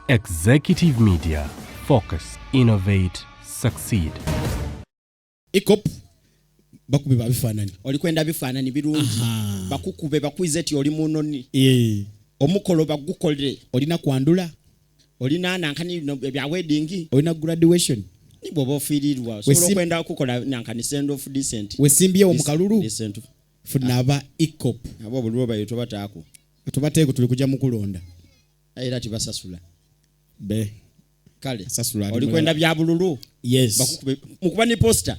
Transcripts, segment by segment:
Executive Media. Focus, innovate, succeed. Ecop bakube babifaananyi. Oli kwenda bifaananyi birungi, bakukube bakwize ti oli munoni. Eh. Omukolo bagukolere. Olina kwandula. Olina nankani no, ebya wedding. Olina graduation. Ni bw'oba ofiirirwa osobola okwenda okukola nankani send off decent. Wesimbyewo mu kalulu. Decent. Funa aba Ecop. Abo obululu bayo tobataako. Tubateeko, tuli kujja mu kulonda. Era tibasasula. Be. Kale. Sasula ali oli kwenda bya bululu. Yes. Bakukube mukuba ni poster.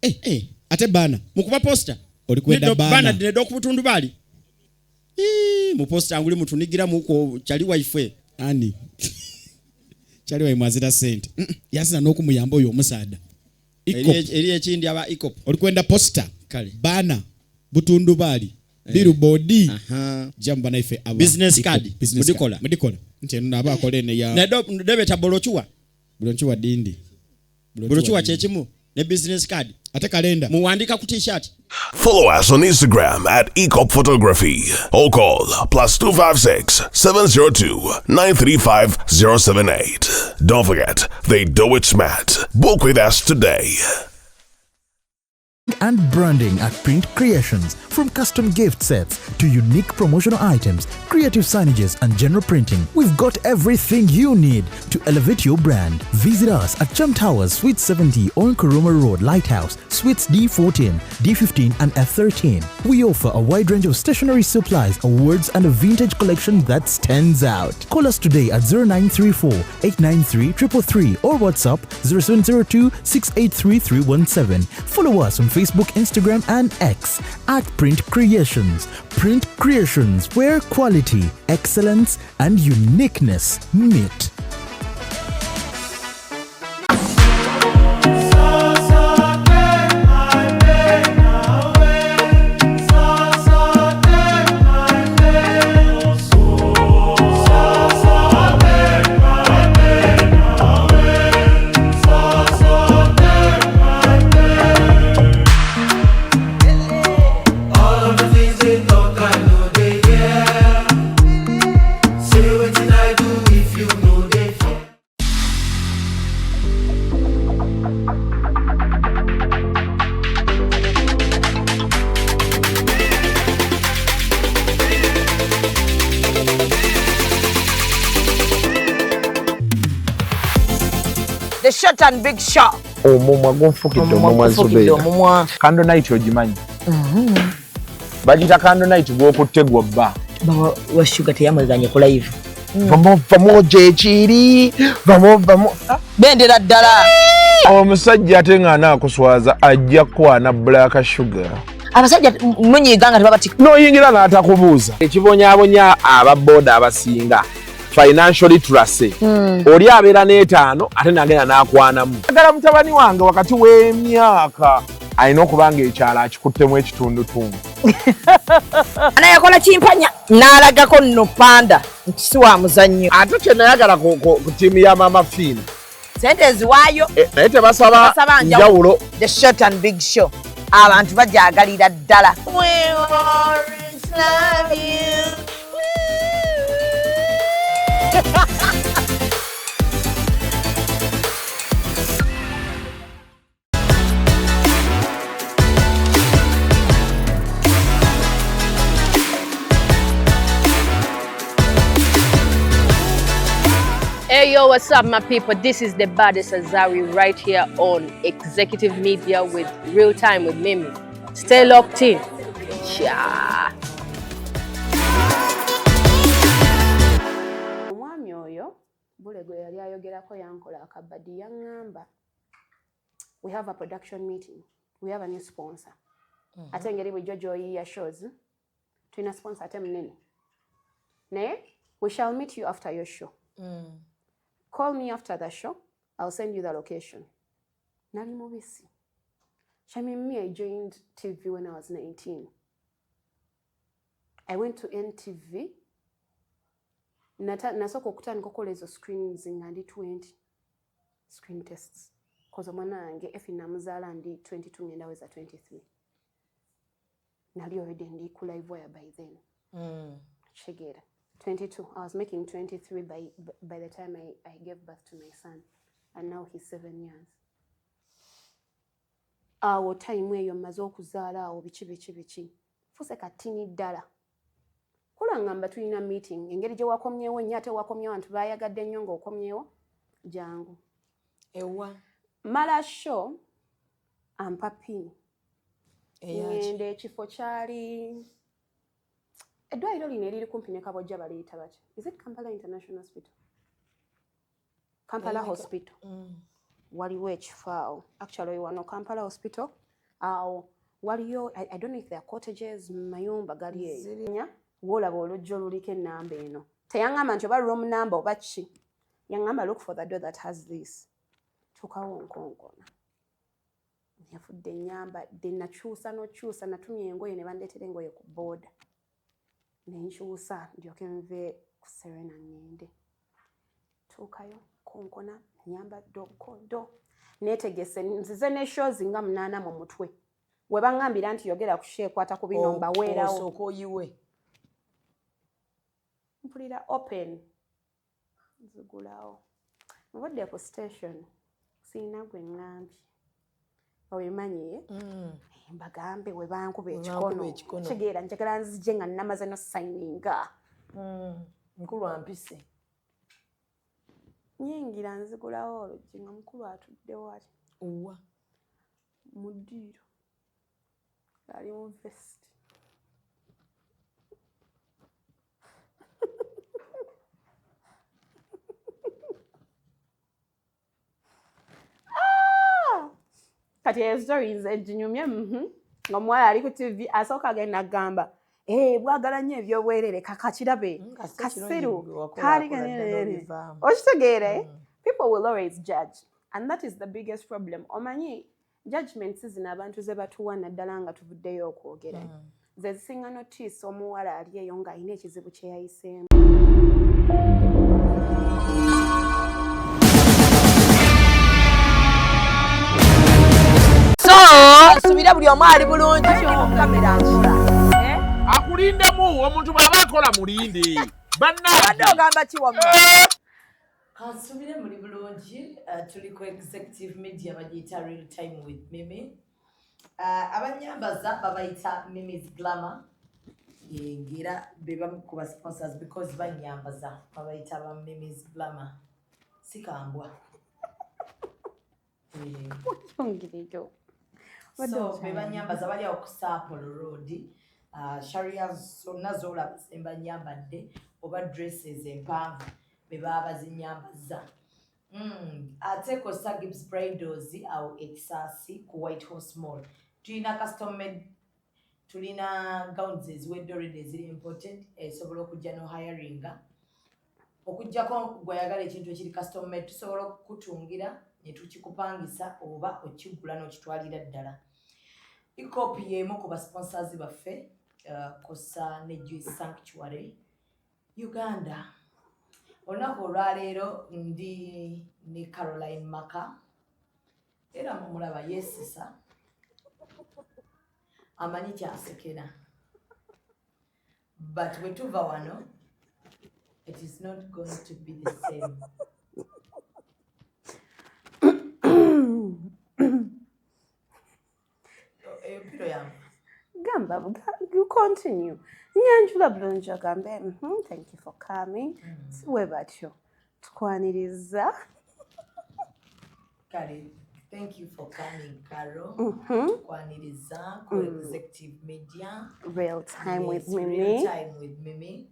Eh, eh, ate bana. Mukuba poster. Oli kwenda bana. Bana dinedo ku butundu bali. Ii, mu poster nguli mutunigira muko chali waife. Ani? Chali wa mwazira sente. Yasina n'okumuyamba oyo omusaada. Ecop. Eri ekindi aba Ecop. Oli kwenda poster. Kale. Bana butundu bali. Billboard. Aha. Jamba naife aba. Business Ecop. card. Business Mudikola. card. Mudikola. Nti eno naba akola eno ya Nedo debeta bolochuwa. Bolochuwa dindi. Bolochuwa kyekimu ne business card. Ate kalenda. Muwandika ku t-shirt. Follow us on Instagram at Ecop Photography or call +256 702 935 078. Don't forget, they do it smart. Book with us today. And branding at Print Creations. From custom gift sets to unique promotional items, creative signages, and general printing, we've got everything you need to elevate your brand. Visit us at Chum Towers, Suite 70 on Kuruma Road, Lighthouse, Suites D14, D15, and F13. We offer a wide range of stationery supplies, awards, and a vintage collection that stands out. Call us today at 0934 893 333 or WhatsApp 0702 683 317. Follow us on Facebook, Instagram, and X at Print Creations. Print Creations, where quality, excellence, and uniqueness meet. The Short and Big Show. Omumwa gunfukidde. Omumwa Omumwa. gufukidde. Zubeera. Omumwa. Candle night ogimanyi? Bagita candle night gwokutte gwobba. Bawa wa Sugar teyamweganye ku live. Vamo vamo gyekiri vamo vamo. Bendera ddala. Omusajja ate nga anaakuswaza ajja kukwana Black Sugar. Abasajja munyiiga nga tebabati. N'oyingira n'atakubuuza. Ekibonyaabonya ababooda abasinga financial literacy. Oli abeera n'etaano ate nagenda n'akwanamu. Agala mutabani wange wakati w'emyaka alina okuba nga ekyalo akikuttemu ekitundutundu. Anayakola kimpanya n'alagako nno panda nti si wa muzannyo. Ate kye nayagala ku ttiimu ya Mama Fiina. Sente eziwaayo. Eh, naye tebasaba Tebasaba njawulo. The Short and Big Show abantu bajagalira ddala. We always love you. Hey yo, what's up, my people? This is the baddest Azari right here on Executive Media with Real Time with Mimi. Stay locked in. Yeah. Omwami oyo bule gwe yali ayogerako yankola akabadi, yaŋŋamba, "We have a production meeting, we have a new sponsor." Ate engeri bulijjo gy'oyiiya shows, tulina sponsor ate munene, naye we shall meet you after your show. Call me after the show, I'll send you the location. Nali mubisi. Shamim, me, I joined TV when I was 19. I went to NTV. Nasooka okutandika okukola ezo screens nga ndi 20, screen tests, 'cause omwana wange Efi namuzaala ndi 22, ngenda weza 23. Nali already ndi ku live wire by then. Kitegeera? 22. I was making 23 by the time I gave birth to my son, and now he's 7 years. Awo time eyo mmaze okuzaala, awo biki biki biki, fuuse katini ddala. Kola ngamba tulina meeting, engeri gye wakomyewo nnyo, ate wakomyewo abantu bayagadde nnyo ng'okomyewo, jangu. Ewa? Mala show, ampa pin. Eyaki? Ngenda, ekifo kyali eddwaliro lino eriri kumpi ne Kabojja, baliyita batya? Is it Kampala International Hospital? Kampala Hospital. Waliwo ekifo awo, actually wano Kampala Hospital awo waliyo, I don't know if there are cottages, mayumba gali eyo. Nya, woolaba oluggi oluliko ennamba eno. Teyaŋŋamba nti oba room number oba ki, yaŋŋamba, "Look for the door that has this." Tuukawo, nkonkona, yafudde ennyambadde, nakyusa n'okyusa, natumya engoye ne bandeetera engoye ku booda, nenkyusa ndyoke nve ku Serena ŋŋende. Tuukayo, konkona, nyambadde obukodo, neetegese, nzize ne shows nga 8 mu mutwe, we baŋŋambira nti yogera ku show ekwata ku bino, mbaweerawo. Osooka oyiwe. Mpulira open, nzigulawo, nvudde ku station, siina gwe ŋŋambye, obimanyi, mbagambe we bankuba bankuba ekikono. Ekikono. Kitegeera, njagala nzije nga namaze nosayininga. Mukulu ampise. Nyingira, nzigulawo oluggi nga mukulu atuddewo ati. Owa? Mu ddiiro, ali mu vest. Ah! Kati eyo story nze ginyumye, nga omuwala ali ku TV asooka agenda agamba, "Eh, bwagala nnyo ebyobwerere, kakakirabe kasiru kaali." Okitegeere, people will always judge, and that is the biggest problem. Omanyi judgments zino abantu ze batuwa, naddala nga tuvuddeyo okwogera, ze zisinga notiisa omuwala ali eyo ng'alina ekizibu kye yayiseemu. So nsubira buli omu ali bulungi. Kamera nkola. Akulindemu, omuntu bw'aba akola mulinde. Abadde ogamba ki wamma? Kansubire muli bulungi. Tuli ku Executive Media, bagiyita Real Time with Mimi. Abanyambaza babayita Mimi's Glamour. Ngera be bamu ku ba sponsors because banyambaza, babayita ba Mimi's Glamour, si kambwa. Yongereyo. So be banyambaza, bali awo ku Sapolo Road. Sharia zonna zolaba zembanyambadde oba dresses empanvu, be baba bazinyambaza. Ate kosa Gibbs Bridals awo Ekisaasi ku White Horse Mall. Tulina custom made, tulina gowns eziwedde already eziri imported, esobola okujja no hiringa. Okuggyako gwayagala ekintu ekiri custom made, tusobola okukutungira ne tukikupangisa oba okigula n'okitwalira ddala. Ecop y'emu ku basponsors baffe, kosa ne Juice Sanctuary Uganda. Olunaku olwaleero ndi ne Caroline Maka, era mumulaba yeesisa, amanyi kyasekera, but bwe tuva wano it is not going to be the same. Eyo piro yange. Gamba, you continue, nyanjula bulungi, ogambe, "Thank you for coming." Si bwe batyo tukwaniriza? Kale, thank you for coming, Caro. Tukwaniriza ku Executive Media. Real Time with Yes, Real Mimi. Time with Mimi.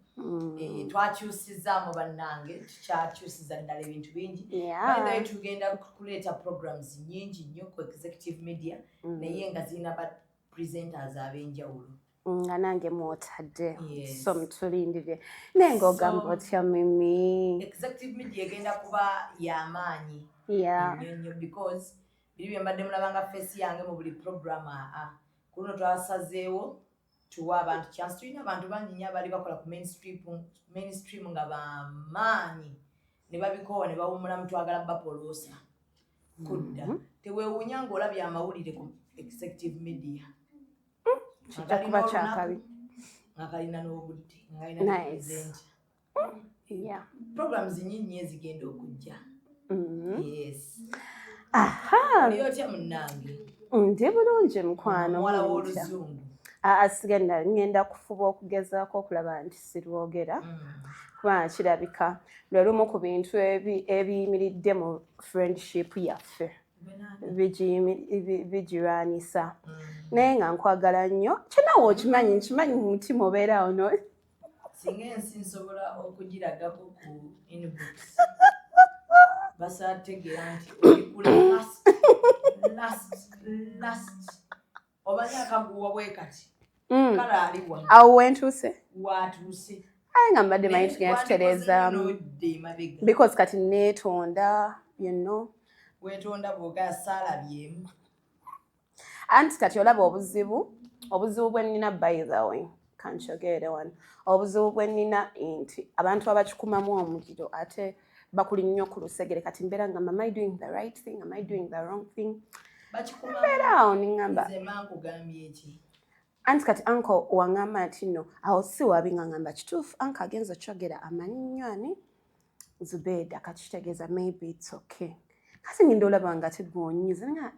Twakyusizaamu bannange, tukyakyusiza ddala ebintu bingi. By the way, tugenda kuleeta programs nyingi nnyo ku Executive Media, naye nga zirina ba presenters ab'enjawulo. Nga nange mwotadde. Yes. So mutulindire, naye ng'ogamba otya, Mimi? Executive Media egenda kuba y'amaanyi nnyo nnyo, because biri bye mbadde mulabanga face yange mu buli program, aa ku luno twasazeewo tuwa abantu chance. Tulina abantu bangi nnyo abaali bakola ku mainstream nga bamaanyi ne babikoowa ne bawummulamu. Twagala bapoloosa kudda. Teweewuunya ng'olabye amawulire ku Executive Media. Kijja kuba kyakabi. Nga kalina n'obudde, nga kalina Nice. ne presenter. Yeah. Programs nyingi ezigenda okujja. Yes. Aha. Oli otya munnange? Ndi bulungi, mukwano. Muwala Bulungi. w'oluzungu. Aa, sigenda, ngenda kufuba okugezaako okulaba nti sirwogera, kubanga kirabika lwe lumu ku bintu ebiyimiridde mu friendship yaffe, bigirwanisa. Naye nga nkwagala nnyo, kyenawe okimanyi, nkimanyi mu mutima obeeraawo no. Singa ensi nsobola okugiragako ku inbox, basategeera nti olikula last last last, omanyi akaguwa bwe kati. Kale aliwa? Awo wentuuse. Watuuse. Aye nga mbadde manyi tugenda tutereezaamu. Nodda emabega. Because kati neetonda. Weetonda bw'ogaa saalabyemu. Anti kati olaba obuzibu bwe nnina, by the way, kankyogere wano, obuzibu bwe nnina nti abantu abakikumamu omuliro ate bakuli nnyo ku lusegere. Kati mbeera nga, am I doing the right thing, am I doing the wrong thing? Mbeera awo niŋŋamba. Nze mba nkugambye eki? Anti kati uncle waŋŋamba nti nno awo si wabi, nga ŋŋamba kituufu, uncle agenza okyogera amanyi nnyo ani Zubeeda, kati kitegeeza maybe it's okay. Kati ngenda olaba nga tegwonyiza nga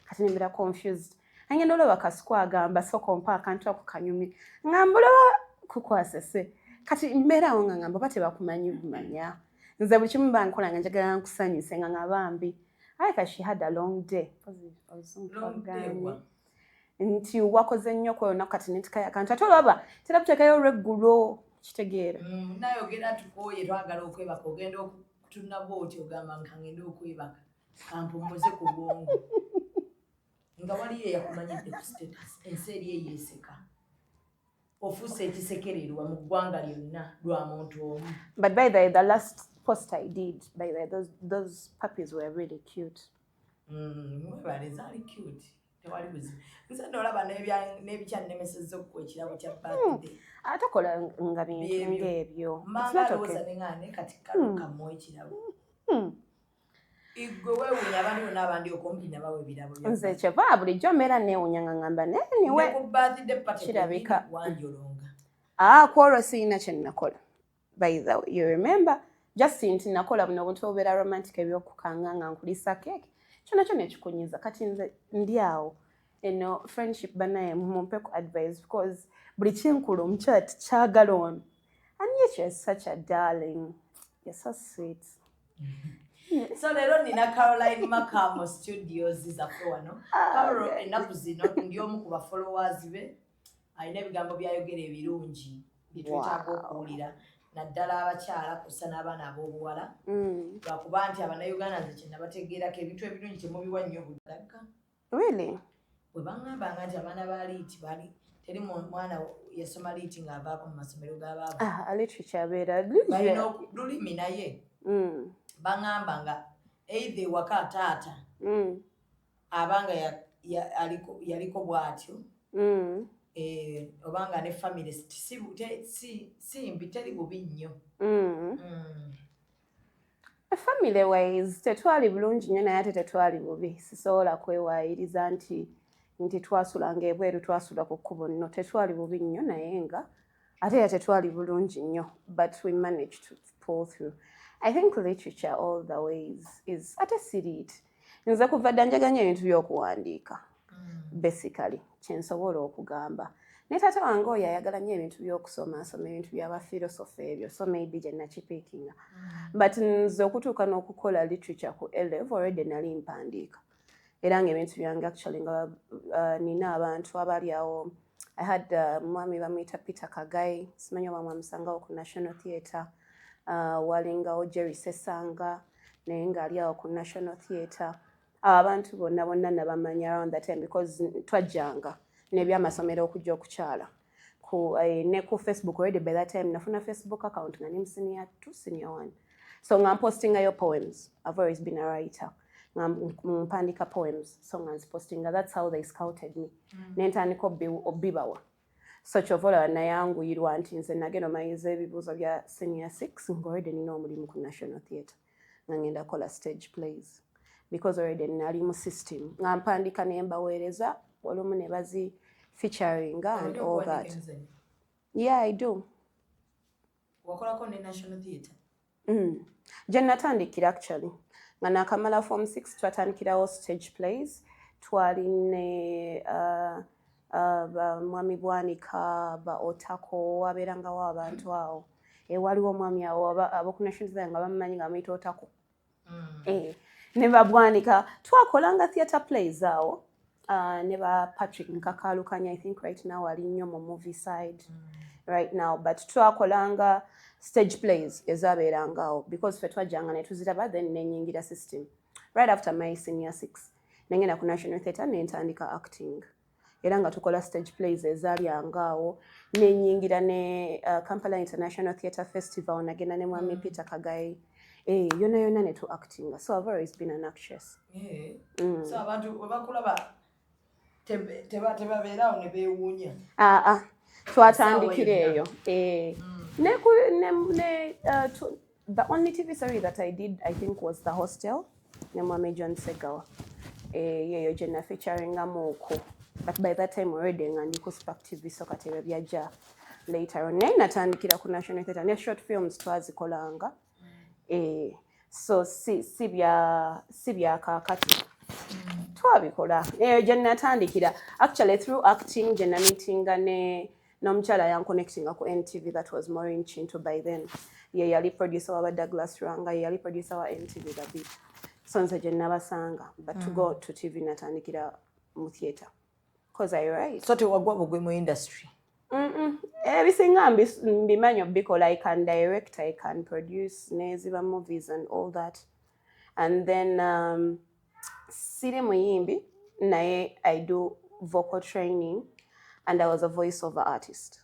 kati nembeera confused. Ngenda olaba Kasuku agamba sooka ompa akantu ako kanyumye, ngamba olaba kukwasese. Kati mbeera awo nga ngamba oba tebakumanyi bumanya. Nze buli kimu mba nkola nga njagala nkusanyuse, nga nga bambi alika she had a long day. Oluzungu Long day. twagaanye. Wa? Nti wakoze nnyo ku olunaku, kati netikayo akantu, ate olaba tera kuteekayo olweggulo, kitegeera? Nayogera tukooye, twagala okwebaka, ogenda okutunna bwoti ogamba nka ngenda okwebaka kampummuze ku bwongo, nga waliyo eyakumanyidde ku status, ensi eri eyeeseka, ofuuse ekisekererwa mu ggwanga lyonna lwa muntu omu. But by the way, the last post I did, by the way, those puppies were really cute. Mwebale, zaali cute, tewali buzibu. Nze nolaba n'ebikyannemesezza okuwa ekirabo kya birthday. Ate kola nga bintu Byebyo. ng'ebyo. It's Manga not alowooza okay. neŋŋaane kati kalukamuwa ekirabo. Igwe weewuunya abantu bonna abandi okumpi nabawa ebirabo bya Nze kyeva bulijjo mbeera neewuunya nga ngamba naye anyway. Ne ku birthday party Kirabika. kwennyini wanjolonga. Ah, ku olwo sirina kye nakola. By the way, you remember? Just nti nakola buno obuntu obubeera romantic, ebyokukanga nga nkulisa cake. Kyonna kyonna ekikunyiza. Kati nze ndi awo. Eno friendship banaye mumpe ku advice, because buli kyenkula omukyala tikyagala ono. And yet you're such a darling. You're so sweet. So leero nina Caroline Maka mu studios zaffe wano. Ah, Carol, ennaku zino ndi omu ku bafollowers be. Alina ebigambo byayogera ebirungi byetwetaaga okuwulira, naddala abakyala kussa n'abaana ab'obuwala, lwakuba nti Abannayuganda, nze kyenabategeerako, ebintu ebirungi temubiwa nnyo budagga. Really? Bwe baŋŋambanga nti abaana ba lit bali teri mwana yasoma lit ng'avaako mu masomero g'abaavu. Ah, literature abeera Balina lulimi, naye baŋŋamba nga either ewaka taata abanga yaliko bw'atyo, obanga ne family si mbi, teri bubi nnyo. Family wise tetwali bulungi nnyo, naye ate tetwali bubi. Sisobola kwewaayiriza nti twasulanga ebweru, twasula ku kkubo. Nno tetwali bubi nnyo, naye nga ate era tetwali bulungi nnyo, but we managed to pull through. I think literature all the ways is ate si lit. Nze kuva dda njaganya ebintu by'okuwandiika, basically kyensobola okugamba. Naye taata wange oyo ayagala nnyo ebintu by'okusoma, asoma ebintu by'abafilosofa ebyo, so maybe gye nakipiikinga. But nze okutuuka n'okukola literature ku A level, already nali mpandiika, era ng'ebintu byange actually nga nina abantu abali awo. I had mwami bamuyita Peter Kagai, simanyi oba mwamusangawo ku National Theatre. Walingawo Jerry Sesanga, naye ng'ali awo ku National Theatre. Abo abantu bonna bonna nabamanya around that time, because twajjanga n'ebyamasomero okujja okukyala ku, ne ku Facebook. Already by that time nafuna Facebook account nga ndi mu senior two, senior one, so nga mpostingayo poems. I've always been a writer, nga mpandika poems, so nga nzipostinga. That's how they scouted me. Nentandika obibawa. So kyova olaba nayanguyirwa nti nze nagenda omaliriza ebibuuzo bya senior six nga already nina omulimu ku National Theatre, nga ngenda kola stage plays, because already nali mu system nga mpandika ne mbaweereza, olumu ne bazi featuringa and all that. Yeah, I do. Wakolako ne National Theatre? Gye natandikira, actually nga nakamala form 6, twatandikirawo stage plays. Twali ne mwami Bwanika, ba Otako, wabeerangawo abantu awo. Waliwo omwami awo ab'oku National Theatre nga bamumanyi nga bamuyita Otako. Ne babwanika, twakolanga theatre plays awo, ne ba Patrick Nkakalukanya. I think right now ali nnyo mu movie side right now, but twakolanga stage plays ezabeeranga awo because ffe twajjanga ne tuziraba. Then nenyingira system right after my senior six, nengenda ku National Theatre nentandika acting, era nga tukola stage plays ezalyanga awo. Nenyingira ne Kampala International Theatre Festival, nagenda ne mwami Peter Kagai, yona yona ne tu actinga. So I've always been an actress. So abantu bwe bakulaba tebabeeraawo ne beewuunya? Ah, ah. Twatandikira eyo. Ne, the only TV series that I did, I think, was The Hostel ne mwami John Segawa. Yeyo gye nafeaturingamuuko, but by that time already nga ndi ku Spark TV, so kati ebyo byajja later on. Naye natandikira ku National Theatre ne short films twazikolanga. So si bya kaakati, twabikola. Eyo gye natandikira actually through acting, gye nameetinga ne n'omukyala yanconnectinga ku NTV. That was Maureen Chinto. By then ye yali producer wa Douglas Ranga, ye yali producer wa NTV The Beat. So nze gye nabasanga, but to go to TV natandikira mu theatre 'cause I write. So tewagwa bugwe mu industry? Ebisinga mbimanyi obikola. I can direct, I can produce neziba movies and all that. And then siri muyimbi, naye I do vocal training and I was a voice over artist.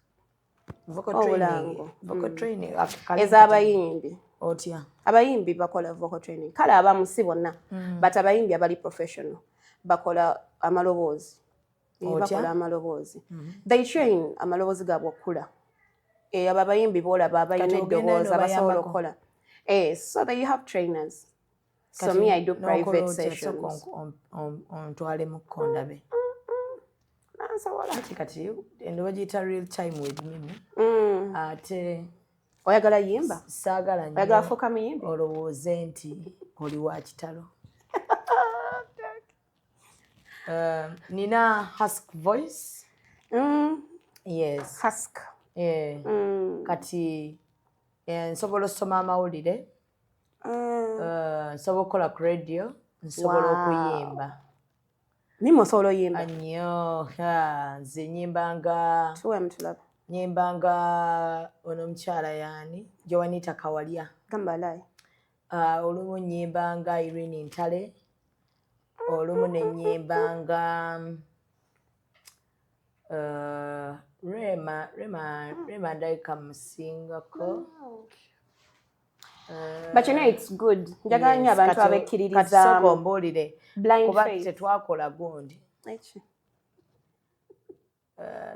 Vocal training? Obulango. Vocal training? Ez'abayimbi. Otya? Abayimbi bakola vocal training. Kale abamu, si bonna, but abayimbi abali professional bakola amaloboozi. Otya? Bakola amaloboozi. They train amaloboozi gaabwe okukula. Abo abayimbi boolaba abalina Kati ogenda eddoboozi eno abasobola bayambako? okukola. So they have trainers. So me, I do private sessions. Ontwalemu kondabe. Nsobola. Kati eno bagiyita Real Time with Mimi. Ate Oyagala yimba? Saagala nnyo. Oyagala fuuka muyimbi? Olowooze nti oli wa kitalo. Nina husk voice. Yes. Husk. Eh, kati nsobola osoma amawulire. Nsobola okukola ku radio, nsobola okuyimba. Mimi, osobola oyimba? Nnyo. Ha, nze nyimbanga. Tuwemu tulabe. Nyimbanga ono omukyala yaani Joanita Kawalya. Gamba layi. Olumu nyimbanga Irene Ntale, olumu ne nyimbanga Rema. Rema ndabika musingako. But you know it's good, njagala nnyo Yes, abantu kati sooka abekkiririzaamu. ombuulire Blind kuba faith. tetwakola gundi. Eki?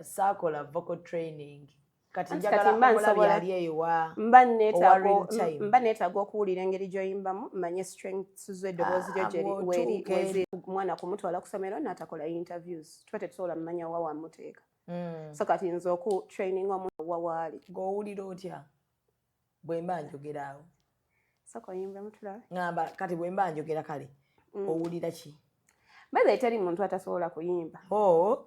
Saakola vocal training. Kati Anti njagala kati mba omulabi ali eyo wa mba owa neetaaga real time. Mba neetaaga okuwulira engeri gy'oyimbamu, manye strengths zo, eddoboozi lyo Ah, gyeri bw'otuuka weziri. Omwana kumutwala ku ssomero n'atakola interviews, tuba tetusobola mumanya wa wamuteeka. So kati nze oku training omuntu wa waali. Ng'owulira otya bwe mba njogera awo? Sooka oyimbemu tulabe. Ŋŋamba kati bwe mba njogera kale, owulira ki? By teri muntu atasobola kuyimba. Oh.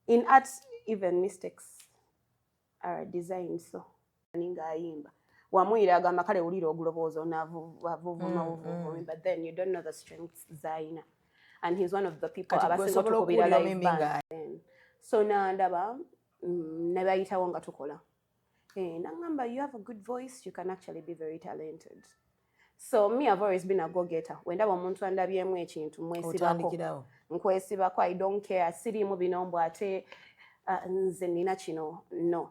In art, even mistakes are designed. So ninga ayimba wamuyira agamba kale wulira oguloboozi onavuvuma buvuvumi, but then you don't know the strengths zayina, and he's one of the people Kati gwe abasinga osobola otukubira okuwulira live Mimi band. So nandaba, ne bayitawo nga tukola. Nangamba, "You have a good voice, you can actually be very talented." So me, I've always been a go-getter. Wendaba omuntu andabyemu ekintu, mwesibako. Otandikirawo. Nkwesibako, I don't care. Siriimu bino mbw ate nze nina kino, no.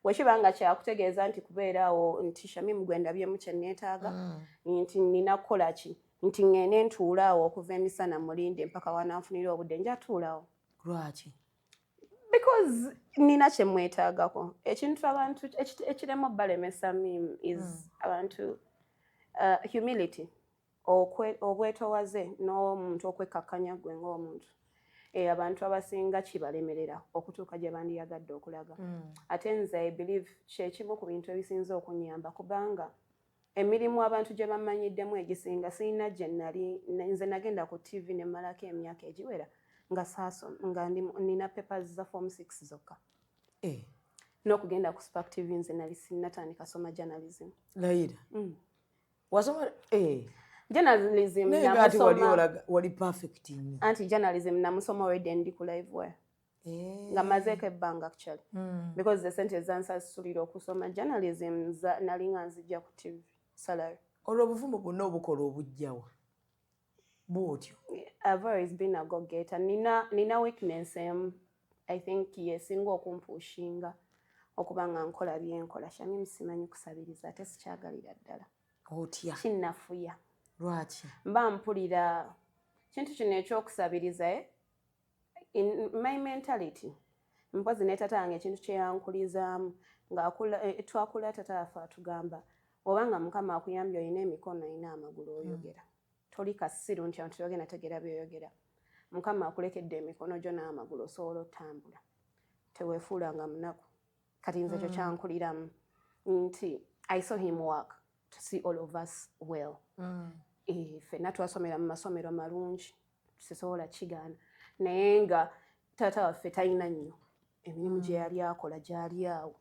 Bwekiba nga kyakutegeeza nti kubeera awo nti Shamimu gwe ndabyemu kye neetaaga, nti nina kukola ki, nti ŋŋende ntuula awo okuva emisana mulinde mpaka wananfunira obudde, njatuulawo. Lwaki? Because nina kye mwetaagako. Ekintu abantu ekiremu balemesa mim is abantu humility, obwetowaze n'omuntu okwekkakkanya gwe ng'omuntu. Abantu abasinga kibalemerera okutuuka gye bandiyagadde okulaga. Ate nze I believe kyekimu ku bintu ebisinza okunyamba, kubanga emirimu abantu gye bamanyiddemu egisinga sirina gye nali. Nze nagenda ku TV ne mmalako emyaka egiwera nga saasoma, nga nina papers za form 6 zokka. N'okugenda ku Spark TV nze nali sinnatandika soma journalism. Layira. Wasoma eh. Journalism Naye nga ate wali namusoma wali perfect nnyo. Anti journalism namusoma already ndi ku Live Wire, nga mazeeko ebbanga actually, because the sente zansasulira okusoma journalism nali nga nzijja ku TV salary. Olwo obuvumu bwonna obukola obujjawa bwotyo? I've always been a go getter. Nina weakness emu, I think yesinga okumpushinga okuba nga nkola byenkola. Shamim, simanyi kusabiriza, ate sikyagalira ddala. Otya? Kinnafuya. Lwaki? Mba mpulira kintu kino ekyokusabiriza, eh? In my mentality, mpozi ne tata wange ekintu kyeyankulizaamu ng'akula, twakula tata waffe atugamba, oba nga Mukama akuyambye olina emikono, olina amagulu, oyogera, toli kasiru nti abantu tebagenda tegeera byoyogera. Mukama akulekedde emikono gyo n'amagulu, osobola otambula, teweefuulanga munaku. Kati nze ekyo kyankuliramu nti I saw him work to see all of us well. Ffenna twasomera mu masomero malungi, sisobola kigaana, naye nga taata waffe talina nnyo emirimu gye yali akola gyali awo,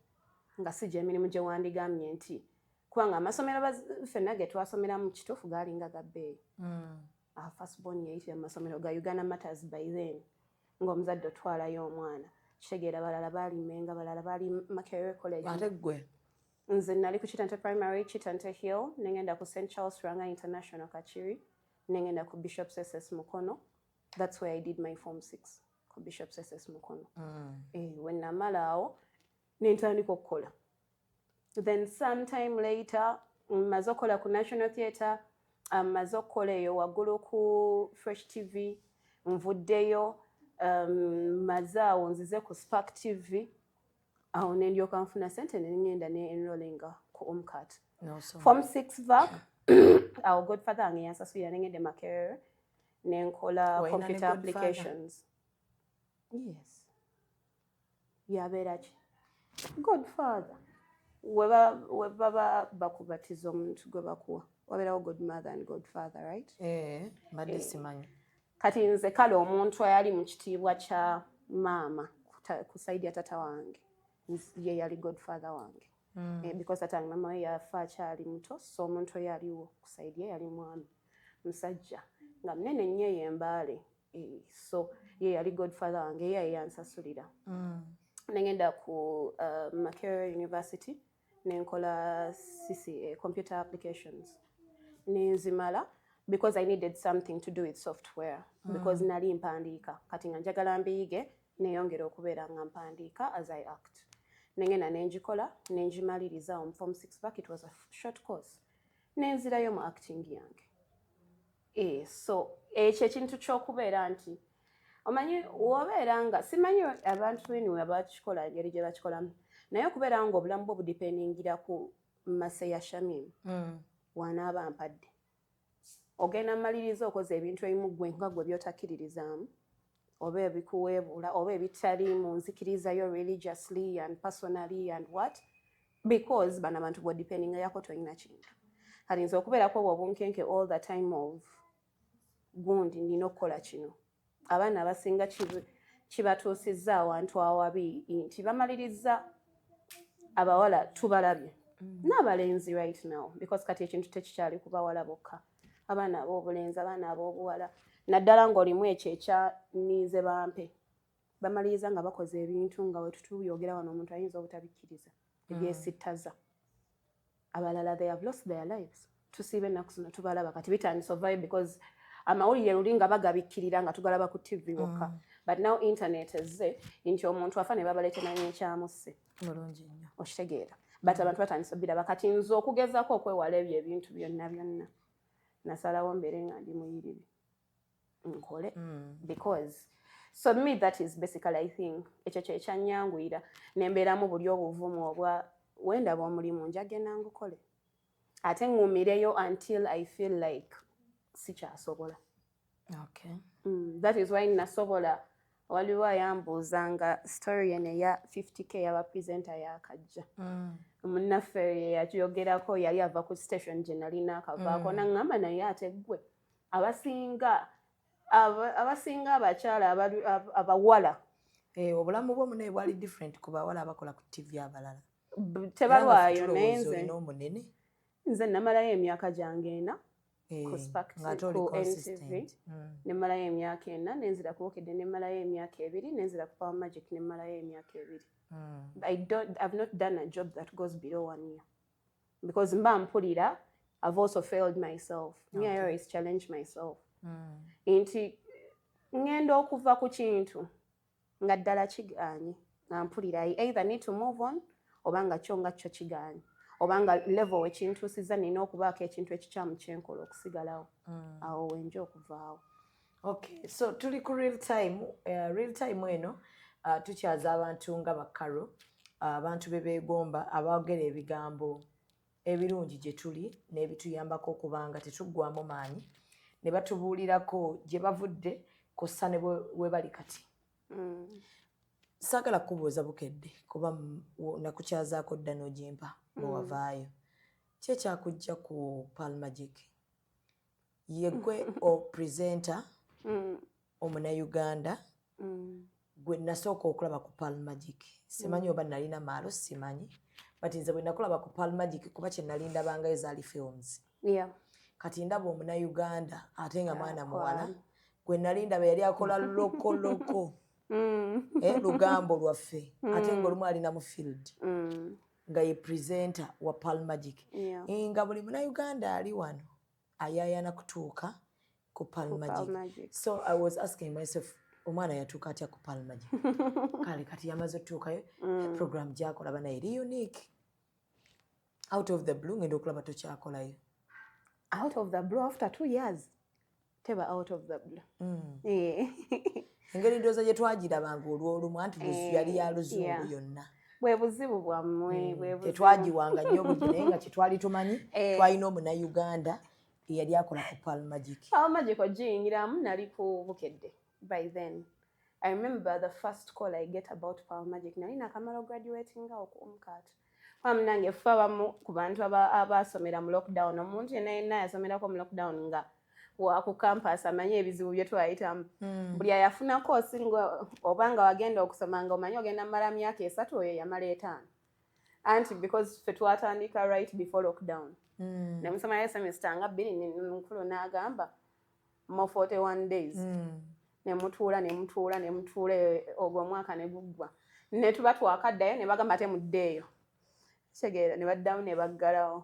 nga si gyemirimu gye wandigambye nti, kubanga amasomero ffenna ge twasomeramu kituufu gaalinga ga bbeeyi. Our first born yayitira mu masomero ga Uganda Martyrs by then, ng'omuzadde otwalayo omwana kitegeera. Balala baali Menga, balala baali Makerere College. Ate ggwe? Nze nali ku Kitante Primary, Kitante Hill, nengenda ku St Charles Lwanga International Kakiri, nengenda ku Bishop SS Mukono. That's where I did my form 6, ku Bishop SS Mukono. We namala awo nentandika okukola. Then sometime later mmaze okukola ku National Theatre, mmaze okukola eyo waggulu ku Fresh TV, nvuddeyo, maze awo nzize ku Spark TV, awo nendyoka nfuna sente nengenda ne enrollinga ku UMCAT. N'osoma. Form 6 vac, awo godfather wange yansasulira nengende Makerere nenkola Walina ne computer godfather? applications. Yes, yabeera ki godfather. We baba bakubatiza omuntu gwe bakuwa wabeerawo godmother and godfather, right? Eh, mbadde simanyi. Kati nze kale omuntu ayali mu kitiibwa kya maama ku side ya tata wange, ye yali godfather wange. Because tata wange mama we yafa akyali muto, so omuntu oyo aliwo ku side ye yali mwami musajja nga munene nnyo eyo Embaale. So ye yali godfather wange, ye yali yansasulira. Nengenda ku Makerere University nenkola CCA, computer applications, nenzimala because I needed something to do with software, because nali mpandiika, kati nga njagala mbiyige neyongera okubeera nga mpandiika as I act. Nengenda nenjikola nenjimaliriza mu form 6 back. It was a short course. Nenzirayo mu acting yange. So ekyo ekintu ky'okubeera nti omanyi wobeera nga simanyi abantu anyway abakikola engeri gye bakikolamu, naye okubeera nga obulamu bwo budependingira ku mase ya Shamim wanaaba mpadde, ogenda mmaliriza okoze ebintu ebimu gwe nga gwe byotakkiririzaamu oba ebikuweebuula oba ebitali mu nzikirizayo religiously and personally and what, because bano abantu bwodependinga yako tolina kintu. Kati nze okubeerako obwo obunkenke all the time of gundi nina okukola kino, abaana abasinga kibatuusizza awantu awabi nti bamaliriza, abawala tubalabye n'abalenzi right now, because kati ekintu tekikyali ku bawala bokka, abaana ab'obulenzi, abaana ab'obuwala, naddala ng'olimu ekyo ekyaninze bampe, bamaliriza nga bakoze ebintu nga wetutubyogera wano omuntu ayinza obutabikkiriza, ebyesittaza. Abalala they have lost their lives. Tusiiba ennaku zino tubalaba kati bitandise ovayo, because amawulire luli nga bagabikkirira nga tugalaba ku TV wokka, but now internet ezze nti omuntu afa ne babaleetera n'ekyamusse. Mulungi nnyo. Okitegeera? But abantu batandise obiraba. Kati nze okugezaako okwewala ebyo ebintu byonna byonna, nasalawo mbeere nga ndi muyiribi nkole, because so me that is basically, I think ekyo kyekyanyanguyira nembeeramu buli obuvumu obwa wendaba omulimu njagenda ngukole ate ŋŋumireyo until I feel like sikyasobola. That is why nasobola. Waliwo ayambuuza nga story eno eya 50K yaba presenter yakajja. Munnaffe yayogerako, yali ava ku station gye nalina akavaako, naŋŋamba, naye ate ggwe abasinga abakyala abawala Eh, obulamu bwo munaye bwali different ku bawala abakola ku TV abalala. Tebalwayo, naye nze olina omunene. Nze namalayo emyaka gyange 4 ku Spark Ng'ate oli ku NTV. consistent. Nemalayo emyaka 4, nenzira ku Bukedde nemalayo emyaka 2, nenzira ku Power Magic nemalayo emyaka 2. I've not done a job that goes below one year because mba mpulira I've also failed myself. Me, I always challenge myself nti ŋŋenda okuva ku kintu nga ddala kigaanye, nga mpulira I either need to move on oba nga kyo nga kyo kigaanye oba nga level wekintuusizza nina okubaako ekintu ekikyamu kyenkola okusigalawo awo wenja okuvaawo. Okay, so tuli ku Real Time. Real Time eno tukyaza abantu nga bakaro, abantu be beegomba, aboogera ebigambo ebirungi gye tuli n'ebituyambako okuba nga tetuggwamu maanyi, ne batubuulirako gye bavudde kw'ossa ne we bali kati. Saagala kukubuuza Bukedde kuba nakukyazaako dda n'ogimpa bwe wavaayo. Ki ekyakujja ku Pearl Magic? Yeggwe o presenter omunauganda gwe nasooka okulaba ku Pearl Magic. Simanyi oba nalina maalo, simanyi, but nze bwe nakulaba ku Pearl Magic, kuba kye nali ndabangayo zaali films. Kati ndaba omunauganda ate nga mwana muwala gwe nali ndaba yali akola lokoloko, lugambo lwaffe, ate ngaolumu alina mu field, nga ye presenter wa Pearl Magic, nga buli munauganda ali wano ayayana kutuuka ku Pearl Ku Pearl Magic. Magic. So I was asking myself, omwana yatuuka atya ku Pearl Magic? Kale kati yamaze otutuukayo, program gyakola bana eri unique. Out of the blue ngenda okulaba tokyakolayo. Out of the blue after 2 years, teba out of the blue. Yeah. Engeri ndowooza gye twagirabanga olw'olumu anti yali ya luzungu yonna. Bwe buzibu bwammwe, bwe buzibu. Tetwagiwanga nnyo budde, naye nga kyetwali tumanyi, twalina omunauganda eyali akola ku Pearl Magic. Pearl Magic ogiyingiramu nali ku Bukedde by then. I remember the first call I get about Pearl Magic, nali nakamala graduating awo ku MCAT. Munange ffe abamu ku bantu abasomera mu lockdown, omuntu yenna yenna yasomerako mu lockdown nga wa ku campus amanyi ebizibu bye twayitamu. Buli ayafuna course nga oba nga wagenda okusoma nga omanyi ogenda mala myaka 3, oyo yamala 5, anti because ffe twatandika right before lockdown, ne musomayo semester nga 2, mukulu n'agamba mo 41 days, ne mutuula ne mutuula ne mutuula, ogwo omwaka ne guggwa, ne tuba twakaddayo ne bagamba ate muddeeyo, kitegeera, ne baddamu ne baggalawo,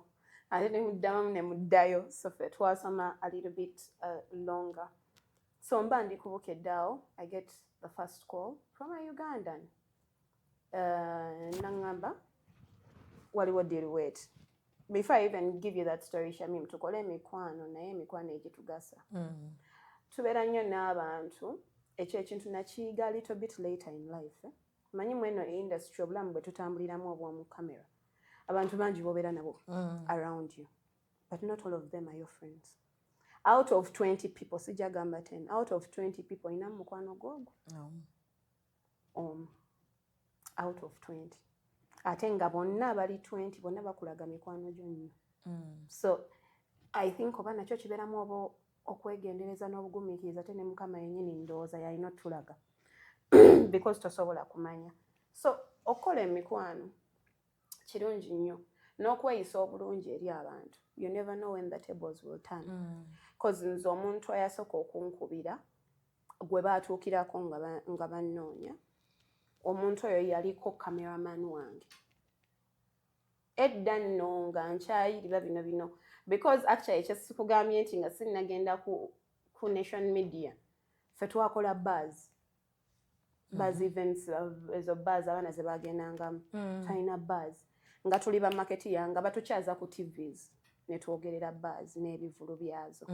ate ne muddamu ne muddayo. So ffe twasoma a little bit longer. So mba ndi ku Bukedde awo, I get the first call from a Ugandan, naŋŋamba waliwo deal. Wait, before I even give you that story, Shamim, tukole emikwano, naye emikwano egitugasa. Tubeera nnyo n'abantu, ekyo ekintu nakiyiga a little bit later in life, eh? Manyi mweno industry, obulamu bwe tutambuliramu obw'omu camera, abantu bangi bobeera nabo around you, but not all of them are your friends. Out of 20 people, sijja gamba 10, out of 20 people olinamu mukwano gwogwo omu out of 20, ate nga bonna abali 20 bonna bakulaga mikwano gyo nnyo. So I think oba nakyo kibeeramu oba okwegendereza n'obugumiikiriza, ate ne Mukama yennyini ndowooza yalina otulaga, because tosobola kumanya. So okukola emikwano kirungi nnyo n'okweyisa obulungi eri abantu. You never know when the tables will turn, cause nze omuntu ayasooka okunkubira gwe baatuukirako nga bannoonya, omuntu oyo yaliko cameraman wange edda nno nga nkyayiriba bino bino, because actually ekyesikugambye nti nga sinnagenda ku Nation Media, ffe twakola bars events, ezo bars abaana ze bagendangamu. Talina bars nga tuli ba marketeer, nga batukyaza ku TVs ne twogerera bars n'ebivulu byazo.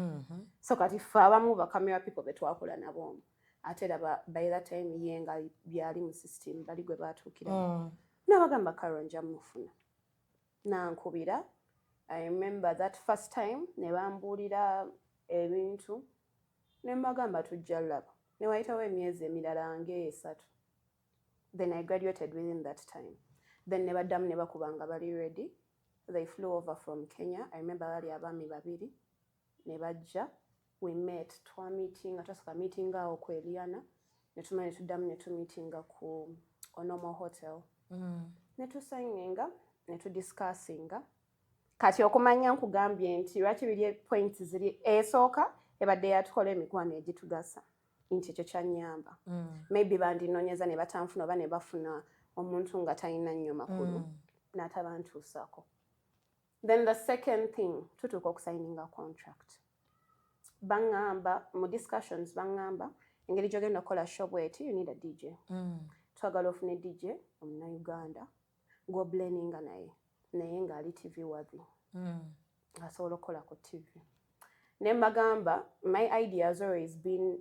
So kati ffe abamu ba camera people be twakola nabo omwo, ate raba by that time ye nga byali mu system, bali gwe batuukiramu. N'abagamba Karo nja mufuna, nankubira. I remember that first time ne bambuulira ebintu ne mbagamba tujja laba. Ne wayitawo emyezi emirala ng'esatu, then I graduated within that time. Then ne baddamu ne bakuba nga bali ready. They flew over from Kenya. I remember bali abaami babiri ne bajja. We met, twameetinga, twasooka meeting awo ku Eliana, ne tumala ne tuddamu ne tumeetinga ku Onomo Hotel. Ne tusigninga ne tudiscussinga. Kati okumanya nkugambye nti lwaki biri points ziri esooka ebadde yatukola emikwano egitugasa, nti ekyo kyanyamba. Maybe bandinoonyeza ne batanfuna oba ne bafuna omuntu nga talina nnyo makulu n'atabantuusaako. Then the second thing, tutuuka okusigninga contract, baŋŋamba mu discussions, baŋŋamba engeri gy'ogenda okukola show bweti, you need a DJ. Twagala ofune DJ omunauganda gw'oblendinga naye, naye ng'ali TV worthy, asobola okukola ku TV. Ne mbagamba my idea has always been,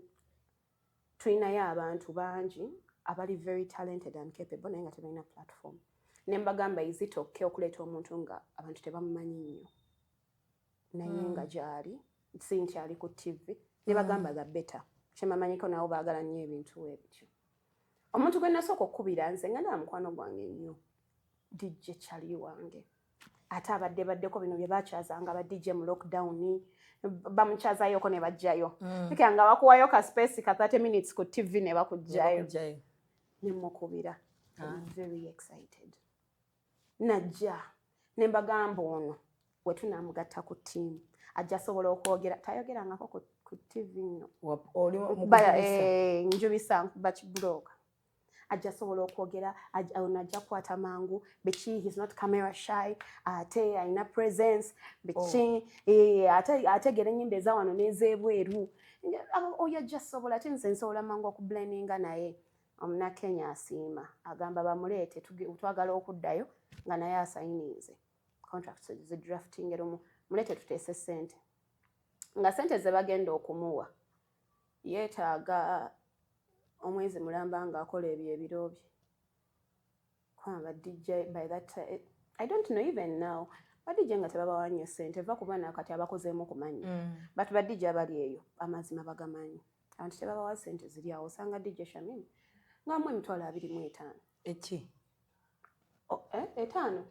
tulinayo abantu bangi abali very talented and capable naye nga tebalina platform. Ne mbagamba, is it okay okuleeta omuntu nga abantu tebamumanyi nnyo naye nga gyali, si nti ali ku TV? Ne bagamba the better. Kyemamanyiko nabo baagala nnyo ebintu ebityo. Omuntu gwe nasooka okukubira nze nga ndaba mukwano gwange nnyo, DJ Chali wange, ate abadde baddeko bino bye bakyazanga ba DJ mu lockdown, bamukyazayoko ne bajjayo. Nga bakuwayo ka space ka 30 minutes ku TV ne bakugjayo. Ne mukubira. I'm very excited. Najja ne mbagamba ono we tunaamugatta ku ttiimu ajja asobola okwogera, tayogerangako ku TV nno. Njubisa bakibulooka. Ajja asobola okwogera, ono ajja kukwata mangu biki, he's not camera shy, ate alina presence biki. Ate ategeera ennyimba eza wano n'ez'ebweru. Oyo ajja asobola, ate nze nsobola mangu okublendinga naye. Omunakenya asiima, agamba bamuleete, twagala okuddayo nga naye asayininze contract, zidrafting erumu, muleete tuteese ssente. Nga ssente ze bagenda okumuwa, yeetaaga omwezi mulamba ng'akola ebyo ebiro bye, kubanga DJ by that time, I don't know even now, ba DJ nga tebabawa nnyo ssente va kuba nakati abakozeemu kumanyi. But ba DJ abali eyo amazima bagamanyi, abantu tebabawa ssente ziri awo. Osanga DJ Shamim ng'amu 25,000. Eki? Oh, etaano.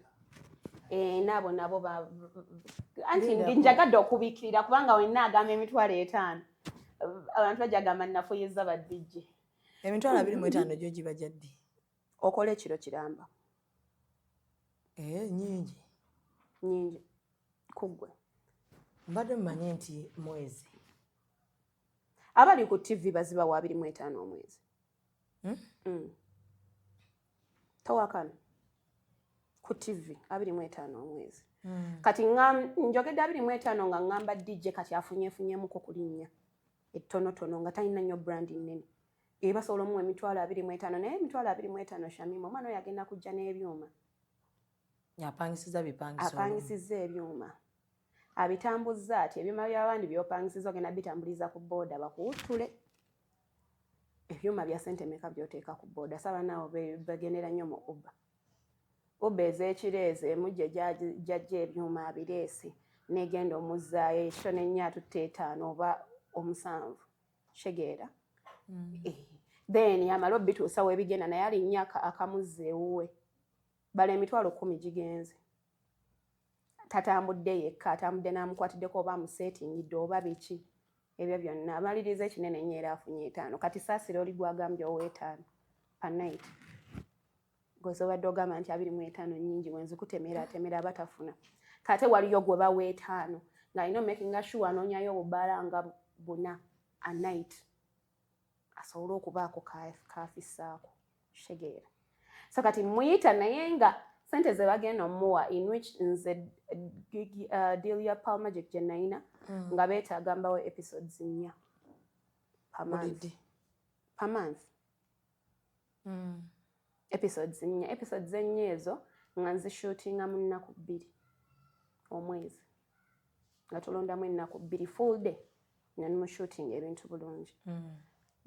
Naabo nabo anti njagadde okubiikirira kubanga wenna agamba 50,000, abantu bajja gamba nafuyiza ba DJ. 25,000 gyo giba gyaddi? Okola ekiro kiramba. Nyingi. Nyingi kuggwe. Mbadde mmanyi nti mwezi. Abali ku TV bazibawa 25 omwezi. Towakana, ku TV 25 omwezi. Kati njogedde 25 nga ŋŋamba DJ kati afunyefunyemuko ku linnya ettonotono nga talina nnyo brand nnene, ebasobola omuwa 25,000. Naye 25,000, Shamimu, omwana oyo agenda kujja n'ebyuma. Apangisiza bipangiso. Apangisizza ebyuma, abitambuzza ati ebyuma by'abandi by'opangisiza ogenda bitambuliza ku booda bakuwuttule. Ebyuma bya sente meka by'oteeka ku booda? Saba naawo bagendera nnyo mu Uber. Uber ez'ekiro ezo emujja gyajja ebyuma abireese negenda omuzzaayo ekito nennya atutte etaano oba omusanvu kitegeera. Then amala obituusa webigenda naye alinnya akamuzza ewuwe, bala 10,000 gigenze. Tatambudde yekka, atambudde n'amukwatiddeko oba amuseetingidde oba biki ebyo byonna. Amaliriza ekinene ennyo era afunye etaano. Kati saasira oli gwagambye ow'etaano per night, goze obadde ogamba nti 25 nnyingi, wenzikutemera atemera aba tafuna. Kate waliyo gwe bawa etaano ng'alina omakinga sure anoonyayo obubaala nga buna a night asobole okubaako kafissaako, kitegeera. So kati muyita naye nga sente ze bagenda omuwa, in which nze deal ya Pearl Magic gye nayina nga beetaaga mbawo episodes 4 per month. Per month. Episodes 4, episodes ennya ezo nga nzishootinga mu nnaku 2 omwezi, nga tulondamu ennaku 2 full day nga nimushootinga ebintu bulungi.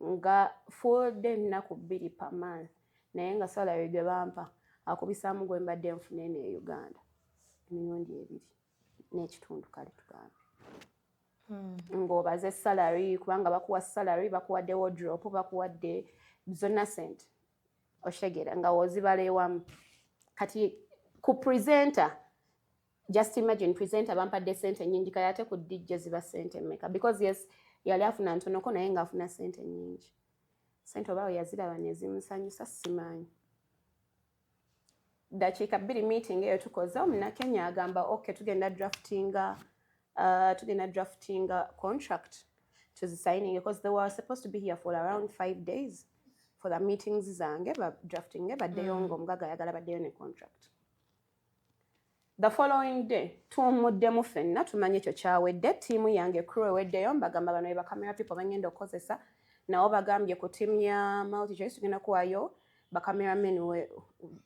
Nga full day ennaku 2 per month, naye nga salary gwe bampa akubisaamu gwe mbadde nfuna eno e Uganda emirundi ebiri n'ekitundu, kale tugambe. Ng'obaze salary, kubanga bakuwa salary, bakuwadde wardrobe, bakuwadde zonna sente, oshegera nga wozibala ewamu. Kati ku presenter, just imagine, presenter bampadde sente nyingi, kale ate ku DJ ziba sente mmeka? Because yes, yali afuna ntonoko, naye ng'afuna sente nyingi. Sente oba we yaziraba nezimusanyusa, simanyi. Dakiika 2 meeting eyo tukoze, omunakenya agamba, "Ok, tugenda draftinga contract tuzisigning," because they were supposed to be here for around 5 days for the meetings zange, ba drafting baddeyo. Nga omugaga ayagala baddeyo ne contract the following day. Tuwummuddemu ffenna, tumanyi ekyo kyawedde. Ttiimu yange, crew eweddeyo. Mbagamba, bano be bacamera people bagenda okukozesa. Nabo bagambye ku ttiimu ya MultiChoice, tugenda kuwayo bacameramen,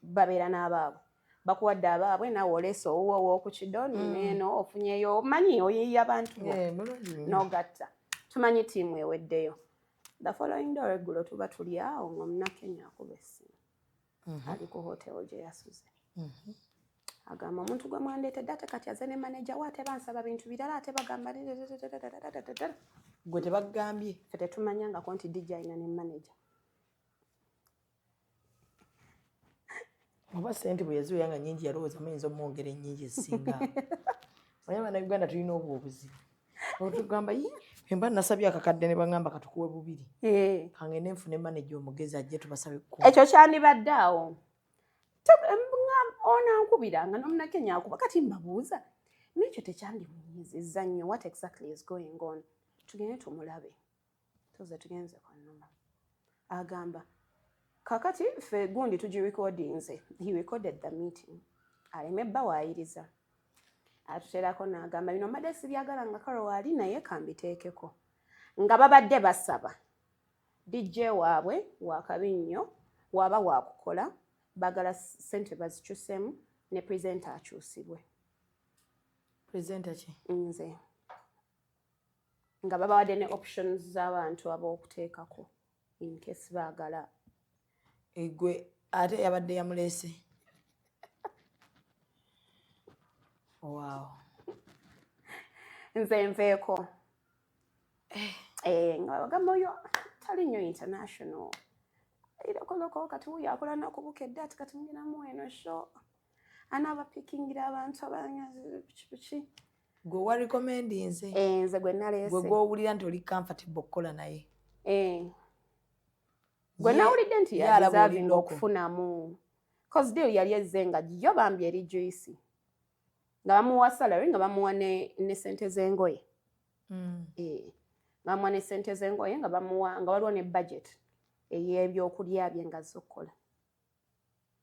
babeera n'abaabwe. Bakuwadde abaabwe, naawe oleese owuwo ow'oku kido. Neeno ofunyeyo, manyi oyiiya abantu bo. Eh, bulungi nnyo. N'ogatta, tumanyi ttiimu eweddeyo. The following day, olweggulo, tuba tuli awo nga omunakenya akuba essimu, ali ku hotel gye yasuze. Agamba, "Omuntu gwe mwandeetedde ate kati aze ne manager we, ate bansaba bintu birala, ate bagamba." Gwe tebagambye? Ffe tetumanyangako nti DJ alina ne manager. Oba sente bwe yaziweya nga nyingi, yalowooza muyinza omwongera ennyingi ezisinga. Naye Bannayuganda tulina obwo obuzibu, otugamba, "Yi, emba nasabye akakadde ne baŋŋamba katukuwe bubiri." Kangende nfune manager omugezi ajje tubasabe 10. Ekyo kyandibadde awo. Onankubira nga nomunakenya akuba. Kati mbabuuza, nekyo tekyandimunyizizza nnyo? What exactly is going on? Tugende tumulabe. Tuze tugenze kwanuma, agamba, "Kakati ffe gundi tugirecordinze." He recorded the meeting aleme bba waayiriza. Atuterako n'agamba, "Bino mbadde sibyagala nga kalo waali, naye kambiteekeko." Nga babadde basaba DJ waabwe wakabi nnyo, waaba wakukola, bagala sente bazikyusemu ne presenter akyusibwe. Presenter ki? Nze. Nga babawadde ne options z'abantu ab'okuteekako in case baagala. Egwe ate yabadde yamuleese. Wow. Nze nveeko. Eh, nga bagamba oyo tali nnyo international irokoloko, kati wuyo akola nakubukedde, ati kati muginamu eno show anaabapikingira abantu abapikipiki. Gwe wa recommendinze? Eh, nze gwe naleese. Gwe gwowulira nti oli comfortable okukola naye? Eh. Gwe nawulidde nti Ye alaba oli yadeservinga local. okufunamu, cause deal yali ezze nga yo bambi eri juicy, nga bamuwa salary, nga bamuwa ne sente z'engoye. Eh, nga bamuwa ne sente z'engoye, nga bamuwa, nga waliwo ne budget ey'ebyokulya bye nga azze okukola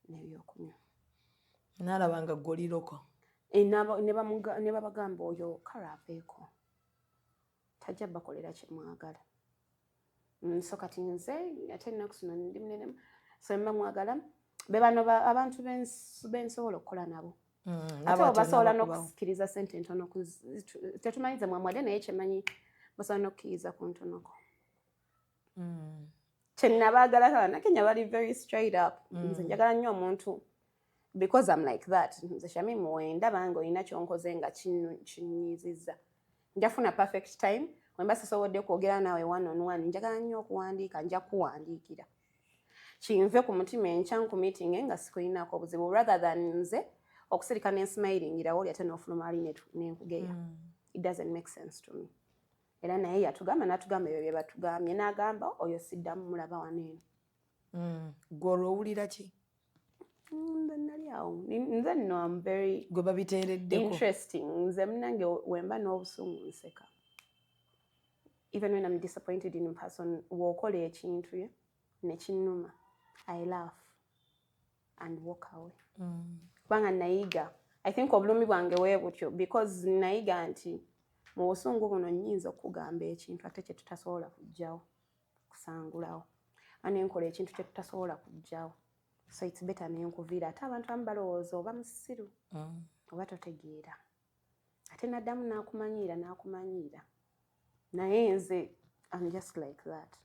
n'ebyokunywa. Naalaba nga gwe oli local. Eh, ne babagamba, oyo kale aveeko, tajja bakolera kyemwagala. So kati nze ate ennaku zino ndi munene, so mba mwagala be bano abantu bensobola okukola nabo. Ate N'abantu oba basobola n'abakubawo. n'okusikiriza sente entono tetumanyi ze mwamwadde, naye kyemanyi basobola n'okukkiriza ku ntonoko. Kyenabaagala, Abannakenya bali very straight up. Nze njagala nnyo omuntu because I'm like that. Nze Shamimu, wendaba nga olina kyonkoze nga kinyiizizza, njafuna perfect time. Wemba sisobodde kwogera naawe one on one, njagala nnyo okuwandiika, nja kuwandiikira kinve ku mutima, enkya nku meeting nga sikulinaako obuzibu, rather than nze okusirika nensmiringirawo oli ate n'ofuluma ali nenkugeya. It doesn't make sense to me. Era naye yatugamba, n'atugamba ebyo bye batugambye, n'agamba, "Oyo siddamu mulaba wano eno." Gwe olwo owulira ki? Nze nali awo. Nze nno am very Gwe babiteereddeko. interesting. Nze munange wemba n'obusungu nseka. Even when I'm disappointed in person, w'okola ekintu ye nekinnuma, I laugh and walk away, kubanga nayiga, I think obulumi bwange bwe butyo, because nayiga nti mu busungu buno nnyinza okugamba ekintu ate kye tutasobola kuggyawo, kusangulawo, nenkola ekintu kye tutasobola kuggyawo. So it's better nenkuviira. Ate abantu abamu balowooza oba musiru oba totegeera, ate naddamu n'akumanyiira n'akumanyiira, naye nze I'm just like that.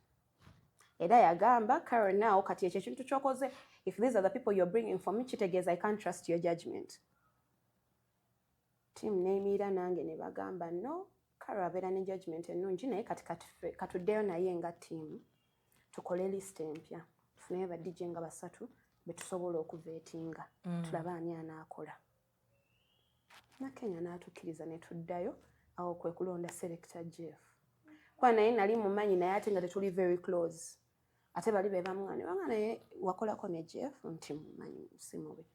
Era yagamba, "Carol, now kati ekyo ekintu kyokoze, if these are the people you're bringing for me, kitegeeza I can't trust your judgment." Team neyimirira nange ne bagamba, "No, Karo abeera ne judgment ennungi, naye kati katuddeyo naye nga team, tukole list empya, tufuneyo ba DJ nga basatu betusobola okuvetinga, tulabe ani anaakola. Nakenya n'atukkiriza ne tuddayo. Awo kwe kulonda Selector Jeff, kuba naye nali mumanyi, naye ate nga tetuli very close. Ate bali be bamwana banga, naye wakolako ne Jeff nti mumanyi, si mubi,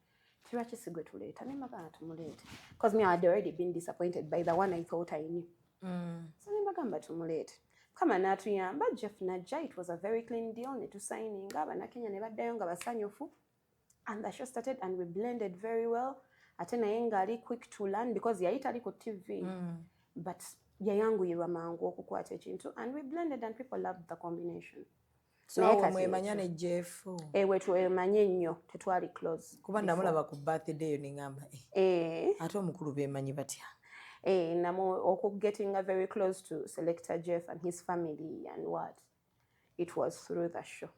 tilwaki si gwe tuleeta? Ne mbagamba tumuleete, because me, I had already been disappointed by the one I thought I knew. So ne mbagamba tumuleete. Mukama n'atuyamba, Jeff najja. It was a very clean deal, ne tusayininga, Abannakenya ne baddayo nga basanyufu, and the show started and we blended very well. Ate naye ng'ali quick to learn because yali tali ku TV, but yayanguyirwa mangu okukwata ekintu, and we blended and people loved the combination. So Naye awo kati mwemanya ekyo. Ne Jeff? Ewe twemanye nnyo, tetwali close Kuba before. namulaba ku birthday yo neŋŋamba, "Eh, ate omukulu beemanyi batya?" Namo okugettinga very close to Selector Jeff and his family and what, it was through the show.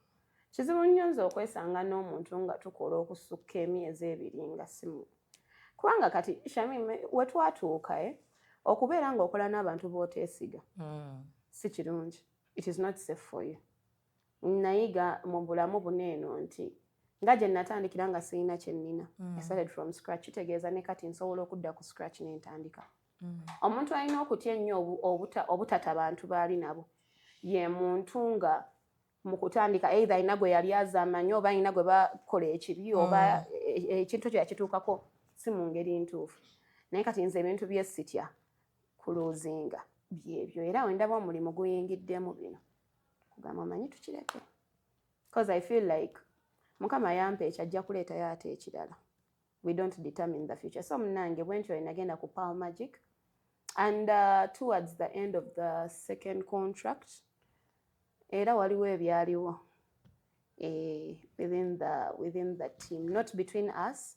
Kizibu nnyo nze okwesanga n'omuntu nga tukola okusukka emyezi 2 nga simu, kubanga kati Shamim, wetwatuuka, okubeera ng'okola n'abantu b'oteesiga si kirungi. It is not safe for you. Nayiga mu bulamu buno eno nti nga gye natandikira nga sirina kye nnina, I started from scratch, kitegeeza ne kati nsobola okudda ku scratch n'entandika. Omuntu alina okutya ennyo obutata bantu baali nabo ye muntu nga mu kutandika either alina gwe yali azamanyi, oba alina gwe bakola ekibi, oba ekintu ekyo yakituukako si mu ngeri ntuufu. Naye kati nze ebintu bye sitya kuluuzinga byebyo, era wendaba omulimu guyingiddemu bino kugamba omanyi tukireke, because I feel like Mukama yampa ekyo, ajja kuleetayo ate ekirala. We don't determine the future. So munange, bwe ntyo nagenda ku Pearl Magic, and towards the end of the second contract era waliwo ebyaliwo within the team, not between us,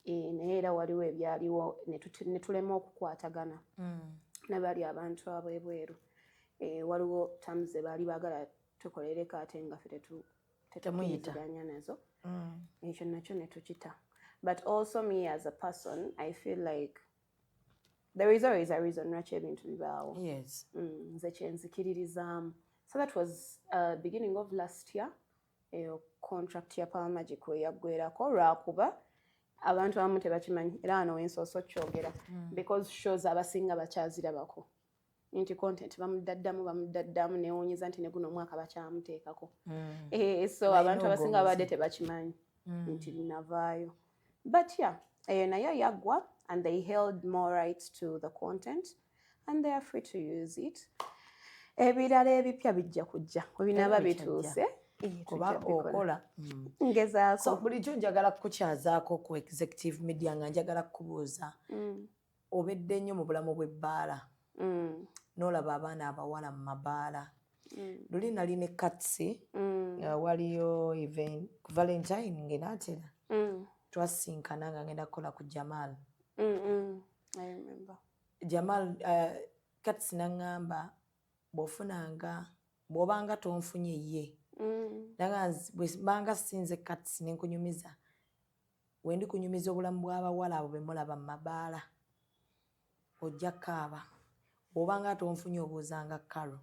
naye era waliwo ebyaliwo ne tulema okukwatagana nabali abantu ab'ebweru. Waliwo terms ze baali baagala tukolereko, ate nga ffe Temuyita. tetukkiriziganya nazo. Ekyo nakyo ne tukita. But also me as a person, I feel like there is always a reason lwaki ebintu bibaawo. Nze kyenzikiririzaamu. So that was beginning of last year. Eyo contract ya Pearl Magic we yaggwerako, lwakuba abantu abamu tebakimanyi, era wano wensoose okyogera, because shows abasinga bakyazirabako nti content bamuddaddamu bamuddaddamu, newuunyiza nti ne guno omwaka bakyamuteekako. So Balina abantu abasinga ogwo. Babadde tebakimanyi nti linavaayo, but yeah, eyo nayo yaggwa and they held more rights to the content and they are free to use it. Ebirala ebipya bijja kujja webinaaba Era bikyajja. bituuse, Kuba tujja bikola. okola. Ngezaako. So bulijjo njagala kukukyazaako ku Executive Media nga njagala kukubuuza, obedde nnyo mu bulamu bw'ebbaala, n'olaba abaana abawala mu mabaala. Luli nali ne Katsi, waliyo event ku Valentine ng'enaatera, twasinkana nga ngenda kukola ku Jamal. I remember. Jamal, Katsi naŋŋamba bw'ofunanga bw'obanga tonfunye ye, nanga bwe mbanga sinze Katsi ne nkunyumiza, we ndi kunyumiza obulamu bw'abawala abo be mulaba mu mabaala, ojja kaaba. Bw'obanga tonfunye obuuzanga Karo.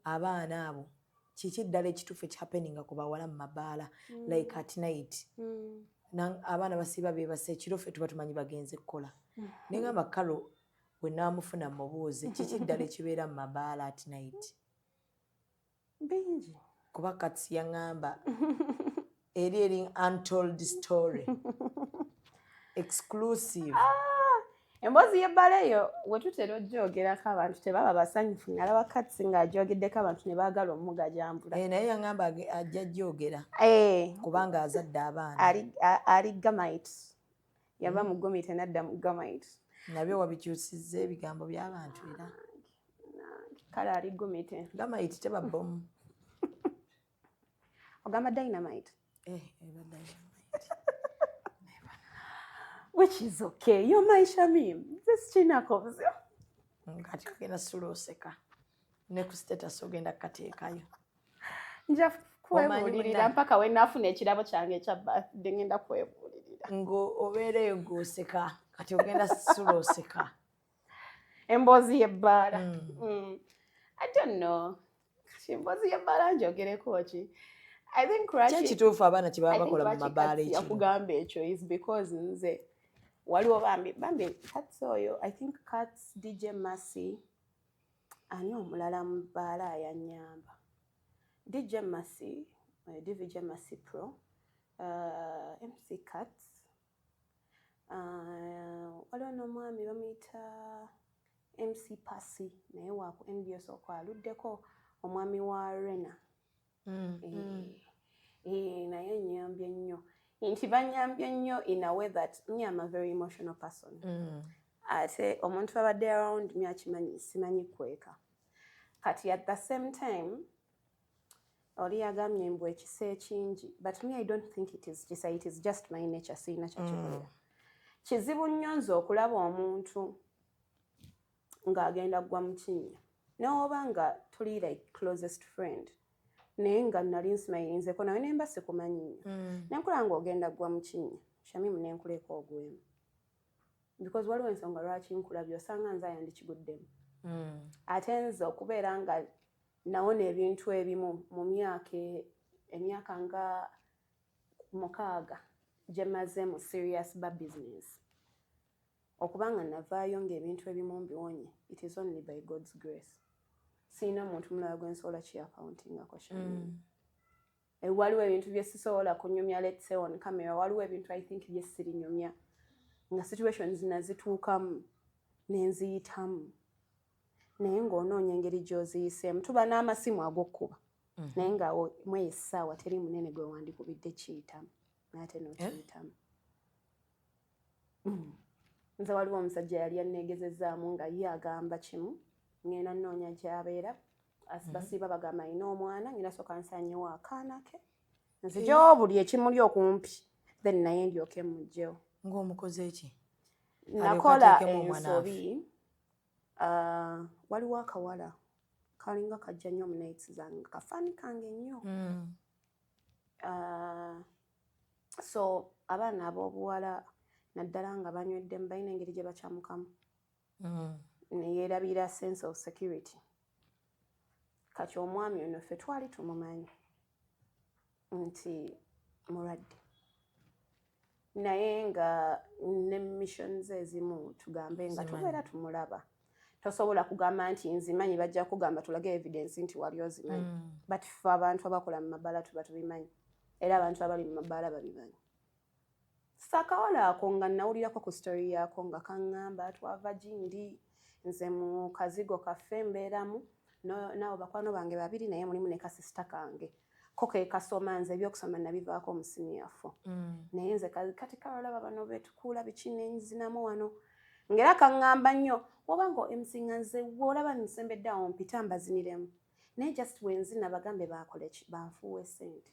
Abaana abo, kiki ddala ekituufu ekihappeninga ku bawala mu mabaala, like at night? Abaana basiiba beebase ekiro, ffe tuba tumanyi bagenze kukola. Neŋŋamba Karo bwe naamufuna mubuuze kiki ddala ekibeera mu mabaala at night. Bingi. Kuba Katsi yaŋŋamba eri untold story exclusive. Emboozi y'ebbala eyo wetutera ogyogerako abantu tebaba basanyufu. Nalaba Katsi ng'agyogeddeko, abantu ne baagala omugajambula. Eh, naye yaŋŋamba ajja gyogera kubanga azadde abaana. Ali gamite, yava mu gomite nadda mu gamite. Nabyo wabikyusizza ebigambo by'abantu era. Kale ali gomite. Gamite teba bomu. Ogamba dynamite. Eh, eba dynamite. Which is okay, you're my Shamim, this kinako buzibu. Kati ogenda sula oseka ne ku status ogenda kukateekayo. Nja Omanyi kwebuulirira mpaka we naafuna ekirabo kyange ekya birthday, ngenda kwebuulirira. Ng'obeereyo ng'oseka, kati ogenda sula oseka. Emboozi y'ebbaala. I don't know. Kati emboozi y'ebbaala njogereko ki? I think Ki ekituufu abaana kye baba I think bakola mu lwaki mabaala Kats ekiro? yakugamba ekyo is because nze waliwo bambi Kats oyo, I think Kats, DJ Mercy, ani omulala mu bbaala ayanyamba, DJ Mercy, DVJ Mercy Pro, MC Kats, waliwo n'omwami bamuyita MC Pasi, naye waku NBS okwo aluddeko, omwami wa Rena. Naye nyambye nnyo, nti banyambye nnyo in a way that me, am a very emotional person. Ate omuntu abadde around me akimanyi, simanyi kweka. Kati at the same time oli yagambye mbu ekisa ekingi, but me, I don't think it is kisa, it is just my nature. Siina kyakikolera. Kizibu nnyo nze okulaba omuntu ng'agenda ggwa mu kinnya, newoba nga tuli like closest friend, naye nga nali nsimayirinzeko nawe, nemba sikumanyi nnyo, nenkulaba ng'ogenda ggwa mu kinnya, Shamimu, nenkuleka ogwemu, because waliwo ensonga lwaki nkulabye, osanga nze ayandikiguddemu. Ate nze okubeera nga nawona ebintu ebimu mu myaka emyaka nga 6 gye maze mu serious ba business, okuba nga navaayo ng'ebintu ebimu mbiwonye, it is only by God's grace. Siina muntu mulala gwe nsobola kiaccountingako, Shamimu. Waliwo ebintu bye sisobola kunyumya, let's say on camera. Waliwo ebintu I think bye sirinyumya, nga situations nazituukamu nenziyitamu, naye ng'onoonya engeri gy'oziyiseemu. Tuba n'amasimu ag'okkuba, naye nga mweyo essaawa teri munene gwe wandikubidde kiyitamu, naye ate n'okiyitamu. Nze waliwo omusajja yali yanneegezezaamu nga ye agamba kimu, ŋŋenda nnoonya gy'abeera. Basiiba bagamba alina omwana, ngenda sooka nsanyewo akaana ke, nzijewo buli ekimuli okumpi, then naye ndyoke mugjewo. Ng'omukoze ki? Nakola ateekemu omwana? Ensobi. Ah, waliwo akawala kalinga kajja nnyo mu nights zange, kafaani kange nnyo. Ah, so abaana ab'obuwala naddala nga banyweddemu balina engeri gye bakyamukamu, neyeerabira sense of security. Kati omwami ono ffe twali tumumanyi nti mulwadde, naye nga ne missions ezimu tugambe nga tubeera tumulaba, tosobola kugamba nti nzimanyi, bajja kugamba tulage evidence nti wali ozimanyi. But ffe abantu abakola mu mabaala tuba tubimanyi, era abantu abali mu mabaala babimanyi. Sakawala ako nga nawulirako ku story yaako nga kaŋŋamba twava gindi, nze mu kazigo kaffe mbeeramu nabo bakwano bange babiri, naye mulimu ne kasisita kange ko ke kasoma. Nze ebyokusoma nabivaako mu senior four. Naye nze kati kalolaba bano betukuula biki, nenzinamu wano, ng'era kaŋŋamba nnyo oba nga MC nga nze woolaba nsembedde awo mpita mbaziniremu, naye just wenzina bagambe baakole ki, banfuuwe ssente.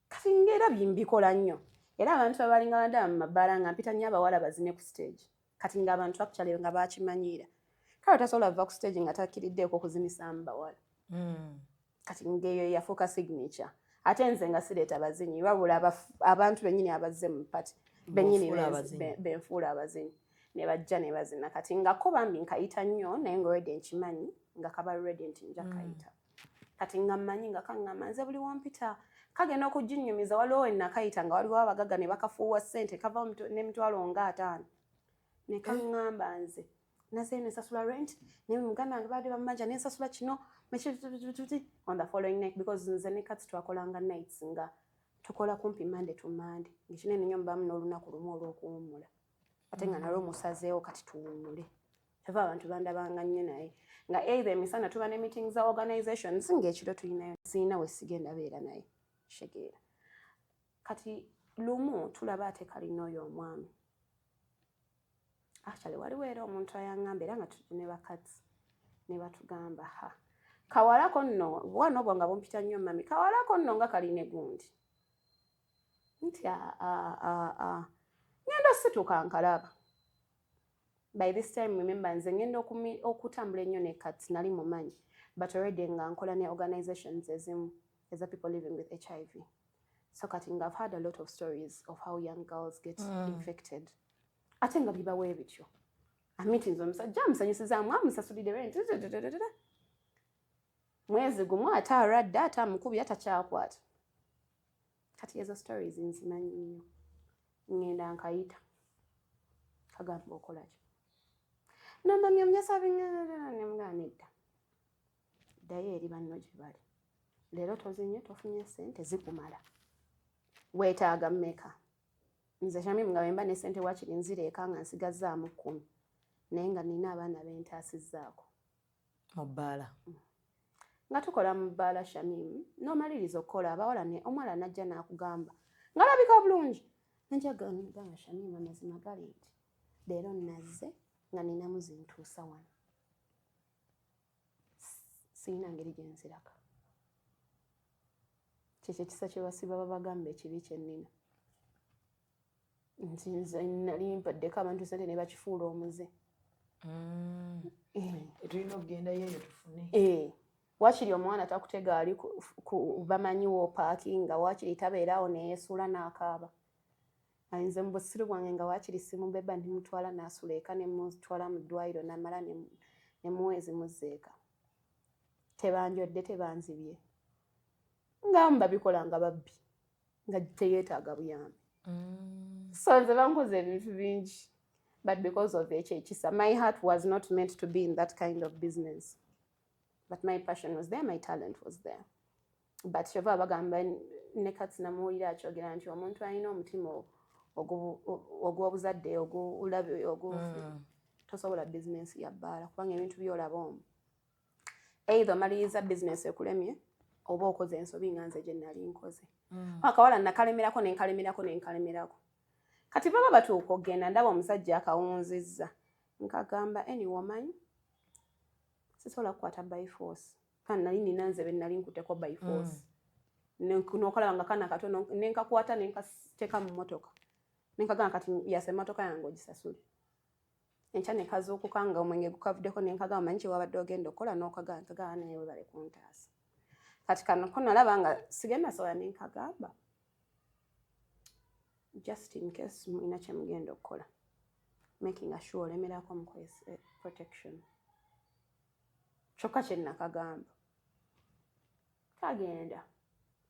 Kati ng'era bimbikola nnyo, era abantu abalinga baddala mu mabaala nga mpita nnyo abawala bazine ku stage. Kati ng'abantu actually nga bakimanyiira, kale tasobola kuva ku stage nga takkiriddeeko okuzinisaamu bawala. Kati ng'eyo yafuuka signature. Ate nze nga sireeta bazinyi, wabula abantu bennyini abazze mu party bennyini Ng'ofuula abazinyi. Benfuula abazinyi ne bajja ne bazina. Kati nga ko bambi nkayita nnyo, naye nga already nkimanyi nga kaba ready nti nja kayita. Kati nga mmanyi nga kaŋŋamba nze buli wampita kagenda okuginnyumiza. Waliwo we nakayita nga waliwo abagagga ne bakafuuwa ssente, kava n'emitwalo nga 50, ne kaŋŋamba nze nazeeyo nensasula rent, naye muganda wange baadde bamumanja, nensasula kino on the following night, because nze ne Kats twakolanga nights nga tukola kumpi Monday to Monday, ngekinene nnyo mubaamu n'olunaku lumu olw'okuwummula, ate nga nalwo musazeewo kati tuwummule. Kyava abantu bandabanga nnyo, naye nga either emisana tuba ne meetings za organizations, ng'ekiro tulinayo, siina we sigenda beera naye kitegeera. Kati lumu tulaba ate kalina oyo omwami. Actually waliwo era omuntu ayaŋŋamba, era nga ne bakatsi ne batugamba, ha, kawalako nno bwana obwo nga bumpita nnyo mami, kawalako nno nga kalina egundi nti ngenda osituka nkalaba. By this time, remember, nze ngenda okutambula ennyo ne Kats, nali mumanyi, but already nga nkola ne organizations ezimu eza people living with HIV. So kati nga I've had a lot of stories of how young girls get infected, ate nga bibawo ebityo. Amitinze omusajja, amusanyusizaamu, amusasulidde rent, mwezi gumu ate alwadde, ate amukubira takyakwata. Kati ezo stories nzimanyi nnyo. Ŋŋenda nkayita, kagamba okola ki? Nambamya mujasabnemugamba nedda, ddayo eri banno gye bali. Leero tozinye, tofunye sente zikumala, weetaaga mmeka? Nze Shamimu nga bwemba ne sente wakiri nzireeka nga nsigazzaamu 10, naye nga nina abaana bentaasizzaako. Mu bbaala? Nga tukola mu bbaala, Shamimu, n'omaliriza okukola, abawala omuwala najja n'akugamba ng'alabika bulungi, najja gamba, "Shamimu, amazima gali nti leero nazze nga ninamu zintuusa wano, sirina ngeri gye nziraka." Kyekyo ekisa kye basiba babagamba ekibi kye nnina, nti nze nali mpaddeko abantu sente ne bakifuula omuze. Tulina okugendayo eyo tufune. Eh, wakiri omwana takutega ali bamanyi wopaakinga, wakiri tabeeraawo neyeesuula n'akaaba. Nze mu busiru bwange nga wakiri simubeba, nemutwala n'asula eka, nemutwala mu ddwaliro, namala nemuwa ezimuzza eka. Tebanjodde, tebanzibye, ngaamu babikola nga babbi, nga teyeetaaga buyambi. So nze bankoze ebintu bingi, but because of ekyo ekisa, my heart was not meant to be in that kind of business, but my passion was there, my talent was there. But kyova bagamba ne Kats namuwulira akyogera nti omuntu alina omutima ogw'obuzadde ogulabe ogu tosobola bizinensi ya bbaala, kubanga ebintu byolaba omwo, either omaliriza bizinensi ekulemye oba okoze ensobi nga nze gye nali nkoze. Akawala nakalemerako, nenkalemerako, nenkalemerako. Kati baba batuuka okugenda, ndaba omusajja akawunzizza, nkagamba, "Anyway, omanyi sisobola kukwata by force." Kandi nali nina nze be nali nkuteko by force. Nokalaba nga kana katono, nenkakwata, nenkateeka mu mmotoka, nenkagamba, "Kati yasa emmotoka yange ogisasule." Enkya nekazuukuka nga omwenge gukavuddeko, nenkagamba, "Manyi kyewabadde ogenda okukola?" Nokagamba, nkagamba, "Naye webale kuntaasa." Kati kano ko nalaba nga sigenda sobola, nenkagamba, "Just in case mulina kyemugenda okukola, making sure olemerako mukozese protection." Kyokka kye nakagamba kagenda.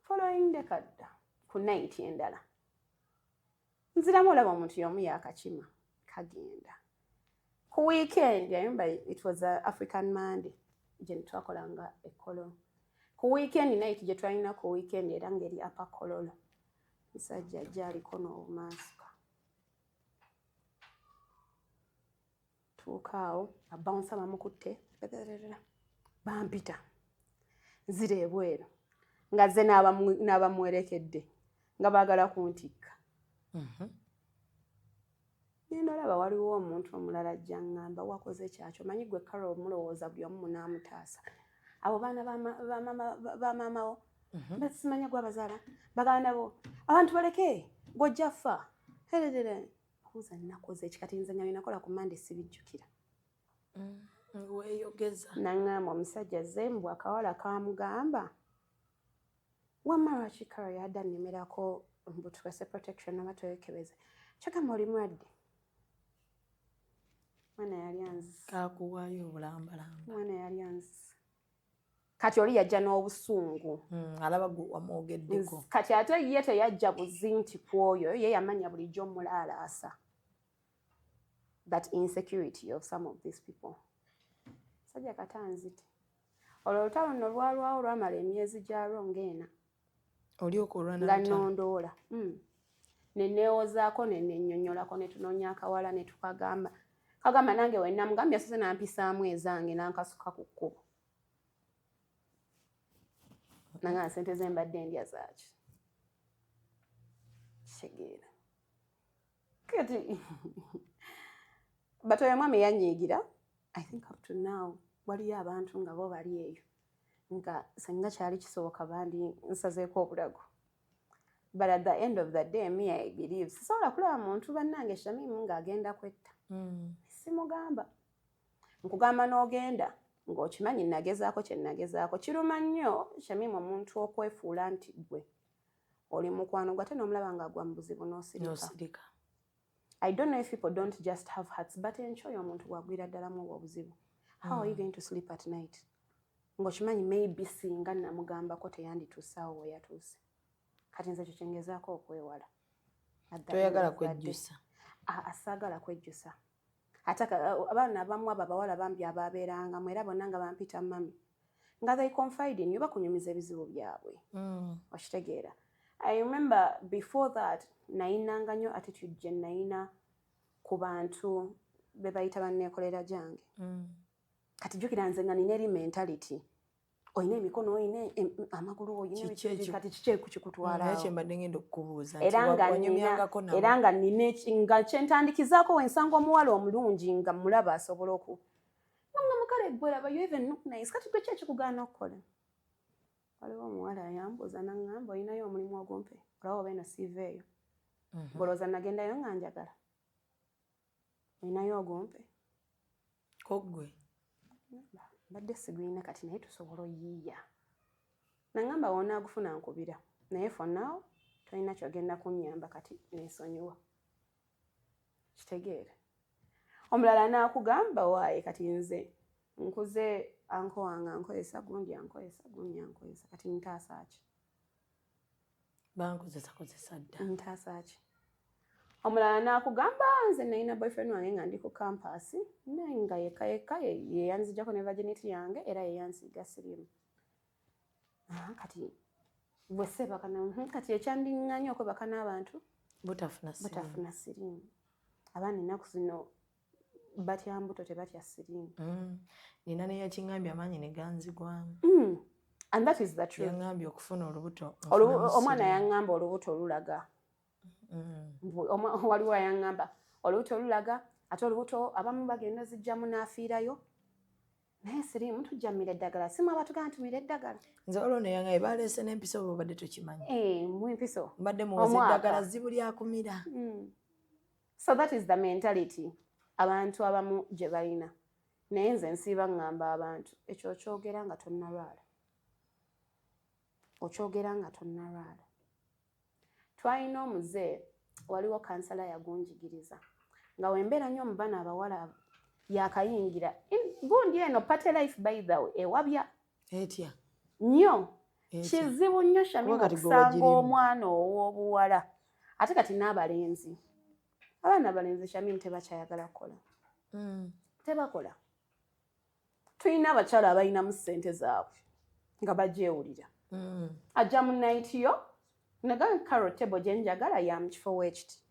Following day kadda ku night endala, nziramu olaba omuntu y'omu yakakima kagenda. Ku weekend, I remember it was a African Monday gye twakolanga ekololo, ku weekend night gye twalina ku weekend era ngeri Upper Kololo, musajja ajja aliko n'obumansika. Tuuka awo, abawunsa bamukutte, bampita, nzira ebweru nga ze n'abamuwerekedde nga baagala kuntikka. Ngenda olaba waliwo omuntu omulala ajja ŋŋamba, "Wakoze kyakyo, manyi gwe Carol omulowooza buli omu munaamutaasa. Abo baana ba maamawo, basimanya gwabazaala, baganda bo, abantu baleke, gwojja fa hererere." Buuza, "Nakoze eki?" Kati nze nga byenakola ku Mande sibijjukira. Weeyogeza. Naŋŋamba omusajja zembwa akawala kamugamba, "Wamma lwaki Carol yadde annemerako mbu tukozese protection oba twekebeze?" Kyogamba, "Oli mulwadde?" Mwana yali anzise. Kakuwaayo obulambalamba. Mwana yali anzise. Kati oli yajja n'obusungu. Alaba gwe wamwogeddeko. Kati ate ye teyajja buzi nti ku oyo ye yamanya bulijjo mulaalaasa, that insecurity of some of these people. Sajja katanzite. Olwo olutalo nno lwalwawo, lwamala emyezi gyalwo ng'ena. Olyoka olwana Nga lutalo. Nnondoola. Neneewozaako, nenennyonnyolako, ne tunoonya akawala ne tukagamba. Kagamba nange we namugambye yasoose n'ampisaamu ezange n'ankasuka ku kkubo. Nangamba, "Sente ze mbadde ndya zaaki?" Kitegeera. Kati but oyo mwami yanyiigira. I think up to now waliyo abantu nga bo bali eyo nga singa kyali kisoboka bandi nsazeeko obulago. But at the end of the day, me, I believe sisobola kulaba muntu bannange Shamimu ng'agenda kwetta. Simugamba, nkugamba n'ogenda ng'okimanyi nagezaako kye nagezaako. Kiruma nnyo, Shamimu, omuntu okwefuula nti ggwe oli mukwano gwe, ate n'omulaba ng'agwa mu buzibu n'osirika. N'osirika. I don't know if people don't just have hearts, but enkyoyo omuntu bwagwira ddalamu obwo obuzibu, how are you going to sleep at night ng'okimanyi maybe singa namugambako teyandituusaawo we yatuuse? Kati nze ekyo kyengezaako okwewala. Toyagala kwejjusa? Saagala kwejjusa. Ate abaana abamu abo abawala bambi ababeerangamu era bonna nga bampita mummy, nga they confide in you, bakunyumiza ebizibu byabwe. Okitegeera? I remember before that nayinanga nnyo attitude gye nayina ku bantu be bayita banneekolera gyange. Kati jjukira nze nga nina eri mentality, olina emikono, olina amagulu, olina, kati kiki ekikutwala? Era nga nina nga kyentandikizaako, wensanga omuwala omulungi nga mulaba asobola oku nga mukale, gwe you even look nice, kati gwe ki ekikugaana okukola? Waliwo omuwala yambuuza naŋŋamba, "Olinayo omulimu ogumpe? Olaba oba eno siiva eyo." Golooza nagendayo nga njagala, "Olinayo ogumpe?" Koggwe? Mbadde sigulina kati, naye tusobola oyiiya. Naŋŋamba, "Wonaagufuna nkubira, naye for now tolina kyogenda kunnyamba, kati nensonyiwa." Kitegeere, omulala n'akugamba, "Waaye kati nze nkuze, uncle wange ankozesa, gundi ankozesa, gundi ankozesa, kati ntaasa ki?" Bankozesa kozesa dda. Ntaasa ki? Omulala n'akugamba, "Nze nalina boyfriend wange nga ndi ku campus, naye nga yekka yekka yeyanzijjako ne virginity yange, era yeyansiiga sirimu. Kati bwe seebaka, kati ekyandiŋŋanya okwebaka n'abantu butafuna sirimu." Abaana ennaku zino batya mbuto, tebatya sirimu. Nina neyakiŋŋambye, amaanyi ne ganzigwamu. And that is the truth. Yaŋŋambye okufuna olubuto. Omwana yaŋŋamba olubuto olulaga. Waliwo ayaŋŋamba olubuto olulaga, ate olubuto abamu bagenda zijjamu n'afiirayo, naye siriimu tujja mmira eddagala, simu abatugamba tumira eddagala. Nze waliwo neyangaye baleese n'empiso, oba obadde tokimanyi? Eh, mu empiso. Mbadde muwoza Omwaka. eddagala zibu lyakumira. So that is the mentality abantu abamu gye balina, naye nze nsiiba ŋŋamba abantu, ekyo okyogera nga tonnalwala, okyogera nga tonnalwala. Twalina omuze, waliwo kansala yagunjigiriza nga wembeera nnyo mu baana abawala yakayingira gundi eno party life. By the way, ewabya. Etya? Nnyo. Etya? Kizibu nnyo, Shamim, Kuba kati gwe okusanga wagirimu. omwana ow'obuwala, ate kati n'abalenzi, abaana abalenzi, Shamim, tebakyayagala kukola. Tebakola. Tulina abakyala abalinamu ssente zaabwe nga bagyewulira. Ajja mu night yo naga, "Caro, table gye njagala ya mu kifo weekiti,"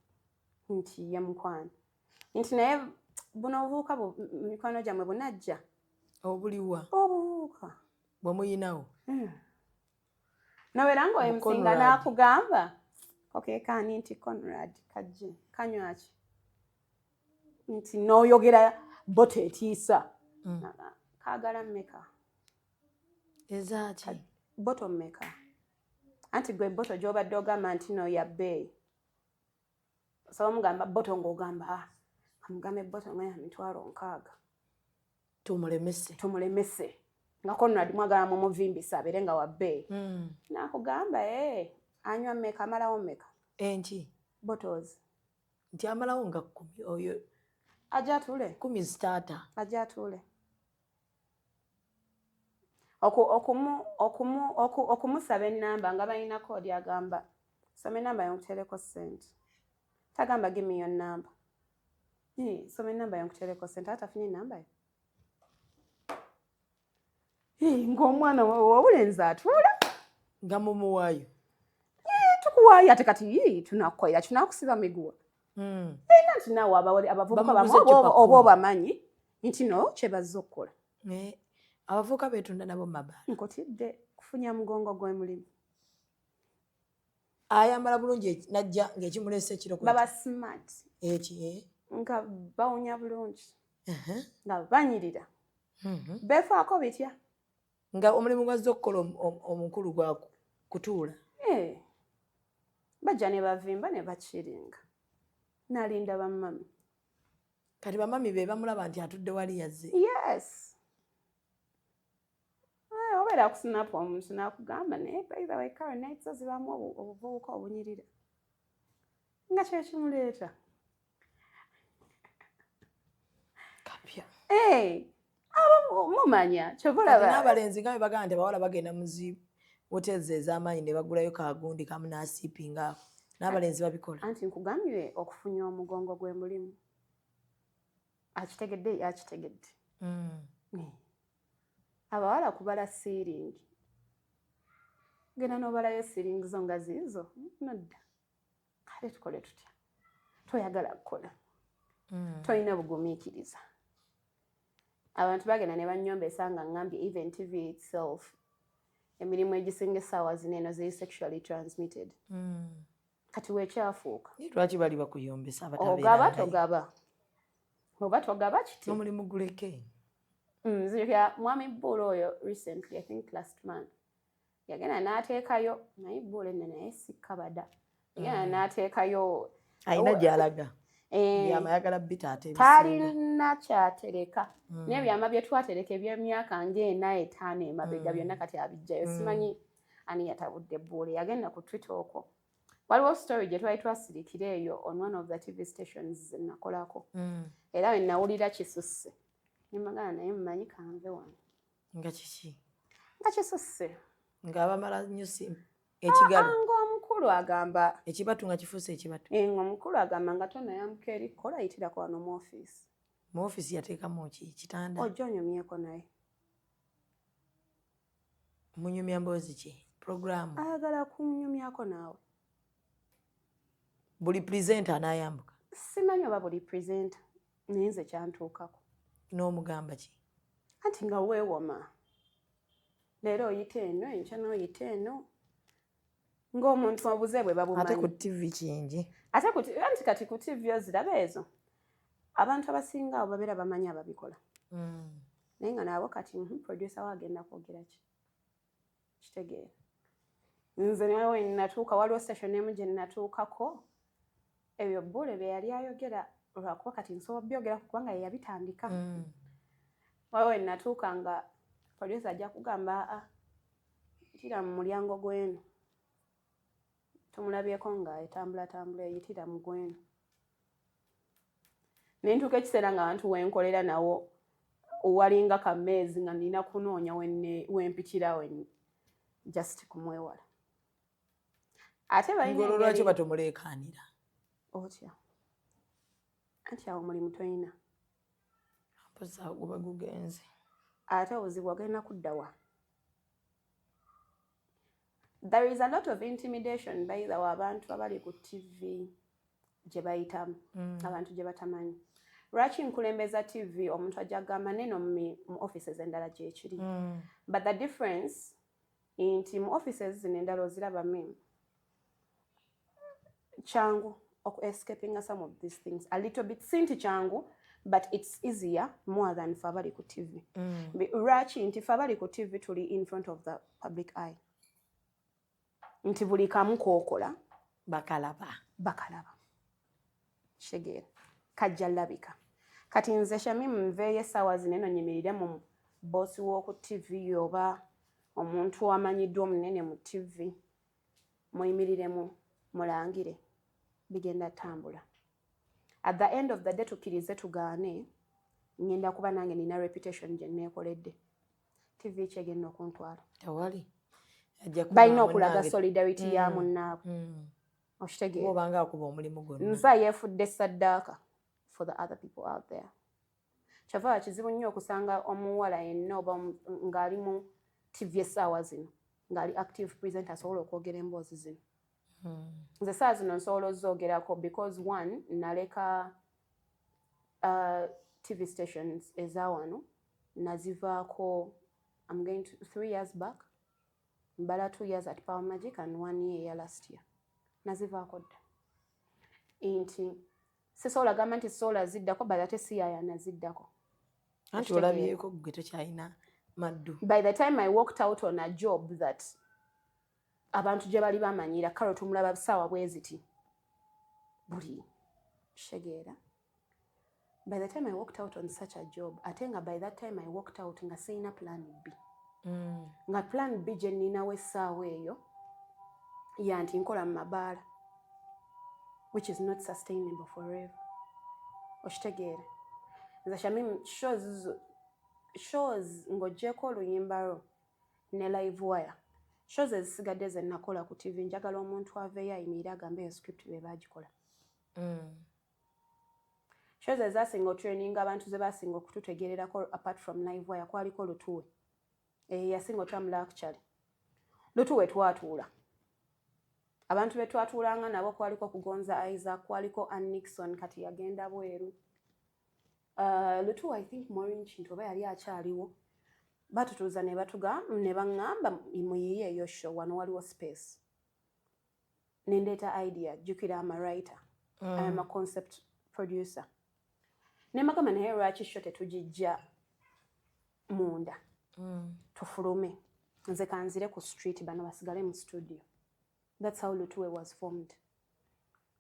nti, "Ye mukwano," nti, "Naye buno obuvubuka mikwano gyammwe bunajja." Obuliwa? Obuvubuka. Bwe muyinawo. Nabeera nga oyemusinga. Conrad. N'akugamba, "Okeekaani?" Nti, "Conrad kajje kanywaki?" Nti n'oyogera boto etiisa. "Kaagala mmeka?" Ezaaki? "Boto mmeka?" Anti gwe boto gy'obadde ogamba nti no ya bbeeyi, osobola omugamba boto ng'ogamba, "Ah, amugambe boto nga ya 60,000." Tumulemese. Tumulemese nga Conrad mwagala mumuvimbisa abeere nga wa bbeeyi. N'akugamba, "Ee, anywa mmeka? Amalawo mmeka?" Enki? Bottles. Nti amalawo nga 10 oyo. Ajja atuule. 10 zitaata. Ajja atuule. Okumusaba ennamba nga balina code, agamba, "Soma enamba yonkutereko ssente." Tagamba, "Give me your number." Eh, "Soma ennamba yonkutereko ssente." Ate afunye ennamba yo. Eh, ng'omwana w'obulenzi atuula. Nga mumuwaayo? Tukuwaayo, ate kati yii, tunakukolera, tunakusiba miguwa. Era nti naawe abavubuka Bamuguze bamu cupa oba 10. obamanyi nti no kyebazze okukola. Eh, abavubuka beetunda nabo mabaala. Nkotidde kufunya mugongo gw'emulimu. Ayambala bulungi najja ng'ekimuleese ekiro Baba smart. Eki, eh? Nga bawunya bulungi, nga banyirira, beefaako bitya. Nga omulimu gwazze okukola omukulu gwa kutuula. Eh, bajja ne bavimba ne bakiringa nalinda bamami. Kati bamami be bamulaba nti atudde wali yazze. Yes. Eh, obeera ku Snap omuntu n'akugamba, "Naye by the way, Karen, night zo zibaamu obuvubuka obunyirira," nga kyekimuleeta. Eh, abo mumanya kyova olaba. N'abalenzi nga bwe bagamba nti abawala bagenda mu zi hotels ez'amaanyi ne bagulayo kagundi kamu n'asiipinga ako, n'abalenzi babikola. Anti nkugambye, okufunya omugongo gwe mulimu, akitegedde yakitegedde. Abawala kubala siiringi, genda n'obalayo siiringi zo nga ziizo nodda. Kale tukole tutya? Toyagala kukola, tolina bugumiikiriza. Abantu bagenda ne banyombesa nga ngambye even TV itself, emirimu egisinga essaawa zino eno ziri sexually transmitted. Kati weekyafuuka. Naye lwaki bali bakuyombesa? Ogaba abatabeerangayo? Togaba oba togaba kiti. Omulimu guleke. Nzijukira mwami Bbuula oyo recently, I think last month, yagenda n'ateekayo, naye Bbuula enne naye si kabada, yagenda n'ateekayo. Alina gy'alaga. Eh, byama ayagala bita ate ebisinga. Talina kyatereka, n'ebyama bye twatereka eby'emyaka ng'ena 5 emabega byonna kati abijjayo. Simanyi ani yatabudde Ebbuula. Yagenda ku Twitter okwo, waliwo story gye twali twasirikira eyo on one of the TV stations nakolako, era we nawulira kisusse nemagana, naye mumanyi kanve wano. Nga kiki? Nga kisusse. Ng'abamala nnyo si ekigalo. Ng'omukulu agamba ekibatu nga kifuuse ekibatu. Eh, ng'omukulu agamba nga tonayamuka eri kola, yitirako wano mu ofiisi. Mu ofiisi yateekamu ki? Kitanda? Ojja onyumyeko naye. Munyumya mboozi ki? Puroguramu? Ayagala kunyumyako naawe. Buli presenter anaayambuka? Simanyi oba buli presenter, naye nze kyantuukako. N'omugamba ki? Anti nga weewoma, leero oyita eno, enkya n'oyita eno, ng'omuntu obuze bwe Ate babumanyi. ku TV kingi. Ate anti kati ku TV oziraba ezo, abantu abasinga abo babeera bamanyi ababikola, naye nga nabo kati producer we agenda kwogera ki? Kitegeera nze nawe natuuka, waliwo station emu gye natuukako, ebyo Bbuule bye yali ayogera, lwakuba kati nsobola byogerako kubanga ye yabitandika. Waliwo we natuuka nga producer ajja kugamba, aa, yitira mu mulyango gw'eno, tumulabyeko nga etambulatambula, eyitira mu gw'eno. Nentuuka ekiseera nga abantu wenkolera nawo walinga kameezi, nga nina kunoonya wempitira just kumwewala. Ate balina Ngolwo lwaki engeri- batomuleekaanira? Otya? Anti awo mulimu toyina. Mpozi awo guba gugenze. Ate obuzibu ogenda kuddawa? There is a lot of intimidation, by the way, abantu abali ku TV gye bayitamu, abantu gye batamanyi. Lwaki nkulembeza TV? Omuntu ajja kugamba neno mu offices endala gyekiri, but the difference nti mu offices zino endala oziraba mim kyangu oku escapinga some of these things a little bit. Si nti kyangu, but it's easier more than fe abali ku TV. Lwaki nti fe abali ku TV tuli in front of the public eye, nti buli kamu kookola bakalaba. Bakalaba, kitegeera kajja labika. Kati nze Shamimu nveeyo essaawa zino eno nyimirire mu boosi w'oku TV oba omuntu amanyiddwa omunene mu TV, muyimiriremu mulangire, bigenda tambula. At the end of the day, tukkirize tugaane, ngenda kuba nange nina reputation gye neekoledde. TV kyegenda okuntwala? Tewali. Ajja kuba Balina okulaga munnange. solidarity ya munnaabwe. Okitegeera? Oba nga akuba omulimu gwonna. Nze yeefudde saddaaka for the other people out there. Kyava kizibu nnyo okusanga omuwala yenna oba ng'ali mu TV essaawa zino ng'ali active present asobola okwogera emboozi zino. Nze essaawa zino nsobola ozoogerako because one, naleka TV stations eza wano, nazivaako. I'm going to 3 years back, mbala 2 years at Power Magic and one year ya last year, nazivaako dda. Nti sisobola gamba nti sisobola ziddako, but ate si yaya naziddako. Anti olabyeko gwe tokyalina maddu. By the time I walked out on a job that abantu gye bali bamanyira, kale tumulaba saawa bwe ziti buli kitegeera, by the time I walked out on such a job, ate nga by that time I walked out nga sirina plan B, nga plan B gye nninawo essaawa eyo ya nti nkola mu mabaala, which is not sustainable forever. Okitegeera? Nze Shamim, shows ng'oggyeko oluyimba lwo ne Live Wire, shows ezisigadde ze nakola ku TV, njagala omuntu aveeyo ayimirire agambe eyo script be baagikola. Shows ezasinga otraininga abantu, ze basinga okututegererako apart from Live Wire, kwaliko Lutuwe. Yasinga otwamula. Actually, Lutuwe twatuula, abantu be twatuulanga nabo kwaliko Kugonza Isaac, kwaliko Ann Nixon, kati yagenda bweru. Lutuwe, I think Maureen Kintu oba yali akyaliwo, batutuuza ne batuga ne baŋŋamba, "Muyiye eyo show, wano waliwo space." Nendeeta idea. Jjukira, am a writer. I am a concept producer. Ne mbagamba, "Naye lwaki show tetugijja munda, tufulume, nze kanzire ku street, bano basigale mu studio?" That's how Lutuwe was formed.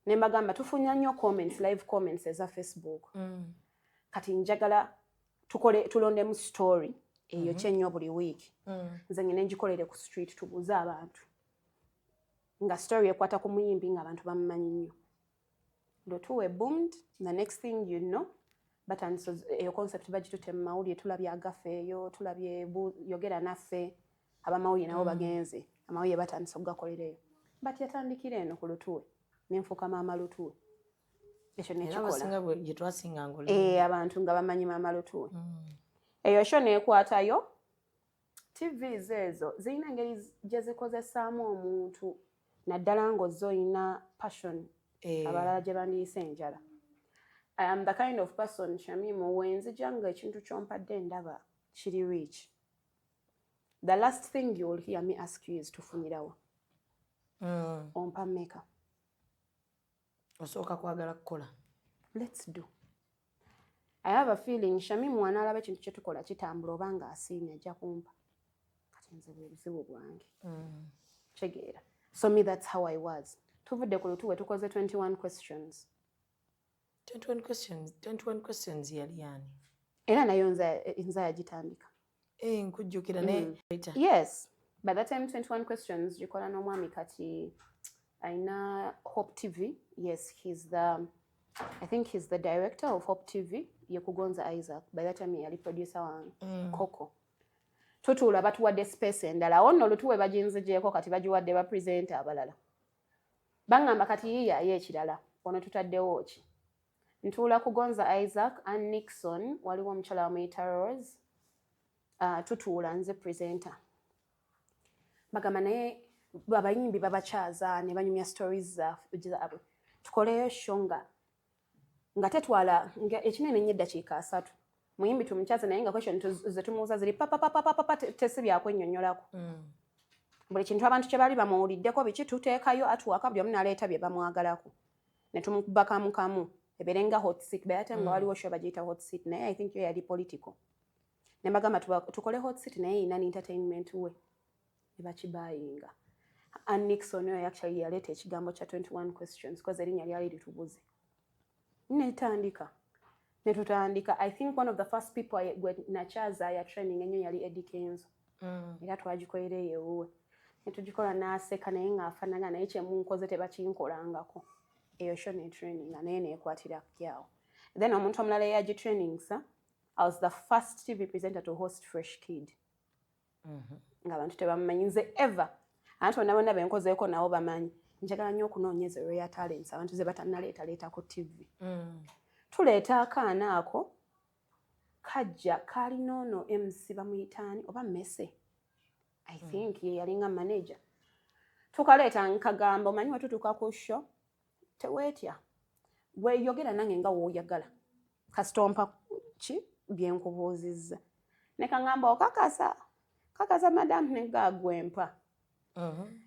Ne mbagamba, "Tufunya nnyo comments, live comments eza Facebook. Kati njagala tukole, tulondemu story eyo kyennyo buli wiiki, nze ngende ngikolere ku street, tubuuze abantu, nga story ekwata ku muyimbi ng'abantu bamumanyi nnyo." Lutuwe boomed. The next thing you know, batandise eyo concept bagitutte mu mawulire. Tulabye agafa eyo, tulabye yogera naffe, abamawulire nabo bagenze, amawulire batandise okugakolera eyo. But yatandikira eno ku Lutuwe, nenfuuka Maama Lutuwe. Ekyo era nekikola. Abasinga gye twasinganga. Eh, abantu nga bamanyi Maama Lutuwe. Eyo show neekwatayo. TVs ezo zirina engeri gye zikozesaamu omuntu, naddala ng'ozze olina passion, abalala gye bandiyise enjala. I am the kind of person, Shamimu, wenzija nga ekintu kyompadde ndaba kiri rich, the last thing you will hear me ask you is, "Tufunirawa? Ompa mmeka?" Osooka kwagala kukola. Let's do. I have a feeling Shamimu wanaalaba ekintu kyetukola kitambula oba nga asiimye, ajja kumpa. Kati nze bwe buzibu bwange. Kitegeera? So me, that's how I was. Tuvudde ku Lutuwe, tukoze 21 Questions. 21 Questions, 21 Questions yali yani? Era nayo nze yagitandika. Eh, nkujjukira naye. Yes, by that time 21 Questions gikola n'omwami kati ayina Hope TV. Yes, he's the I think he's the director of Hope TV, ye Kugonza Isaac. By that time yali producer wange. Koko tutuula, batuwadde space endala. Awo nno Olutuwe baginzigyeko, kati bagiwadde ba presenter abalala. Baŋŋamba, "Kati yiiyaayo ekirala, ono tutaddewo ki?" Ntuula Kugonza Isaac and Nixon, waliwo omukyala bamuyita Rose. Tutuula, nze presenter. Bagamba, "Naye abayimbi babakyaza ne banyumya stories zaabwe, tukoleyo show nga tetwala nga ekinene nnyo eddakiika 30, muyimbi tumukyaze, naye nga question ze tumubuuza ziri papapapapapa, tesi byakwennyonnyolako buli kintu abantu kye bali bamuwuliddeko biki. Tuteekayo atuwaka, buli omu n'aleeta bye bamwagalako ne tumukuba kamu kamu, ebeere nga hot seat." By that time nga waliwo show bagiyita Hot Seat, naye I think yo yali political. Ne mbagamba, "Tukole Hot Seat, naye erina ne entertainment we." Ne bakibayinga. And Nixon oyo actually yaleeta ekigambo kya 21 Questions, because erinnya lyali litubuze. Netandika, netutandika. I think one of the first people gwe nakyaza ya training ennyo yali Eddie Kenzo. Era twagikolera eyo ewuwe, netugikola, n'aseka naye ng'afaanana, naye kyemunkoze tebakinkolangako. Eyo show ne training naye neekwatira kyawo. Then omuntu omulala eyagitrainingsa, I was the first TV presenter to host Fresh Kid, ng'abantu tebamumanyi. Nze ever, abantu bonna bonna benkozeeko nabo bamanyi, njagala nnyo okunoonyeza rare talents, abantu ze batannaleetaleeta ku TV. Tuleeta akaana ako kajja, kaalina ono MC bamuyitaani oba Mese, I think ye yalinga manager. Tukaleeta, nkagamba, "Omanyi wetutuuka ku show teweetya, weyogera nange nga wooyagala, kasita ompa ki byenkubuuzizza." Ne kaŋŋamba, "Okakasa? Kakasa madamu?" Negaagwempa.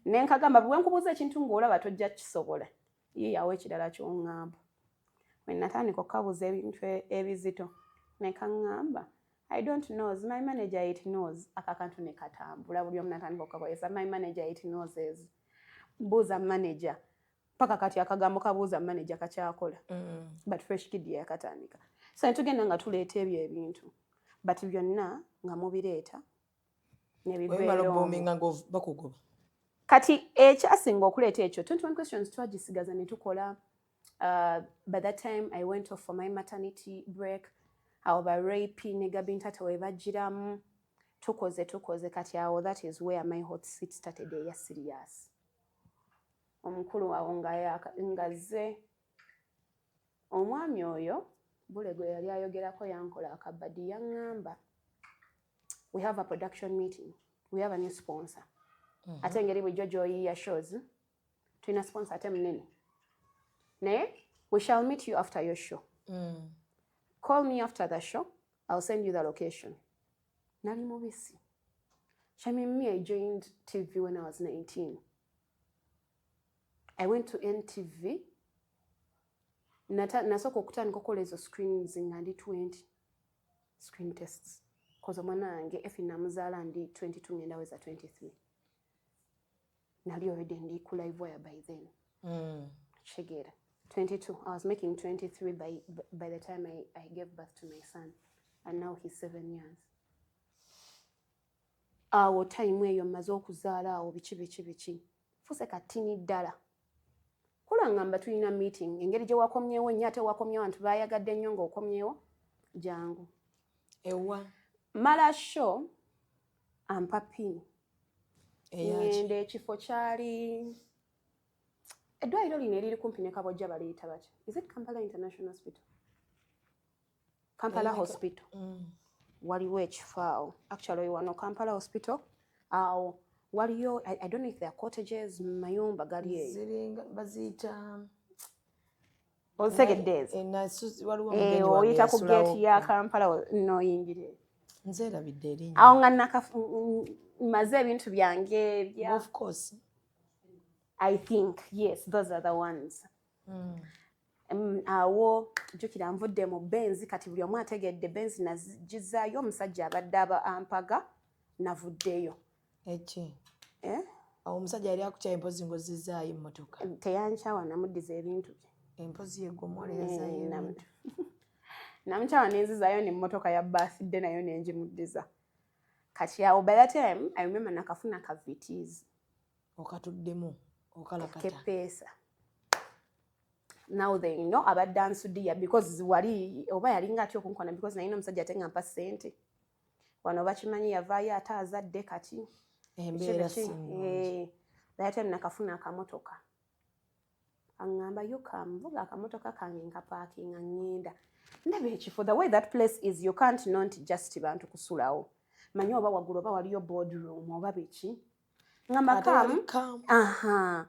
Ne nkagamba, "Bwe nkubuuza ekintu ng'olaba tojja kisobola, yiyawo ekirala ky'oŋŋamba." We natandika okukabuuza ebintu ebizito, ne kaŋŋamba, "I don't knows, my manager it knows." Aka kantu ne katambula, buli omu natandika okukakozesa, "My manager it knows," "buuza manager." Paka kati akagambo kabuuza manager kakyakola. But Fresh Kid yakatandika. So netugenda nga tuleeta ebyo ebintu, but byonna nga mubireeta. Wemala oboominga nga bakugoba. Kati ekyasinga okuleeta ekyo, 21 Questions twagisigaza ne tukola. By that time I went off for my maternity break. Awo ba rape ne Gabintate we bajjiramu, tukoze tukoze. Kati awo that is where my hot seat started eya serious. Omukulu awo nga zze omwami oyo bule gwe yali ayogerako yankola akabadi, yaŋŋamba, "We have a production meeting, we have a new sponsor." Ate engeri bulijjo gy'oyiiya shows, tulina sponsor ate munene, naye we shall meet you after your show. Call me after the show, I'll send you the location. Nali mubisi. Shamim, me, I joined TV when I was 19. I went to NTV. Nasooka okutandika okukola ezo screens nga ndi 20, screen tests, 'cause omwana wange Efi namuzaala ndi 22, ngenda weza 23. Nali already ndi ku live wire by then. Kitegeera, 22, I was making 23 by the time I gave birth to my son, and now he's 7 years. Awo time eyo mmaze okuzaala, awo biki biki biki, fuuse katini ddala. Kola ngamba tulina meeting, engeri gye wakomyewo nnyo, ate wakomyewo abantu bayagadde nnyo ng'okomyewo, jangu. Ewa? Mala show, ampa pin. Eyaki? Ngenda, ekifo kyali eddwaliro lino eriri kumpi ne Kabojja, baliyita batya? Is it Kampala International Hospital? Kampala Hospital. Waliwo ekifo awo, actually wano Kampala Hospital awo waliyo, I don't know if there are cottages, mayumba gali eyo. Ziringa baziyita Ozitegedde ezo? Waliwo Eh, omugenyi wange oyita ku yasulawo. geeti ya Kampala noyingira. Nzeerabidde erinnya. Awo nga maze ebintu byange bya Of course. I think yes, those are the ones. Awo jjukira nvudde mu Benz, kati buli omu ategedde Benz nagizaayo, omusajja abadde aba ampaga navuddeyo. Eki? Eh? Awo omusajja yali akukyaye empozi ng'ozzizaayo emmotoka? Teyankyawa, namuddiza ebintu bye. Empozi yegwe omuwala yazaayo Eh, ebintu. Namukyawa nenzizaayo nemmotoka ya birthday nayo nenjimuddiza. Kati awo by that time I remember nakafuna ka Vitz. Okatuddemu okalakata. Kepeesa. Now they know abadde ansudiya because wali oba yalinga atya okunkona, because nalina omusajja ate nga mpa ssente. Wano bakimanyi yavaayo ate azadde kati. Embeera si nnungi. Eh, by that time nakafuna akamotoka. Aŋŋamba yoka nvuga akamotoka kange, nkapaakinga, ŋŋenda ndaba ekifo. The way that place is, you can't not just bantu kusulawo, manyi oba waggulu oba waliyo boardroom oba biki. Ŋŋamba Ate wali kamu calm. Aha,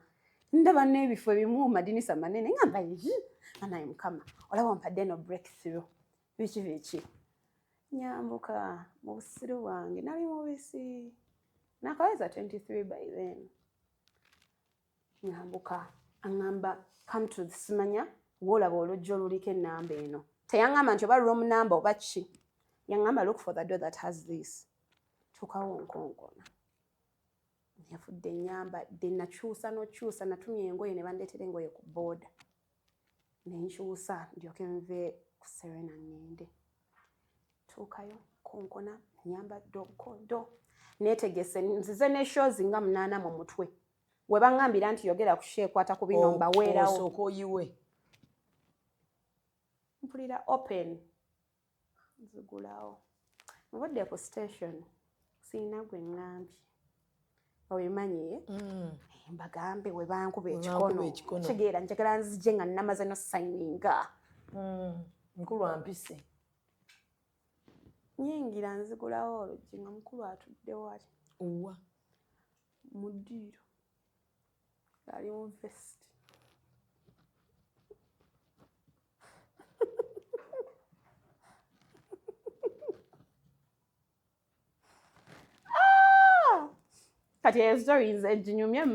ndaba n'ebifo ebimu madinisa manene, ŋŋamba ii anaye Mukama olaba mpadde no breakthrough, biki biki. Nyambuka mu busiru bwange, nali mubisi, nakaweza 23 by then. Nyambuka, aŋŋamba come to, simanya woolaba oluggi oluliko ennamba eno. Teyaŋŋamba nti oba room number oba ki, yaŋŋamba look for the door that has this. Tuukawo, nkonkona, yafudde ennyambadde, nakyusa nokyusa, natumya engoye ne bandeetera engoye ku booda, nenkyusa ndyoke nve ku Serena ŋŋende. Tuukayo, konkona, nyambadde obukondo, neetegese, nzize ne shows nga 8 mu mutwe. We baŋŋambira nti yogera ku show ekwata ku bino, mbaweerawo. Osooka oyiwe. Mpulira open, nzigulawo, nvudde ku station, siina gwe ŋŋambye, obimanyi, mbagambe we bankuba ekikono. Ekikono. Kitegeera njagala nzije nga namaze no signinga. Mukulu ampise. Nyingira, nzigulawo oluggi nga mukulu atuddewo ati. Owa? Mu ddiiro ali mu vest. Ah! Kati eyo story nze ginyumye,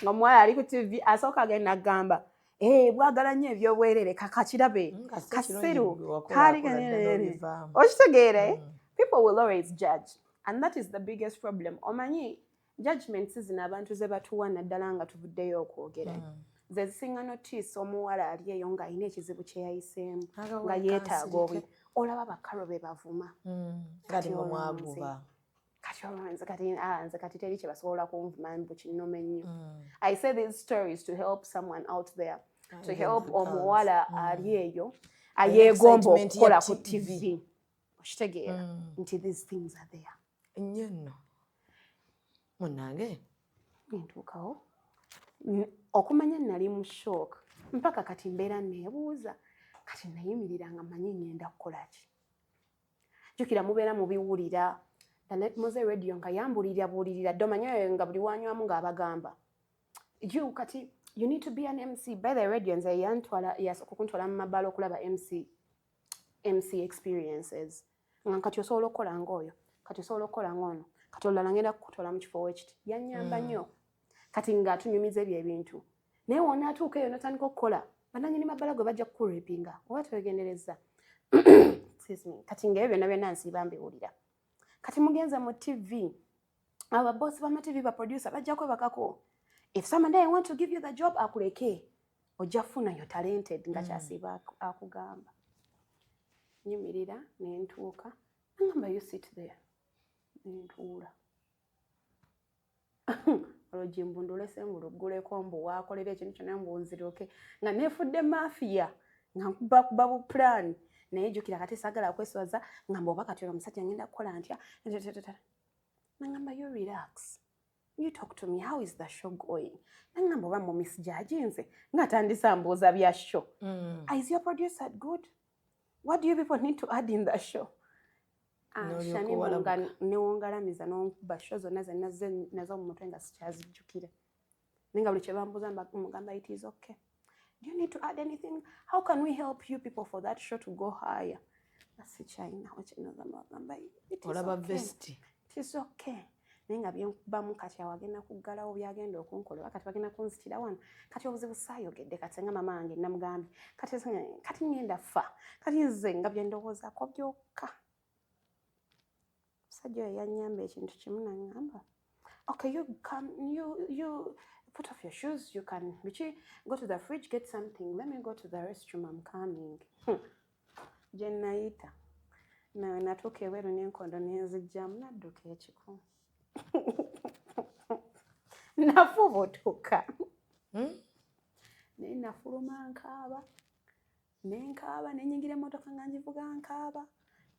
Ng'omuwala ali ku TV asooka agenda agamba, "Eh, bwagala nnyo ebyobwerere, kakakirabe kasiru kaali." Okitegeere, people will always judge, and that is the biggest problem. Omanyi judgments zino abantu ze batuwa, naddala nga tuvuddeyo okwogera, ze zisinga notiisa omuwala ali eyo ng'alina ekizibu kye yayiseemu, nga yeetaaga obuyi. Olaba bakalo be bavuma. Kati mwaguba. Kati olwo nze kati, ah, nze kati teri kye basobola kunvuma mbu kinnuma ennyo. I say these stories to help someone out there, to help omuwala ali eyo Ayeegomba Excitement ya okukola ku TV. TV, okitegeera nti these things are there. Nnyo nno, munange. Nentuukawo. Okumanya nali mu shock mpaka kati mbeera neebuuza, kati nayimirira nga manyi ngenda kukola ki? Jjukira mubeera mubiwulira, the late Mose Radio nga yambulirira buulirira dde, omanyi oyo nga buli wanywamu ng'abagamba you kati you need to be an MC. By the radio nze yantwala, yasooka okuntwala mu mabaala okulaba MC experiences, nga kati osobola okukola ng'oyo, kati osobola okukola ng'ono, kati olulala ngenda kukutwala mu kifo wekiti. Yanyamba nnyo. Kati ng'atunyumiza ebyo ebintu, naye wonaatuuka eyo notandika okukola, bananyini mabbala gwe bajja kukurepinga oba twegendereza. Excuse me. Kati ngaebyo byonna byonna nsiiba mbiwulira. Kati mugenze mu TV, ababosi bama TV, baproducer bajja kwebakako. If someday I want to give you the job, akuleke, ojja kufuna, yo talented nga kyasiiba akugamba. Nyimirira nentuuka, nangamba, "You sit there." Nentuula, oluggi mbu ndulese, mbu lugguleko, mbu waakolera ekintu kyonna, mbu nziruke nga neefudde mafia, nga nkubakuba bu plan. Naye jjukira kati saagala kweswaza, nga mbu oba kati ono omusajja ngenda kukola ntya? Nangamba, "You relax, you talk to me. How is the show going?" Nangamba, oba mu misjudginze, ng'atandise ambuuza bya show. "Is your producer good? What do you people need to add in the show?" Ah, N'olyoka Shani, owalabuka. nga newongalamiza n'onkuba show zonna zenazze nazo mu mutwe nga sikyazijjukira, naye nga buli kye bambuuza mugamba, "It is okay. Do you need to add anything? How can we help you people for that show to go higher?" Nga sikyalinawo kyenogamba, bagamba, "It is Olaba okay. vesti. It is okay." Naye nga byenkubamu kati awo agenda kuggalawo byagenda okunkola, oba kati bagenda kunzitira wano. Kati obuzibu saayogedde, kati nga mama wange namugambye, kati ngenda fa, kati nze nga byendowoozaako byokka. Omusajja oyo yannyamba ekintu kimu, naŋŋamba, "Okay, you come, you put off your shoes, you can biki, go to the fridge, get something. Let me go to the restroom, I'm coming." Gye nayita nawe natuuka ebweru n'enkondo nenzijjamu, nadduka ekiku, nafubutuka. Naye nafuluma nkaaba, nenkaaba, nenyingira emmotoka nga ngivuga nkaaba,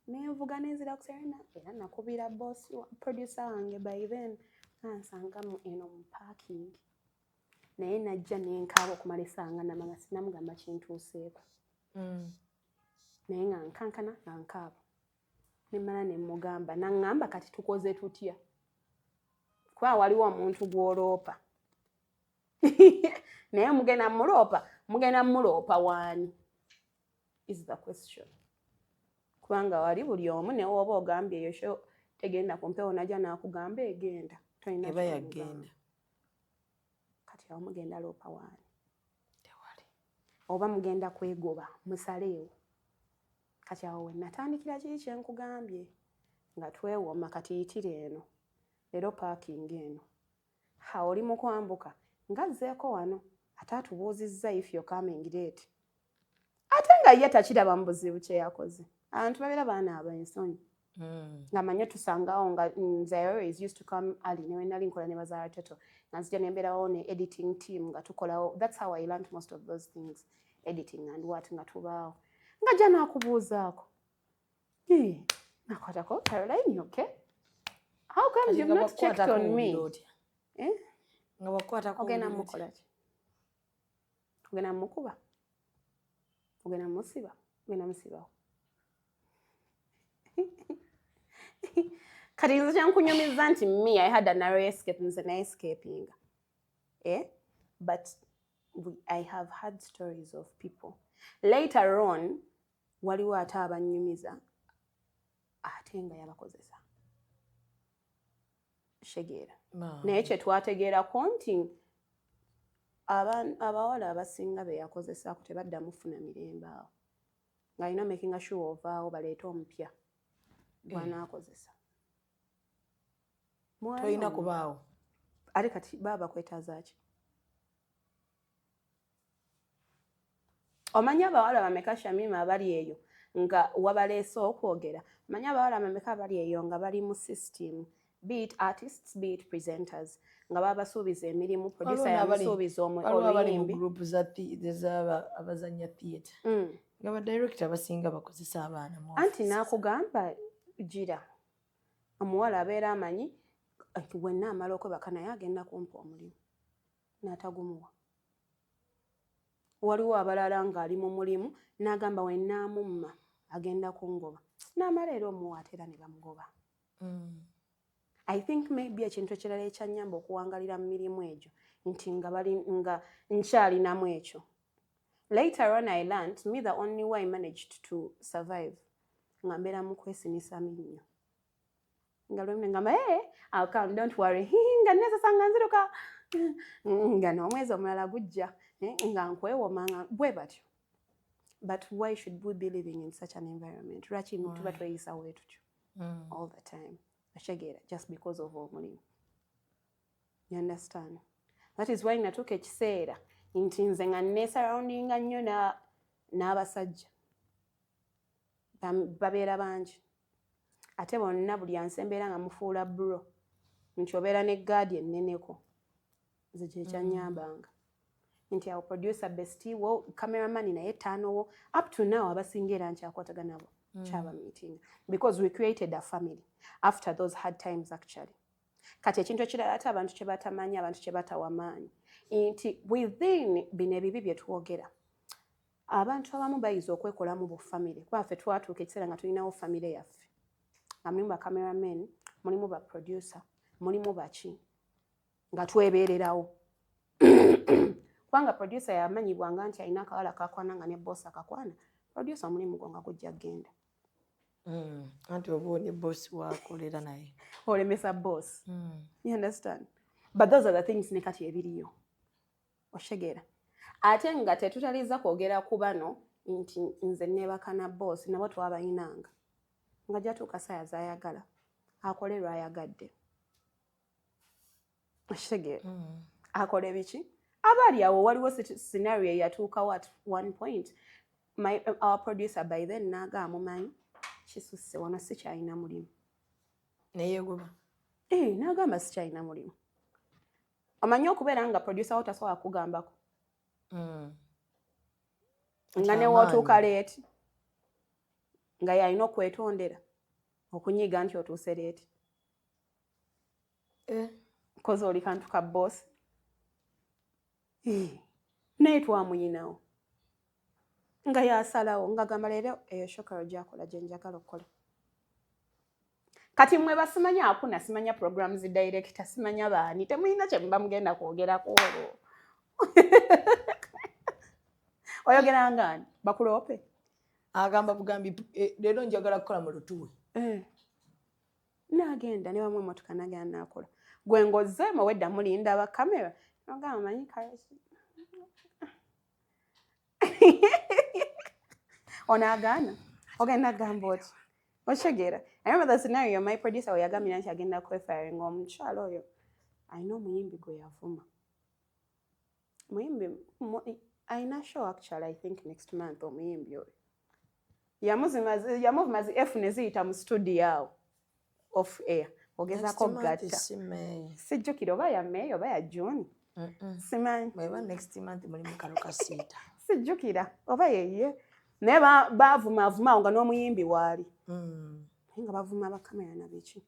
nenvuga nenzira ku Serena. Era nakubira boss producer wange by then, nansanga eno mu parking, naye najja nenkaaba okumala essaawa nga namama sinamugamba kintuuseeko. Naye nga nkankana nga nkaaba, nemala nemugamba, naŋŋamba, "Kati tukoze tutya?" Kuba waliwo omuntu gw'oloopa, naye mugenda muloopa, mugenda muloopa waani is the question, kubanga wali buli omu newoba ogambye eyo show tegenda kumpewo, najja nakugamba egenda, tolina eba ky'omugamba. Yagenda. Kati awo mugenda loopa waani oba mugenda kwegoba musaleewo? Kati awo we natandikira kiri kyenkugambye nga twewoma, kati yitira eno leero parking eno, ha oli mu kwambuka ngazzeeko wano, ate atubuuzizza if you're coming late, ate nga ye takiraba mu buzibu kye yakoze. Abantu babeera baana ab'ensonyi nga manye tusangawo nga nze I always used to come early. Newe nali nkola ne bazaala Toto, nga nzija nembeerawo ne editing team nga tukolawo. That's how I learned most of those things, editing and what, nga tubaawo nga jja nakubuuzaako, "Eh, nakwatako Caroline, okay, how comes you've not checked on me?" Eh? Nga bakukwatako. Ogenda mukola ki? Ogenda mukuba? Ogenda musiba? Ogenda musibawo? Kati nze kyankunyumiza nti me, I had a narrow escape. Nze na escapinga, eh? But I have had stories of people later on, waliwo ate abanyumiza ate nga yabakozesa shegeera. Naye kyetwategeerako nti abawala abasinga be yakozesaako tebaddamu funa mirembe awo, ng'alina making sure ovaawo baleete omupya gwanaakozesa. Mwali Tolina omwo. kubaawo. Ate kati baba bakwetaaza ki? Omanyi abawala bameka, Shamima, abali eyo nga wabaleese okwogera? Omanyi abawala bameka abali eyo nga bali mu system, be it artists, be it presenters, nga babasuubiza emirimu, producer yamusuubiza Waliwo abali mu oluyimbi. group za ez'aba abazanya theatre. Nga badirekita abasinga bakozesa abaana mu Anti n'akugamba gira omuwala abeera amanyi nti wenna amala okwebaka naye agenda kumpa omulimu, n'atagumuwa. Waliwo abalala ng'ali mu mulimu n'agamba wennaamumma agenda kungoba, n'amala era omuwa, ate era ne bamugoba. I think maybe ekintu ekirala ekyannyamba okuwangalira mu mirimu egyo nti nga bali nga nkyalinamu ekyo. Later on I learned me the only way I managed to survive nga mbeera mu kwesinisa minnyo, nga lwemu ngamba, "Hey, I'll come, don't worry," nga nesasa nga nziruka, nga n'omwezi omulala gujja, nga nkwewoma nga bwe batyo. But why should we be living in such an environment? Lwaki tuba tweyisa bwe tutyo all the time, okitegeera, just because of omulimu? You understand? That is why natuuka ekiseera nti nze nga nesurroundinga nnyo n'abasajja. Babeera bangi ate bonna buli ansembeera nga mufuula bro, nti obeera ne gaadi enneneko. Nze kyekyanyambanga nti awo producer bestie wo, cameraman naye ttaano wo, up to now abasinga era nkyakwatagana nabo, kyaba meeting, because we created a family after those hard times actually. Kati ekintu ekirala ate abantu kye batamanyi, abantu kye batawa maanyi, nti within bino ebibi bye twogera, abantu abamu bayiza okwekolamu bufamire, kuba ffe twatuuka ekiseera nga tulinawo famire yaffe, nga mulimu ba cameramen, mulimu ba producer, mulimu baki, nga twebeererawo, kubanga producer yamanyibwanga nti alina akawala kakwana, nga ne boss akakwana. Producer omulimu gwo nga gujja kgenda. Anti oba oni boss wakolera naye. Olemesa boss. You understand? But those are the things ne kati ebiriyo, oshegera, ate nga tetutaliza kwogera ku bano nti nze neebaka na boss, nabo twabayinanga nga jatuuka saaya zayagala akole lwayagadde, okitegeera, akole biki abaali awo. Waliwo scenario eyatuukawo at one point, our producer by then naaga, "Mumanyi kisusse wano, sikyalina mulimu." Neyegoba. Eh, n'agamba sikyalina mulimu. Omanyi okubeera nga producer wo tasobola kugambako nga newootuuka late nga yalina okwetondera okunyiiga nti otuuse late. Eh. Kozi oli kantu ka boss. Eh, naye twamuyinawo nga yasalawo nga gamba leero eyo shokero gyakola gye njagala okukola. Kati mmwe basimanya akuna, simanya programs director, simanya baani, temulina kye muba mugenda kwogerako. Olwo oyogera ngaani bakuloope? Agamba bugambi, "Eh, leero njagala kukola mu lutuwe." Eh. Naagenda ne bamu emotoka nagenda nakola. Gwe ng'ozzeemu owedda mulinda ba kamera, nogamba manyi kale ono agaana, ogenda kugamba oti, okitegeera? I remember the scenario, my producer we yagambira nti agenda kwefiringa. Omukyalo oyo alina omuyimbi gwe yavuma, muyimbi alina show actually, I think next month. Omuyimbi oyo yamuvuma zi F ne ziyita mu studio awo off air, ogezaako Next month gatta. Si May. Sijjukira oba ya May oba ya June, simanyi. Bweba next month mulimu kalo kasiita. Sijjukira oba yeye, naye bavumaavuma awo nga n'omuyimbi waali, naye nga bavuma bakamera na biki.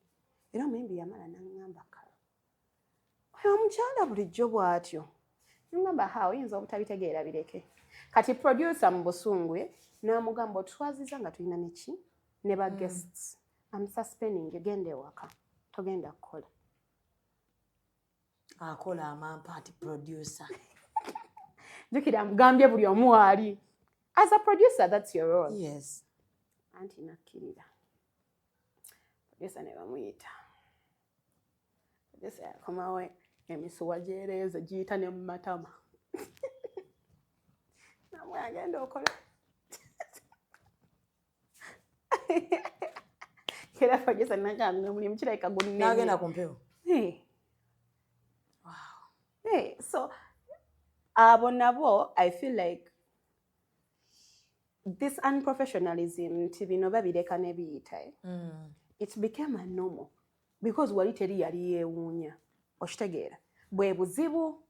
Era omuyimbi yamala naŋŋamba, "Kalo, oyo omukyala bulijjo bw'atyo." Naŋŋamba, "Ha, oyinza obutabitegeera, bireke." Kati producer mu busungu ye n'amugamba, "Otwaziza nga tulina neki ne ba guests. I'm suspending you, genda ewaka, togenda kukola." Akola amampa ati producer. Jjukira mugambye buli omu waali. As a producer, that's your role. Yes. Anti nakkirira, producer ne bamuyita. Producer yakomawo emisuwa gyereeze giyita ne mu matama, namwe agenda okola. Era producer nagamba omulimu kirabika gunnene. N'agenda ku mpewo. Hey. Hey, so abo nabo, I feel like this unprofessionalism nti bino babireka ne biyita, eh? It became a normal because wali teri yali yeewuunya, okitegeera, bwe buzibu.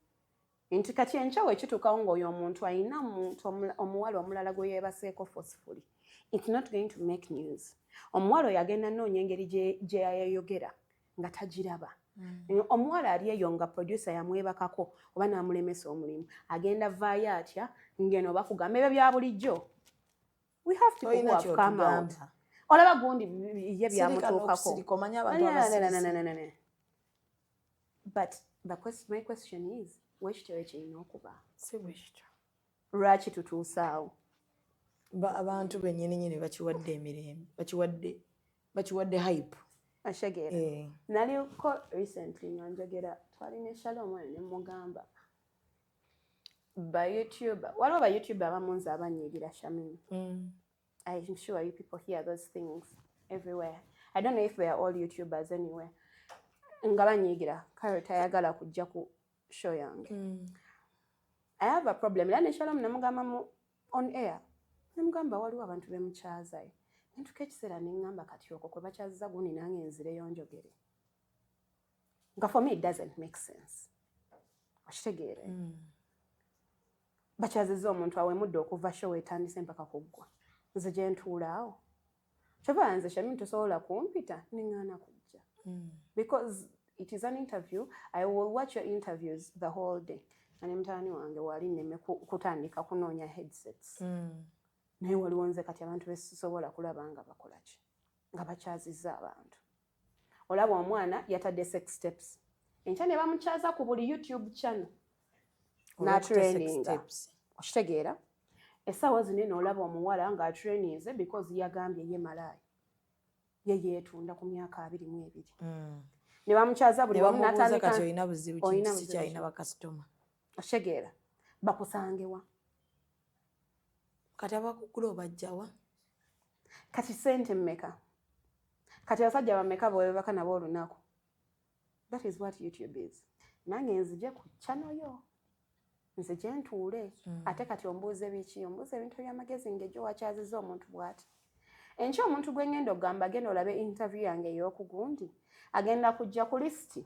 Nti kati enkyawo ekituukawo ng'oyo omuntu ayina omuntu omuwala omulala gwe yeebaseeko forcefully, it's not going to make news. Omuwala oyo agenda noonya engeri gye yayeyogera nga tagiraba. Omuwala ali eyo nga producer yamwebakako oba n'amulemesa omulimu, agenda vaayo atya ngeno bakugamba ebyo bya bulijjo? We have people who have come out. Olaba gundi ye byamutuukako. But my question is, wekityo ekirina okuba? Si bwekityo. Lwaki tutuusaawo? Abantu bennyininyini bakiwadde emirembe, bakiwadde hype. Ashegeera. Eh. Naliko recently nga njogera, twalina Shalom oyo, ne mugamba ba YouTuber, waliwo ba YouTuber abamu nze abanyiigira, Shamim. I'm sure you people hear those things everywhere. I don't know if they are all YouTubers anywhere. Nga banyiigira kale tayagala kujja ku show yange. I have a problem era ne Shalom namugamba mu on air, nemugamba waliwo abantu bemukyazayo, nentuka ekiseera neŋŋamba kati okwo kwe bakyaziza gundi, nange nzireyo njogere, nga for me it doesn't make sense. Okitegeere? Bakyaziza omuntu awemudde okuva show etandise mpaka kuggwa, nze gye ntuula awo. Kyova nze Shamim tosobola kumpita neŋŋaana kujja because it is an interview. I will watch your interviews the whole day nga ne mutabani wange wali nneme kutandika kunoonya headsets. Naye waliwo nze kati abantu besisobola kulaba nga bakola ki, nga bakyazizza abantu. Olaba omwana yatadde sex tapes enkya ne bamukyaza ku buli YouTube channel n'atrendinga. Okitegeera? Essaawa zino eno olaba omuwala ng'atrendinze because yagambye ye malaaya, ye yeetunda ku myaka 22, ne bamukyaza buli wamu. Nebamubuuza n'atandika kati olina buzibu olina ki? Buzibu Sikyalina ki? Bakasitoma. Okitegeera? Bakusangewa? Kati abakugula obajjawa? Kati sente mmeka? Kati abasajja bameka bwebebaka nabo olunaku? That is what YouTube is. Nange nzije ku channel yo, nzije ntuule, ate kati ombuuze biki? Ombuuze ebintu ebyamagezi ng'ejjo wakyaziza omuntu bw'ati. Enkya omuntu gwe ngenda okugamba genda olabe interview yange ey'okugundi agenda kujja ku lisiti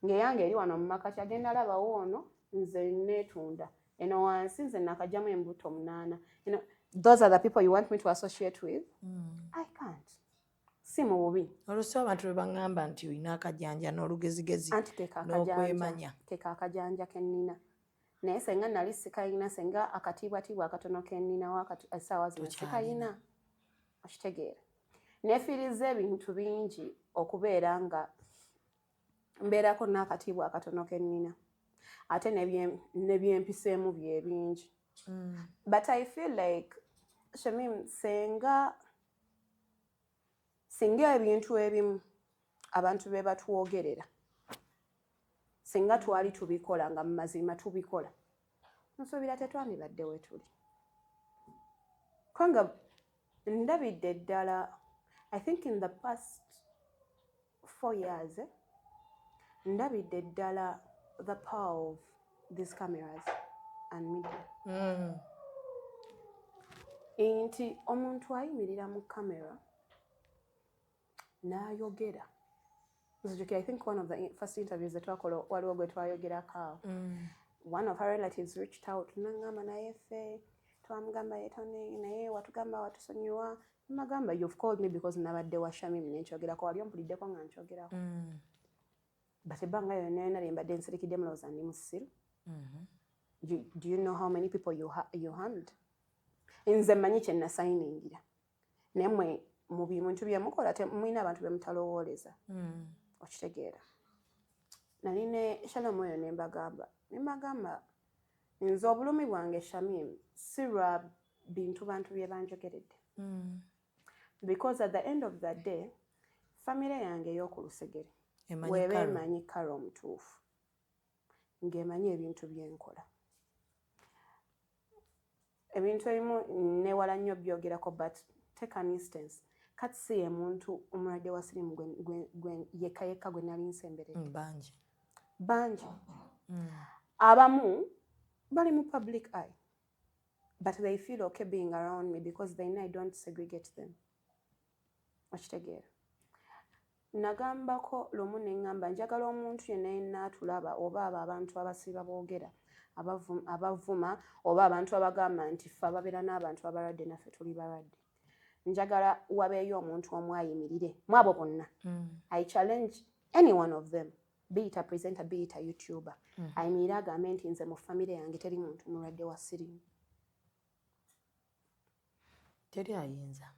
ng'eyange eri wano mu makati, agenda alabawo ono nze neetunda eno wansi, nze nakajjamu embuto 8. You know, those are the people you want me to associate with. I can't. Si mu bubi. Olusi abantu lwe baŋŋamba nti olina akajanja n'olugezigezi Anti n'okwemanya. Keka akajanja kennina, naye senga nali sikayina, senga akatiibwatiibwa akatono kenninawo essaawa zino sikayina. Okitegeera? Neefiiriza ebintu bingi okubeera nga mbeerako n'akatiibwa akatono kennina, ate nebyempiseemu bye bingi. But I feel like, Shamim, senga singa ebintu ebimu abantu be batwogerera singa twali tubikola nga mu mazima tubikola, nsuubira tetwandibadde we tuli, kubanga ndabidde ddala, I think in the past 4 years, ndabidde ddala the power of these cameras and media, nti omuntu ayimirira mu kamera n'ayogera. Nzijukira, I think one of the first interviews zetwakola, waliwo gwe twayogerako awo, one of her relatives reached out nangamba, naye ffe twamugamba yetone, naye watugamba watusonyiwa. Nagamba, you've called me because nabadde wa Shamim nenkyogerako, wali ompuliddeko nga nkyogerako, but ebbanga yonna yonna lye mbadde nsirikidde, mulowooza ndi musiru? Do you know how many people you harmed? Nze mmanyi kye nasayiningira, naye mmwe mu bintu bye mukola mulina abantu be mutalowooleza. Okitegeera? Nali ne Shalom oyo ne mbagamba nze obulumi bwange, Shamim, si lwa bintu bantu bye banjogeredde, because at the end of the day famire yange ey'oku lusegere Emanyi weeba Carol. Emanyi Karo omutuufu, ng'emanyi ebintu byenkola. Ebintu ebimu newala nnyo byogerako, but take an instance, kati si ye muntu omulwadde wa sirimu yekka yekka gwe nali nsemberedde. Bangi. Bangi. Abamu bali mu public eye, but they feel okay being around me because they know I don't segregate them. Okitegeera? Nagambako lumu ne ŋŋamba njagala omuntu yenna yenna atulaba oba abo abantu abasiiba boogera Abavuma oba abantu abagamba nti ffe ababeera n'abantu abalwadde naffe tuli balwadde, njagala wabeeyo omuntu omu ayimirire mu abo bonna. I challenge any one of them, be it a presenter, be it a YouTuber, ayimirire agambe nti nze mu famire yange teri muntu mulwadde wa sirimu. Teri ayinza.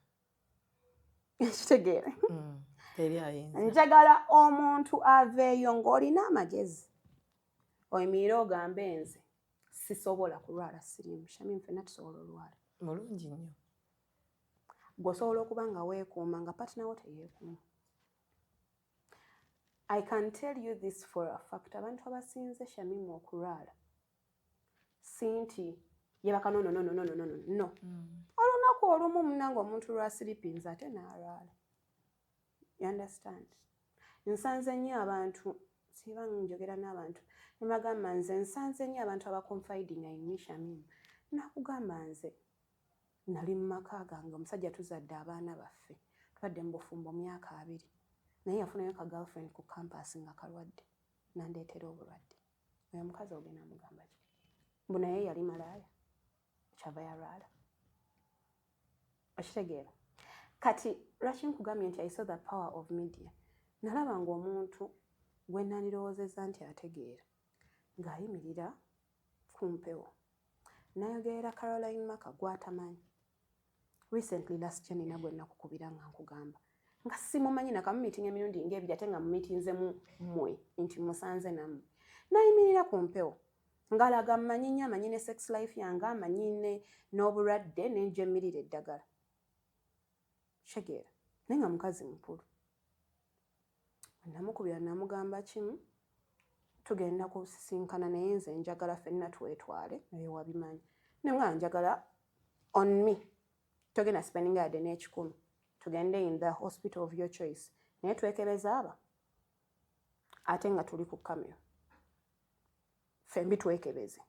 Kitegeere. Teri ayinza. Njagala omuntu aveeyo ng'olina amagezi oyimirire ogambe nze sisobola kulwala sirimu. Shamim, ffenna tusobola olwala. Mulungi nnyo. Gwe osobola okuba nga weekuuma nga partner wo teyeekuuma. I can tell you this for a fact, abantu abasinze, Shamimu, okulwala si nti yebaka. No, no, no, no, no, no, no, no. Olunaku olumu munange omuntu lwasiripinze ate n'alwala, you understand? Nsanze nnyo abantu, siba njogera n'abantu nebagamba nze nsanze nnyo abantu abaconfiding in me. Shamimu, nakugamba nze nali mu maka gange, omusajja tuzadde abaana baffe, tubadde mu bufumbo myaka 20, naye yafunayo ka girlfriend ku campus nga kalwadde, nandeetera obulwadde. Oyo omukazi ogenda mugamba ki? Mbu naye yali malaaya kyava yalwala. Okitegeera? Kati lwaki nkugambye nti I saw the power of media? Nalaba nga omuntu gwe nandirowoozezza nti ategeera ng'ayimirira ku mpewo nayogerera Caroline Maka gwatamanyi. Recently, last year, nina gwe nakukubira nga nkugamba nga simumanyi, nakamumiitinga emirundi ngaebiri, ate nga mumiitinzemu mmwe nti musanze nammwe. Nayimirira ku mpewo ng'alaga mmanyi nnyo, amanyi ne sex life yange, amanyi ne n'obulwadde nenjemirira eddagala. Kitegeera? Naye nga mukazi mukulu. Namukubira namugamba kimu, tugenda kusisinkana, naye nze njagala ffenna twetwale, naye wabimanyi nemugamba njagala on me, togenda spending yadde n'ekikumi, tugende in the hospital of your choice, naye twekebeza aba ate nga tuli ku kamera ffembi twekebeze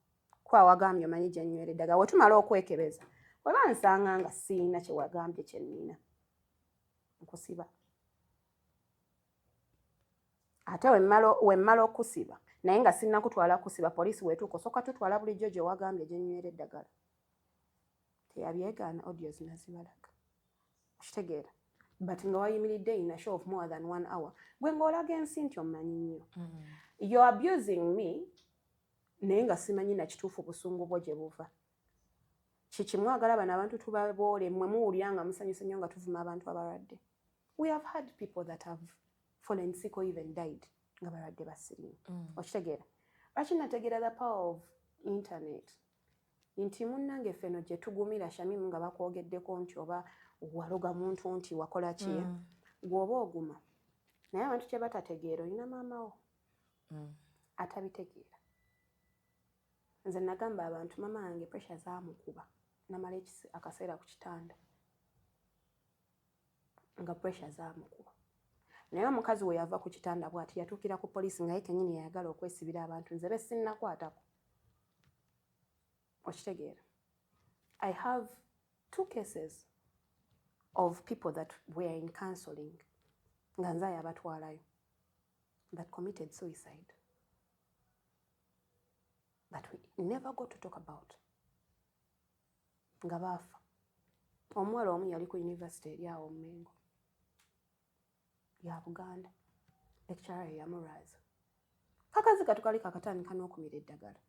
kwa wagambye omanyi gye nnywera eddagala. We tumala okwekebeza, weba nsanga nga siina kye wagambye kye nnina, nkusiba. Ate wemmala okusiba, naye nga sinnakutwala kusiba, poliisi wetuuka osooka tutwala bulijjo gye wagambye gye nnywera eddagala. Teyabyegaana, audios nazibalaga. Okitegeera? But nga wayimiridde in a show of more than one hour, gwe ng'olaga ensi nti omanyi nnyo, you're abusing me, naye nga simanyi nakituufu busungu bwo gye buva. Kikimwagala bano abantu tubaboole, mmwe muwulira nga musanyuse nnyo nga tuvuma abantu abalwadde. We have had people that have fallen sick or even died nga balwadde ba siriimu. Okitegeera lwaki nategeera the power of internet? Nti munnange ffeno gye tugumira, Shamimu, nga bakwogeddeko nti oba waloga muntu, nti wakola ki, gw'oba oguma, naye abantu kye batategeera, olina maama wo atabitegeera. Nze nagamba abantu maama wange pressure zaamukuba namala akaseera ku kitanda nga pressure zaamukuba, naye omukazi we yava ku kitanda bw'ati yatuukira ku poliisi nga ye kennyini yayagala okwesibira abantu nze be sinnakwatako. Okitegeera? I have two cases of people that were in counseling nga nze abatwalayo that committed suicide that we never got to talk about, nga baafa. Omuwala omu yali ku university eri awo Mmengo ya Buganda, lecturer yamulwaza. Kakazi katu kali kakatandika n'okumira eddagala,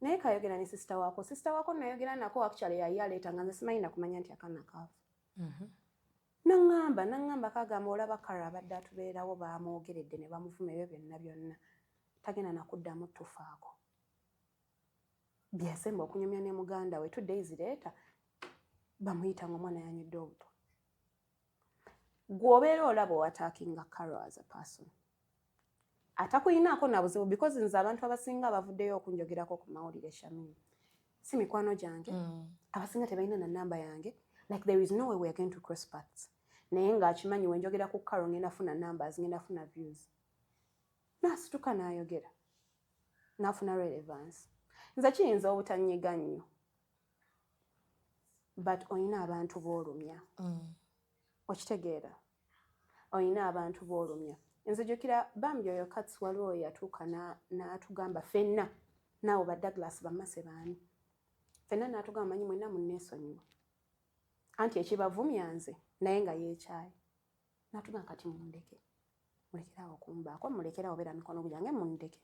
naye kayogera ne sister waako. Sister waako nayogera nako, actually yali aleeta nga nze simanyi nakumanya nti akaana kaafa. Naŋŋamba kagamba olaba Kara abadde atubeerawo, baamwogeredde ne bamuvuma ebyo byonna byonna, tagenda nakuddamu tufaako. Byasemba okunyumya ne muganda we 2 days later, bamuyita nga omwana yanywedde obutwa. Gw'obeera olaba oattackinga Caro as a person atakuyinaako na buzibu, because nze abantu abasinga bavuddeyo okunjogerako ku mawulire, Shamim, si mikwano gyange. Abasinga tebalina na namba yange, like there is no way we are going to cross paths, naye ng'akimanyi wenjogera ku Caro ngenda funa numbers, ngenda funa views. N'asituka n'ayogera n'afuna relevance. Nze kiyinza obutanyiga nnyo, but olina abantu b'olumya. Okitegeera? Olina abantu b'olumya. Nzijukira bambi oyo Kats, waliwo yatuuka n'atugamba ffenna. Naawe ba Douglas bamase baani fenna n'atugamba, manyi mwenna munneesonyiwa, anti ekibavumya nze, naye nga yeekyaye. N'atugamba, kati mundeke, mulekerawo okumbaako, mulekerawo beera mikono gyange, mundeke.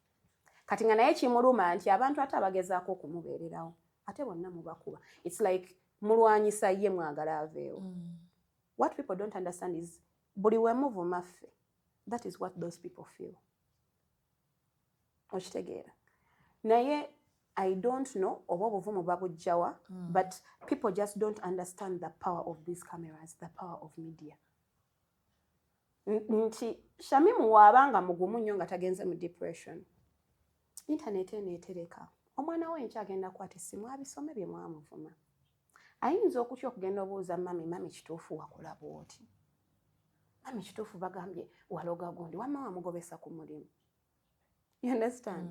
Kati nga naye kimuluma nti abantu ate abagezaako okumubeererawo ate bonna mubakuba. It's like mulwanyisa ye, mwagala aveewo. What people don't understand is buli wemuvuma ffe, that is what those people feel. Okitegeera? Naye I don't know oba obuvumu babujjawa. But people just don't understand the power of these cameras, the power of media, nti Shamimu waabanga mugumu nnyo nga tagenze mu depression, internet eno etereka. Omwana we enkya agenda kukwata essimu abisome bye mwamuvuma. Ayinza okutya okugenda obuuza mummy, "Mummy, kituufu wakola bwoti? Mummy, kituufu bagambye waloga gundi, wamma wamugobesa ku mulimu?" You understand?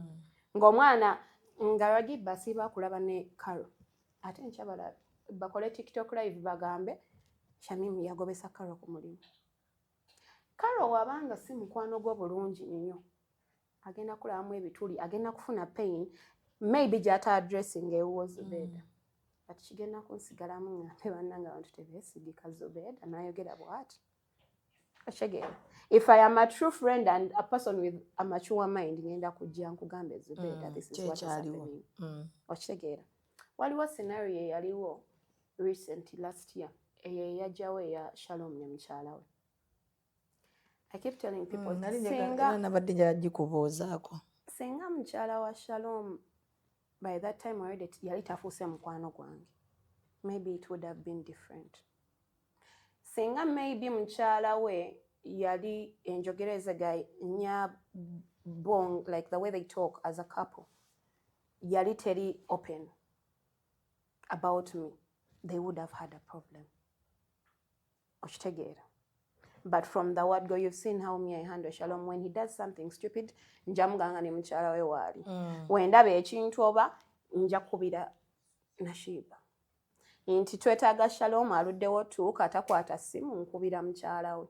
Ng'omwana nga Ragib asiiba akulaba ne Caro, ate enkya bakole TikTok live bagambe Shamimu yagobesa Caro ku mulimu. Caro wabanga si mukwano gwo bulungi nnyo, agenda kulabamu ebituli, agenda kufuna pain maybe gyata addressing ewuwo Zubeda. But kigenda kunsigalamu ngambe, bannange abantu tebeesigika, Zubeda nayogera bwati. Okitegeera? If I am a true friend and a person with a mature mind, ngenda kujja nkugambe, "Zubeda, this is what is happening." Okitegeera? Waliwo scenario eyaliwo recent last year, eyo eyajjawo eya Shalom ne mukyala we. I keep telling people, singa nabadde njala gikubuuzaako. Singa mukyala wa Shalom by that time already yali tafuuse mukwano gwange, maybe it would have been different. Singa maybe mukyala we yali enjogera ezega nya bong, like the way they talk as a couple, yali teri open about me, they would have had a problem. Okitegeera? But from the word go, you've seen how me, I handle Shalom. When he does something stupid, njamuganga ne mukyala we waali. Wendaba ekintu oba nja kubira Nashiba nti twetaaga Shalom, aluddewo tuuka atakwata ssimu, nkubira mukyala we.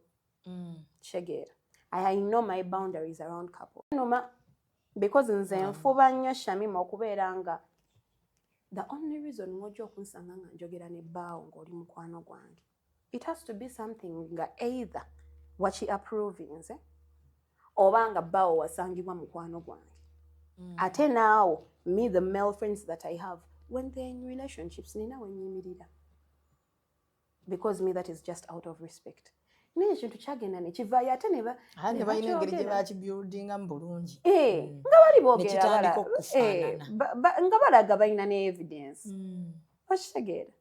Kitegeera? I know my boundaries around couple noma, because nze nfuba nnyo, Shamima, okubeera nga the only reason wojja okunsanga nga njogera ne bbaawo ng'oli mukwano gwange, it has to be something nga either waki approvinze oba nga bbaawo wasangibwa mukwano gwange. Ate naawo me, the male friends that I have, when they're in relationships, nina wenyimirira, because me, that is just out of respect. Naye ekintu kyagenda nekivaayo ate ne balina engeri gye bakibuildingamu bulungi. Eh, nga bali boogera eh, nga balaga balina ne evidence. Okitegeera?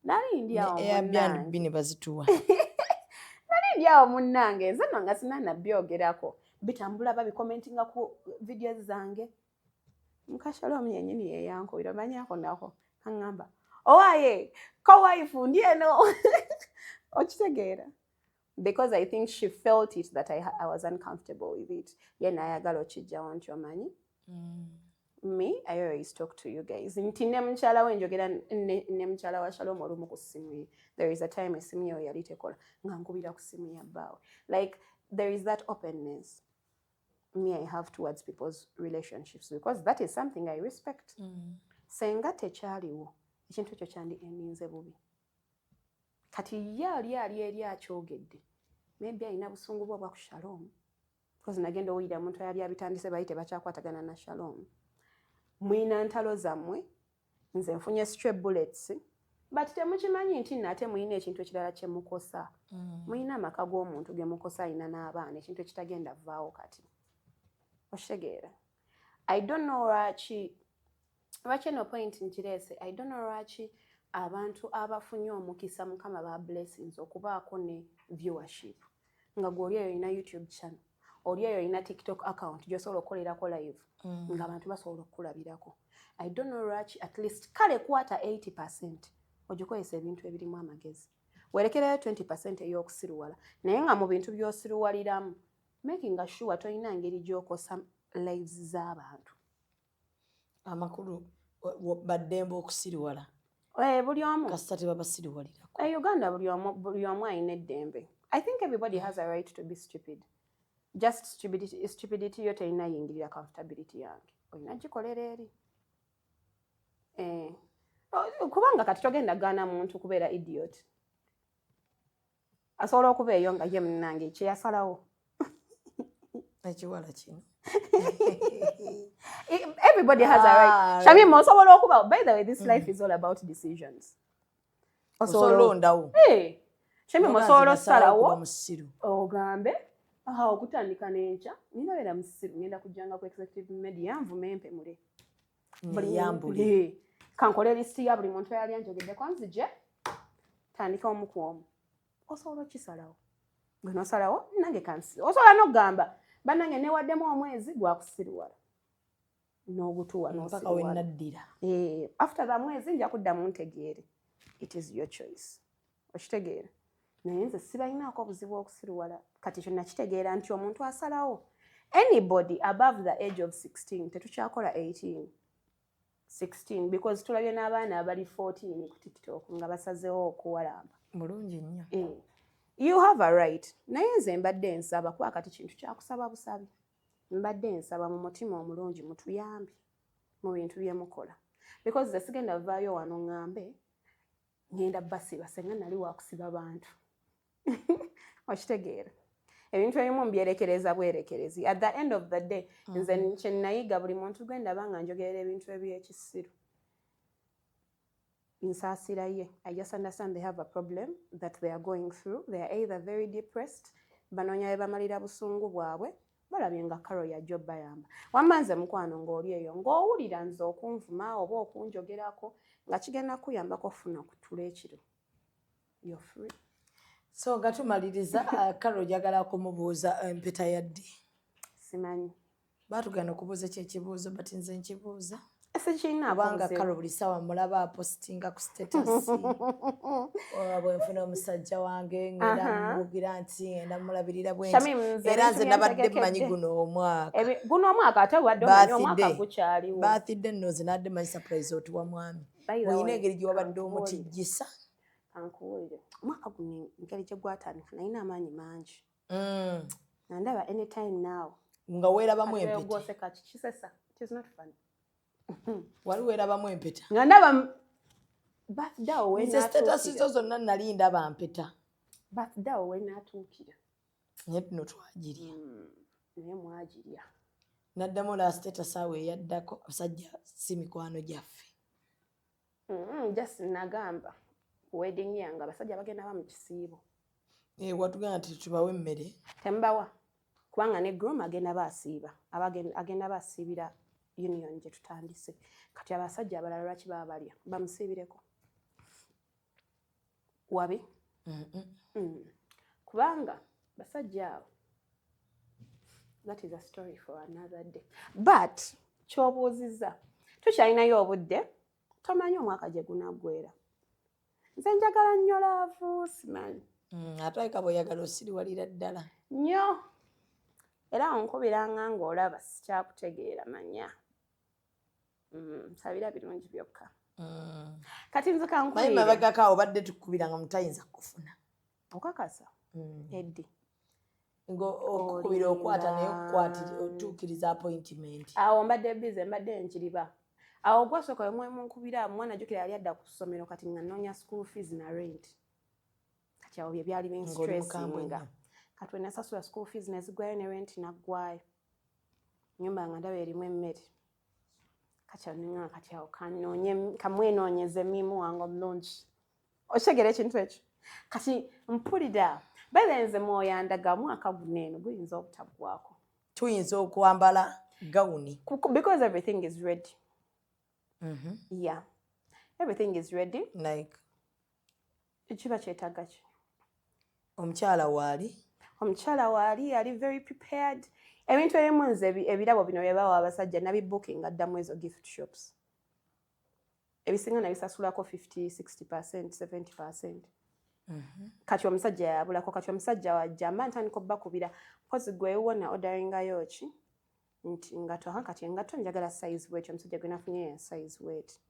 Nali ndi awo. Airbnb ne bazituwa. Nali ndi awo munnange, nze nno nga sina nabyogerako, bitambula, babicommentinga ku videos zange. Mukashalom yenyini yeyankubira, omanyako nako kaŋŋamba, "Owaaye co-wife, ndi eno." Okitegeera? Because I think she felt it that I was uncomfortable with it. Ye naayagala okijjawo nti omanyi me, I always talk to you guys, nti ne mukyala we njogera ne mukyala wa Shalom olumu ku ssimu ye. There is a time essimu yeyo yali tekola, nga nkubira ku ssimu ya bbaawe. Like, there is that openness me I have towards people's relationships, because that is something I respect. Senga tekyaliwo, ekintu ekyo kyandi endinze bubi. Kati ye ali eri akyogedde, maybe alina busungu bwe obwa ku Shalom, because nagenda owulira omuntu ayali abitandise bali tebakyakwatagana na Shalom. Mwina ntalo zammwe, nze nfunye stray bullets, but temukimanyi nti nno ate muyina ekintu ekirala kyemukosa. Muyina amaka g'omuntu ge mukosa, ayina n'abaana, ekintu ekitagenda vaawo. Kati okitegeera? I don't know lwaki eno point nkireese. I don't know lwaki abantu abafunye omukisa, Mukama ba blessings okubaako ne viewership, nga gwe oli eyo olina YouTube channel, oli eyo olina TikTok account gy'osobola okukolerako live, ng'abantu basobola okukulabirako, I don't know lwaki at least kale kwata 80% ogikozesa ebintu ebirimu amagezi, werekerayo 20% ey'okusiruwala. Naye nga mu bintu by'osiruwaliramu, making sure tolina ngeri gy'okosa lives z'abantu. Amakulu baddembe okusiriwala. Eh, buli omu. Kasita tebabasiriwalirako. E Uganda buli omu alina eddembe. I think everybody has a right to be stupid. Just stupidity, stupidity yo terina yingirira comfortability yange. Olina gikolera eri. Eh. Kubanga kati togenda gaana muntu kubeera idiot. Asobola okuba eyo nga ye munnange kyeyasalawo. Ekiwala kino. Everybody has a right. Ah, Shamim, osobola okuba, by the way, this life is all about decisions. Osobola olondawo. Hey, Shamim, Oba nze osobola nasalawo okuba osalawo musiru. Ogambe aha okutandika n'enkya nina beera musiru, ngenda kujjanga ku Executive Media nvume mpemule. Neyambule. Eh, kankole lisiti ya buli muntu eyali anjogeddeko, nzije tandika omu ku omu. Osobola okisalawo gwe nosalawo nange kansi. Osobola n'okugamba bannange newaddemu omwezi gwakusiruwala n'ogutuwa mpaka n'osiruwala. Wenaddira. Eh, after the mwezi nja kuddamu ntegeere. It is your choice, okitegeera? Naye nze sibalinaako obuzibu okusiruwala. Kati ekyo nakitegeera nti omuntu asalawo. Anybody above the age of 16, tetukyakola 18, 16, because tulabye n'abaana abali 14 ku TikTok nga basazeewo okuwalamba. Mulungi nnyo. Eh, you have a right. Naye nze mbadde nsaba, kuba kati kintu kyakusaba busabi, mbadde nsaba mu mutima omulungi mutuyambe mu bintu bye mukola, because nze sigenda vaayo wano ŋŋambe ngenda basiba senga nali wakusiba bantu, okitegeera? Ebintu ebimu mbyerekereza bwerekerezi. At the end of the day, nze kye nayiga, buli muntu gwe ndaba nga njogerera ebintu ebyekisiru, nsaasira ye. I just understand they have a problem that they are going through. They are either very depressed, banoonya bwe bamalira busungu bwabwe, balabye nga Karo yajja bayamba. Wamma nze mukwano ng'oli eyo ng'owulira nze okunvuma oba okunjogerako nga kigenda kuyambako okufuna okutula ekiro, you're free. So nga tumaliriza, Karo njagala kumubuuza empeta yaddi? Simanyi. Baatugana okubuuza kyekibuuzo, but nze nkibuuza Sikiinaako kubanga buzibu. Karo buli ssaawa mulaba apositinga ku status, bwe nfuna omusajja wange ngenda mubugira nti ngenda mulabirira bwe nti. Shamim, nze Era ebintu nze nabadde byentegekedde. mmanyi guno omwaka. Guno omwaka, ate wadde omanyi omwaka Birthday. gukyaliwo. Birthday nno nze nadde manyi surprise otuwa mwami. By the Olina way, engeri gye wabadde kankubuulire. omutijjisa. Kankubuulire, omwaka guno engeri gye gwatandika nalina amaanyi mangi nga ndaba anytime now. Nga weerabamu Kati empeta. gwoseka kisesa. It is not funny. Wali weerabamu empeta. Nga ndaba birthday awo Nze status wenaatuukira. zo zonna nali ndaba mpeta. Birthday awo wenaatuukira. Naye tuno twagirya. Naye mwagirya. Naddamu olaba status awo eyaddako, abasajja si mikwano gyaffe. Just nagamba ku wedding yange abasajja bagenda ba mu kisiibo. Eh, watugamba nti tubawe emmere. Temubawa, kubanga ne groom agenda baasiiba. Agenda baasiibira union gye tutandise. Kati abasajja abalala lwaki baba balya? Bamusiibireko wabi. Kubanga basajja abo, that is a story for another day. But kyobuuzizza, tukyalinayo obudde, tomanyi omwaka gye gunaggwera. Nze njagala nnyo love, simanyi. Ate aleka bw'oyagala osiriwalira ddala. Nnyo, era onkubiranga ng'olaba sikyakutegeera. Manya nsabira birungi byokka. Kati nze Manyi kankubiire. mabegako awo badde tukubira nga mutayinza kufuna. Okakasa eddi? Nga okukubira okwata, naye otuukiriza appointment. Awo mbadde busy, mbadde nkiriba. Awo gwasooka we mwemunkubira, mwana jjukira yali adda ku ssomero, kati nga nnoonya school fees na rent. Kati awo bye byali Ng'oli mukambwe binstressinga. nnyo. Kati we nasasula school fees nezigwayo ne rent naggwayo, nyumba nga ndaba erimu emmere. Kati awo neŋŋamba kati awo kanoonye kamwenoonyeze miimu wange omulungi. Okitegeera ekintu ekyo? Kati mpulira baithe nze mwoyo andaga mwaka guno eno guyinza obutaggwako. Tuyinza okwambala gawuni. Because everything is ready. Yeah, everything is ready. Like? Kiba kyetaaga ki? Omukyala waali? Omukyala waali, ali very prepared. Ebintu ebimu nze ebirabo bino bye bawa abasajja nabibookinga ddamu ezo gift shops. Ebisinga nabisasulako 50, 60, 70. Kati omusajja yabulako. Kati omusajja wajja mba ntandika obbakubira, mpozi gwe ewuwo orderingayo ki nti ngato. Ha, kati engato njagala size bweti, omusajja gwe nafunye ya size bweti.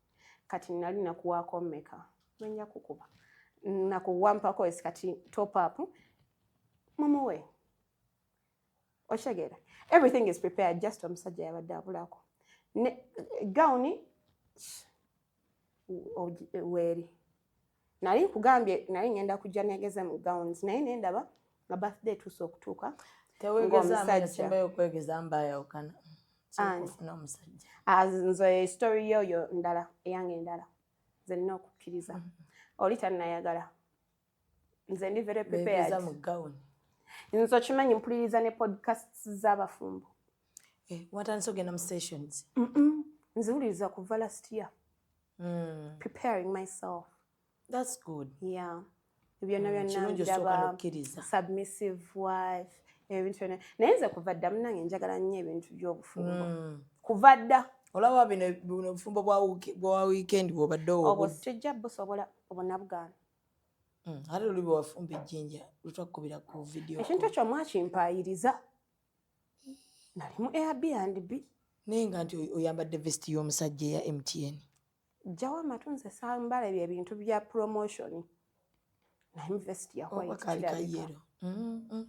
Kati nali nakuwaako mmeka? Lwenja kukuba nakuwampako esi. Kati top up mumuwe. Okitegeera? Everything is prepared, just omusajja yabadde abulako. Ne gawuni weeri nali nkugambye, nali ngenda kujja negeze mu gowns, naye nendaba nga birthday etuuse okutuuka. Tewegezaamu. Ng'omusajja. Yasembayo okwegeza mbaayawukana. Ani? Okufuna omusajja. Ah, nze story yoyo ndala, eyange endala. Nze nina okukkiriza oli tannayagala, nze ndi very prepared. Beegeza mu gawuni. Nze okimanyi mpuliriza ne podcasts z'abafumbo. Eh, watandise ogenda mu sessions? Nziwuliriza kuva last year, preparing myself. That's good. Yeah, byonna byonna. Kirungi osooka Ndaba n'okkiriza. Submissive wife, ebintu byonna. Naye nze kuva dda munange njagala nnyo ebintu by'obufumbo, kuva dda. Olaba bino obufumbo bwa weekend bwobadde Obwo obwo. sijja busobola, obwo nabugaana. Ate luli bwe wafumba ejjinja lwetwakubira ku video. Ekintu ekyo mwakimpaayiriza, nali mu Airbnb. Naye nga nti oyambadde vest y'omusajja eya MTN. Jjawo amatu, nze sambala ebyo ebintu bya promotion. Naye mu vest ya Oba white kaali kirabika. Kayero.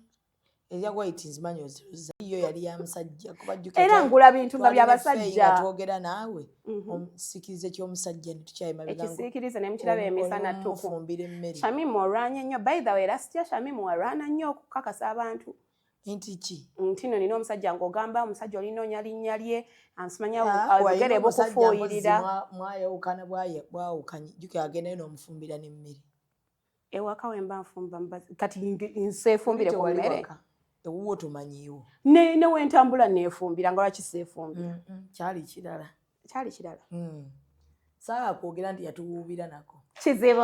Erya white nzimanyi oziruza, yo yali ya musajja kuba jjukira Era ngula bintu nga twalina byabasajja. effeyi nga twogera naawe omusiikirize ky'omusajja ne tukyayi mabega. Ekisiikirize ne mukiraba emisana ttuku. Omufumbira emmere. Shamimu olwanye nnyo, by the way. Last year Shamimu walwana nnyo okukakasa abantu Nti ki? Nti no nina omusajja, ng'ogamba omusajja olinoonya linnya lye, ansimanya. Ah, Obugere walina omusajja bukufuuyirira. mpozi mwayawukana bwawukanye, jjukira agendayo n'omufumbira n'emmere. Ewaka wemba nfumba kati nseefumbire ku Tewali mmere? waka. Ewuwo tomanyiiwo. Ne wentambula neefumbira, nga lwaki seefumbira? Kyali kirala. Kyali kirala. Saagala kwogera nti yatuwuubira nako. Kizibu,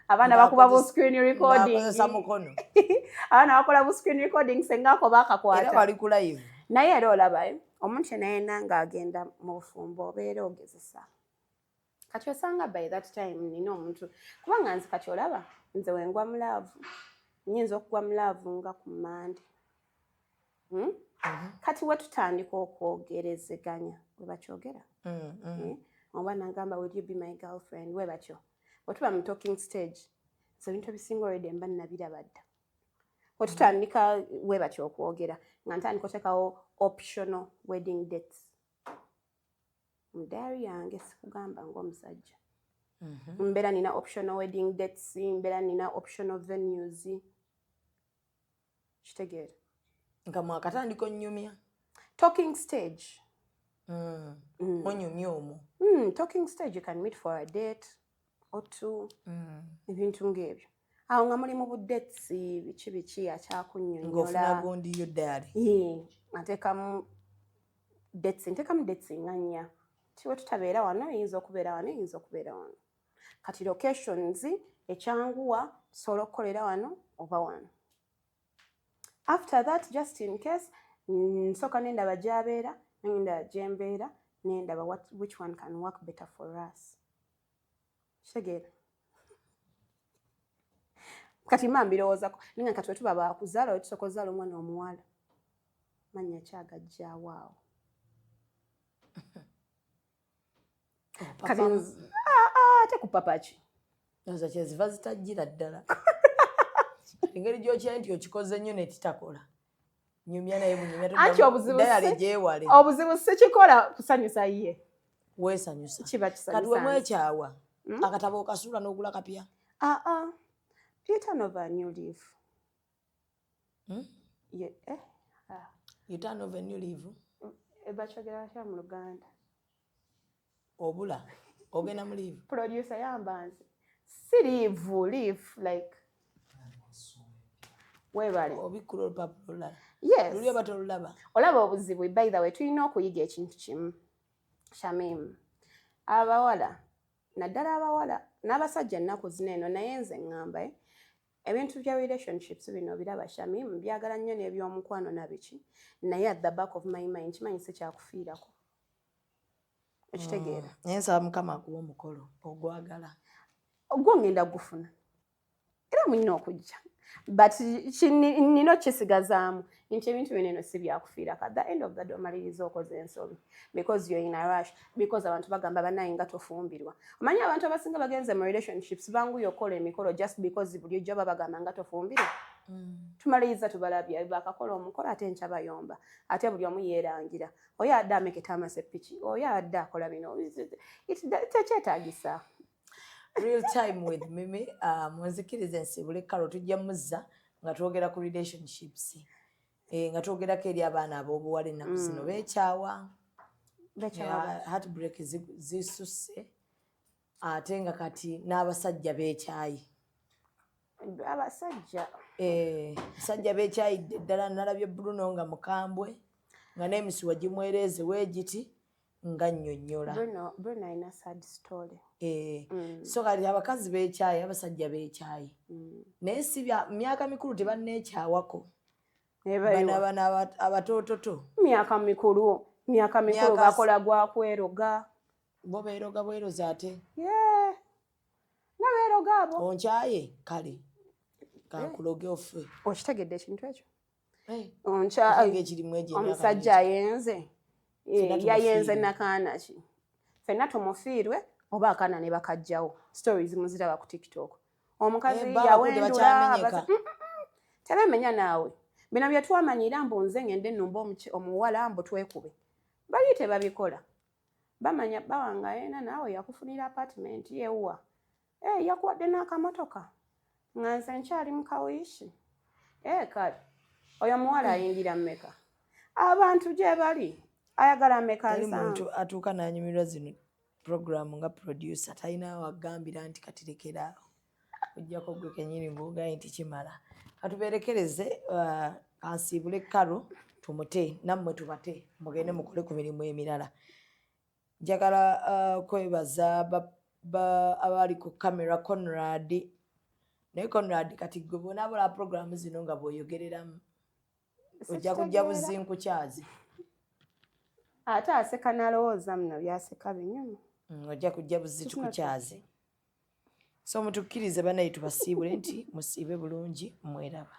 abaana bakuba bu screen recording. Ng'akozesa mukono. Abaana bakola bu screen recording sengako bakakwata. Era bali ku live. Naye era olaba omuntu yenna yenna ng'agenda mu bufumbo obeera ogezesa. Kati osanga by that time nina omuntu, kubanga nze kati olaba nze wengwa mu love, nyinza okugwa mu love nga ku Mande, Kati we tutandika okwogerezeganya, we bakyogera, Eh, oba nagamba, "Will you be my girlfriend?" We batyo bwe tuba mu talking stage, so ebintu ebisinga already mba nabiraba dda. We tutandika we batyo okwogera, nga ntandika oteekawo optional wedding dates mu diary yange. Sikugamba ng'omusajja, mbeera nina optional wedding dates, mbeera nina optional venues, kitegeera? Nga mwakatandika onnyumya. Talking stage. Onyumya omwo. Talking stage, you can meet for a date or two, ebintu ng'ebyo. Awo nga muli mu bu dates, biki biki, Ng'ofuna akyakunnyonnyola. Gundi yo diary. Ye, ateekamu dates, nteekamu dates nga nnya. Tiwe tutabeera wano, eyinza okubeera wano, eyinza okubeera wano. Kati locations ekyanguwa, tusobola okukolera wano oba wano. After that, just in case, nsooka nendaba gy'abeera, nendaba gyembeera, nendaba which one can work better for us, kitegeera? Kati mba mbirowoozako ninga kati wetuba bakuzaala, wetusooka ozaala omwana omuwala, mannya kyagajjaawo awo. Kati ah, ah, ate ku papa ki? Ndowooza kyeziva zitajjira ddala, engeri gyokira nti okikoze nnyo netitakola. Nyumya naye bunyumya. Anti obuzibu diary gyewale. Obuzibu sikikola kusanyusa ye. Weesanyusa. Kiba Kati kisanyusa we nze. mwekyawa, akatabo okasuula n'ogula kapya. Ah, ah. You turn over a new leaf. Hmm? Ye, eh? Ah. You turn over a new leaf. Eh, bakyogera batya mu Luganda? Obula ogenda mu leave. Producer yamba nze. Si leave, leaf like weebale. Obikkula olupapula olulala. Yes. Luli oba tolulaba. Olaba obuzibu, by the way, tulina okuyiga ekintu kimu. Shamim. Abawala, naddala abawala n'abasajja ennaku zino eno, naye nze ŋŋamba, eh, ebintu bya relationships bino biraba Shamim byagala nnyo n'ebyomukwano na biki, naye at the back of my mind kimanyi si kyakufiirako. Okitegeera? Naye nsaba Mukama akuwa omukolo ogwagala. Ogwo ngenda gufuna era mulina okujja, but nina okisigazaamu nti ebintu bino eno si byakufiirako. At the end of the day omaliriza okoze ensobi because you're in a rush, because abantu bagamba bannaye nga tofumbirwa. Omanyi abantu abasinga bagenze mu relationships banguye okukola emikolo just because buli ojja babagamba nga tofumbirwa. Tumaliriza tubalabye bakakola omukolo, ate enkya bayomba, ate buli omu yeerangira, oyo adde ameketa amasepiki, oyo adde akola bino. Tekyetaagisa. Real Time with Mimi. Munzikirize nsibule Karo, tujja muzza nga twogera ku relationships, nga twogerako eri abaana ab'obuwala ennaku zino beekyawa. Beekyawa. Heartbreak zisusse, ate nga kati n'abasajja beekyayi. Abasajja. Musajja beekyayidde ddala. Nalabye Bruno nga mukambwe, nga n'emisuwa gimwereeze weegiti nga nnyonnyola. Bruno alina sad story. So kati abakazi beekyayi, abasajja beekyayi, naye si bya myaka mikulu, tebanneekyawako. Bano. Bano abatoototo. Myaka mikulu, myaka mikulu. Bakola gwa kweroga. Bo beeroga bwerozi ate. Yeah. Nga beeroga abo. Onkyaye, kale kankuloge ofe. Okitegedde ekintu ekyo? Ekirimu egyo emyaka. Omusajja ayenze. Ffenna yayenze tumufiirwe. Nakaana ki, ffenna tumufiirwe oba akaana ne bakajjawo. Stories muziraba ku TikTok, omukazi Eh, ba abakulu yawendula. tebakyamenyeka. Tebemenya naawe. Bino bye twamanyira mbu nze ngende nnumba omuwala mbu twekube, bali tebabikola. Bamanya bawanga yena naawe yakufunira apartment yewwa, eh, yakuwadde n'akamotoka nga nze nkyali mu kawiishi. Kale oyo omuwala ayingira mmeka? Abantu gye bali ayagala mmeka? Teri 70. muntu atuuka n'anyumirwa zino programu nga producer talina wagambira nti katirekeraawo, ojjako gwe kenyini ng'ogaye nti kimala. Katuberekereze, kansiibule Karo, tumute nammwe tubate mugende mukole ku mirimu emirala. Njagala kwebaza abali ku kamera, Conrad. Naye Conrad, kati gwe bw'onaabula programu zino nga bw'oyogereramu ojja kujja buzinkukyazi. Ate aseka n'alowooza muno byaseka binyuma. Ojja kujja buzitukukyazi. So mutukkirize banaye tubasiibule nti musiibe bulungi, mweraba.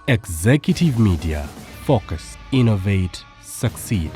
Executive Media. Focus, innovate, succeed.